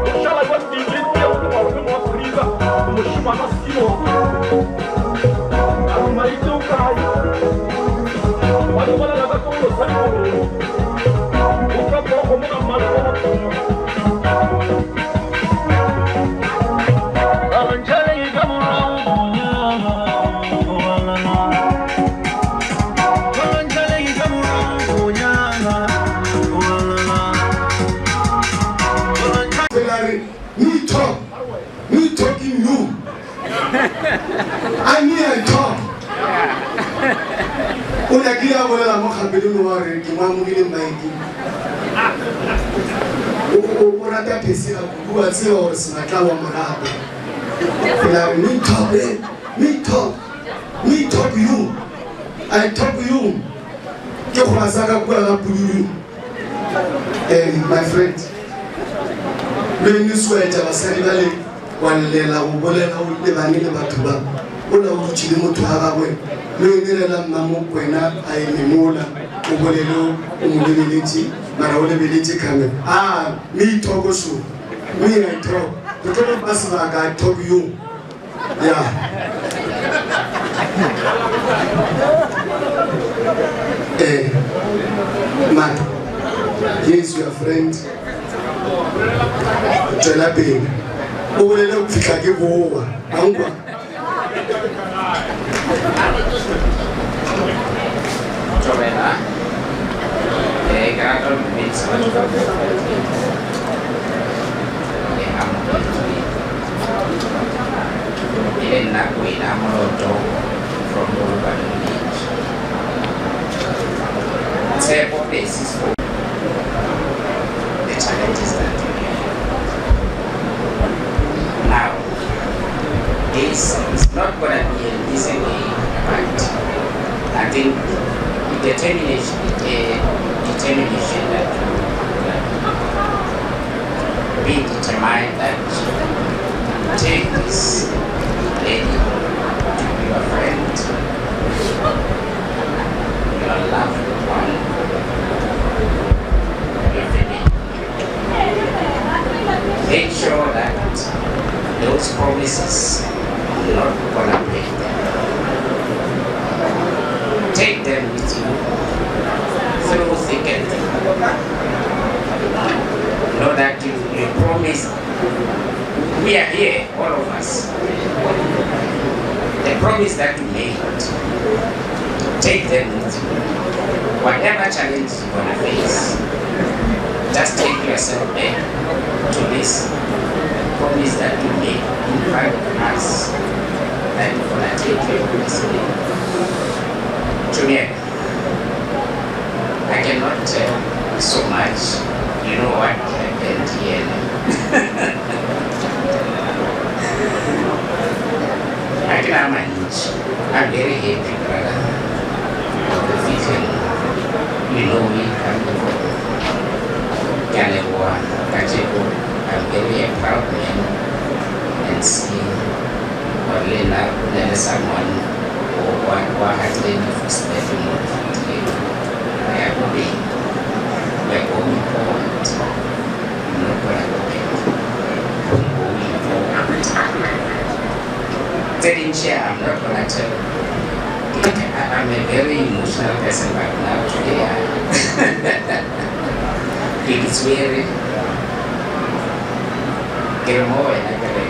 O šala jwa DJ Teo ke marope mo Afrika. Mošemana Simon. A re maitse o kae? Ba di bolela ka sekolo sa dikoloi. O tšwa porogo mo ga mmalekgotla. Fela re me talk, me talking you. I me I talk. O nyakile a bolela mo kgapelong wa gore ke mo amogile mike. O, o, o rata Phesela kudu, wa tseba gore Senatla wa mo rata. Pele a re, me top, eh, me top, me top you, I top you. Ke kgola sa ka kua ga Pududu. Eh, my friend, le ene swaetša basadi ba le wa llela go bolela o lebane le batho ba o la o dutše le motho wa gagwe le ene rela mmamokwena a eme mola o bolele o mo lebeletše mara o lebeletše camera ah me talk so me I talk re tlo go fa sebaka I talk you ya eh man here is your friend tšwela pele o bolele go fihla ke boa ankwa Thobela. Eh, ke rata go dumedisa batho ka moka le amogetswe. E le nna Kwena Moloto from Polokwane Village. Tshepo Percy for the challenges that we have. Now, this is not gonna be an easy way, but I think the determination, the determination that you that be determined that you take this lady to be your friend, your loved one, your family. Make sure that those promises you're not gonna break them. Take them with you through thick and thin. Know that you, you promise. We are here, all of us. The promise that you made, take them with you. Whatever challenge you're gonna face, just take yourself back to this promise that you made in front of us that you're gonna take care of this lady. Juliet, I cannot tell so much. You know what happened here. I can manage. I'm very happy, brother. The vision, you know me, I'm the Ke a leboha kajeko. I'm very a proud man and see gore le nna o na le someone wa wa hatileng di-footstep mo re fetileng. Re ya ko pele. We are going forward. I'm not gonna go back. I'm going forward. Tse dintši I'm not gonna tell. I'm a very emotional person, but now today I ke ke tshwere ke re mo wena ke re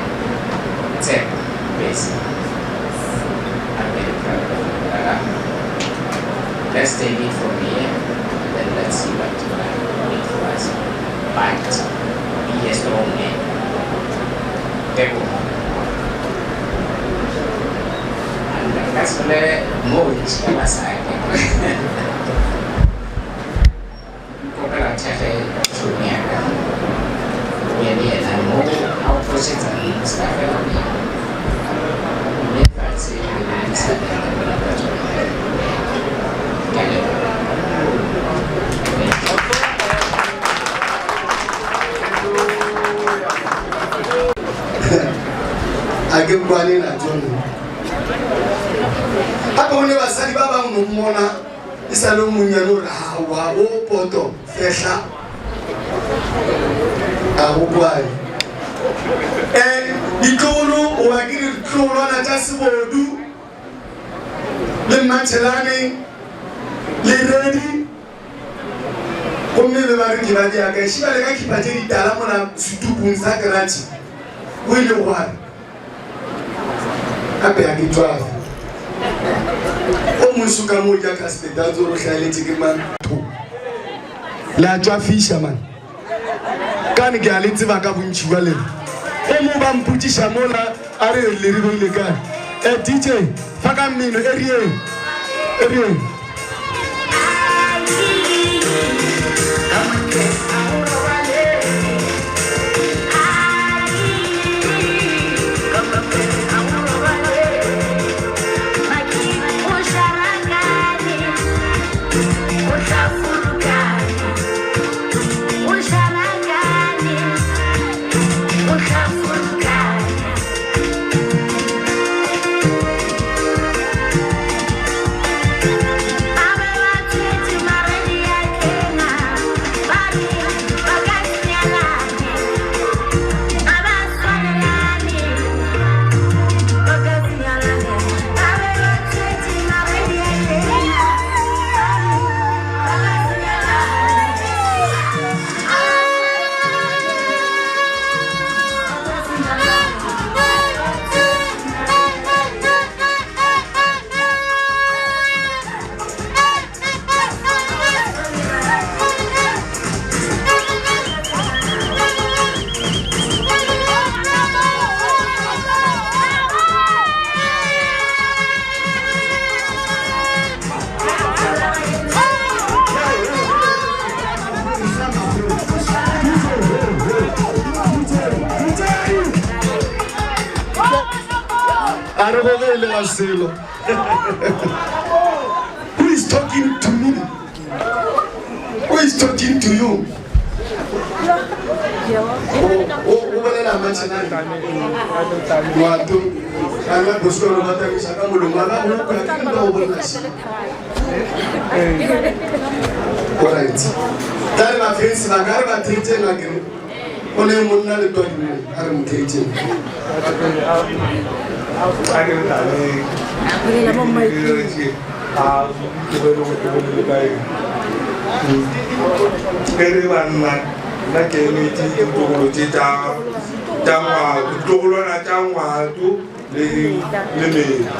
Tshepo Bese I'm very proud of you brother. Let's take it from here and then let's see what gonna wait for us. But be a strong man. Tebogo. And ka se bolele mo bontši ka basadi. Nkopela thekge tšhomi ya ka. O be le yena mo a o phošetsang o se ka fela pelo. Mme fatshe le boledisaneng le bona ka tsona. Ke a leboga. A ke kwane natso nna. Gape go ne basadi ba bangwe no mmona e sa le o monnyane o re aowa o poto fehla a go kwane. Um ditlogolo goba ke ditlogolwana tša sebodu le mmatšhelane le redi gomme be ba re ke ba diaka ešita le ka khipa tše ditala mola setupung sa keratšhe go ile gwa re gape a ke tšwafe o moso ka moo ja castet a tsoro hlaeletše ke mang le a tšwafiša man kane ke a le tseba ka bontši bja lena o mo ba mpotšiša mola a re le re beile kae e dj fa ka mmino e rieng e rieng. A re gogele ga selo. Who is talking to me? Who is talking to you? O bolela matšhenane ngwato ana bosolo ba tabiša ka molomo ana go kwa ke nka o bolela se. Alright. Tla re ba fense ba ka re ba theetseng a kere. O ne monna le twadimo a re mo theetseng. E re banna nna ke emetše ditlogolo tše tša ngwato ditlogolwana tša ngwato le le mela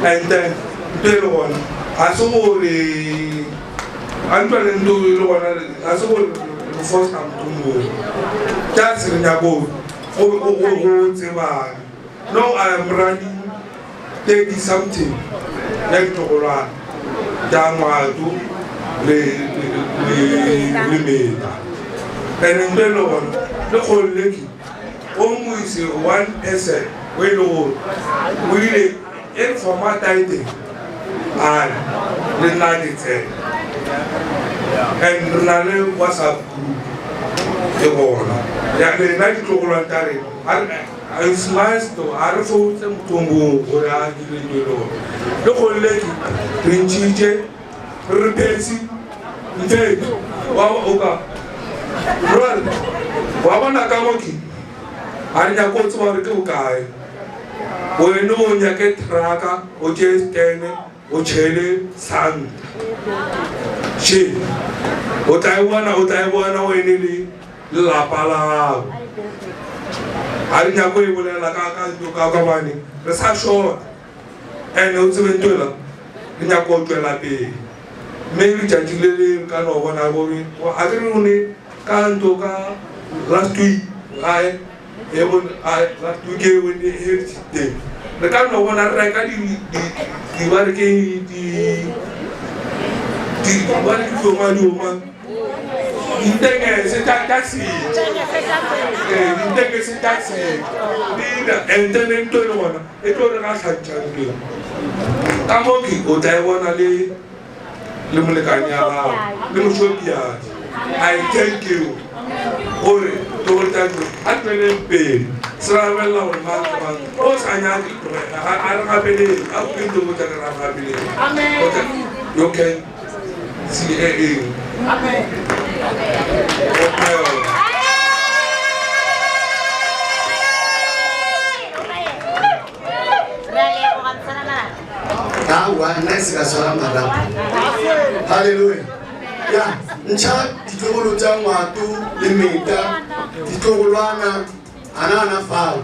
and then nto e le gona ga se gore a ntwa le nto e le gona ga se gore re fosta motho moo tša se re nyako go tsebana no I am running 30 something ya ditlogolwana tša ngwato le le meta and nto e le gona le kgololeki o mongwe is one person o e le gore o ile e re formata e teng a re le nna ke tsena and re na le whatsapp group e gona ya lena ditlogolwane tša rena it's nice though a re foutse mothong gore a dire ntho e le gore le kgololeki re ntšhitše re re phesi mfethu wa o ka brother wa bona ka mo ke a re nyako o tseba gore ke bokae wene o nyake trucka o tšee stene o tšhele santa she o tla e bona o tla e bona wene le lelapa la gago a re nyako e bolela ka ka ka ka bane re sa short and o tsebe ntwela re nyako go tšwela pele mme letšatši le le ka no bona gore a ke re o ne ka ntlo ka last week ae e bone ae last week e bone heritage day re ka no bona re reka di di di ba re ke di di ba re ke dioma dioma ditengese tša tša setšo ee ditengese tša setšo di and then ntho e le gona e tlo re gahlantšha ntweng ka mo ke o tla e bona le le molekane ya gago le mošopiadi i thank you gore tlogotajo a tsweleng pele se rabelela gore mang le mang o sa nyake tlogela a re gapeleng a ke ntobotsa ke ra gapeleng you can see eng Amen. Aowa, nna ke se ka swara marapo. Haleluya. Ya, ntšha ditlogolo tša ngwato le meta, ditlogolwana, ana ana fao.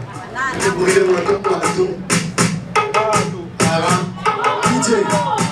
Ke bogile ngwato ngwato. Aga, DJ.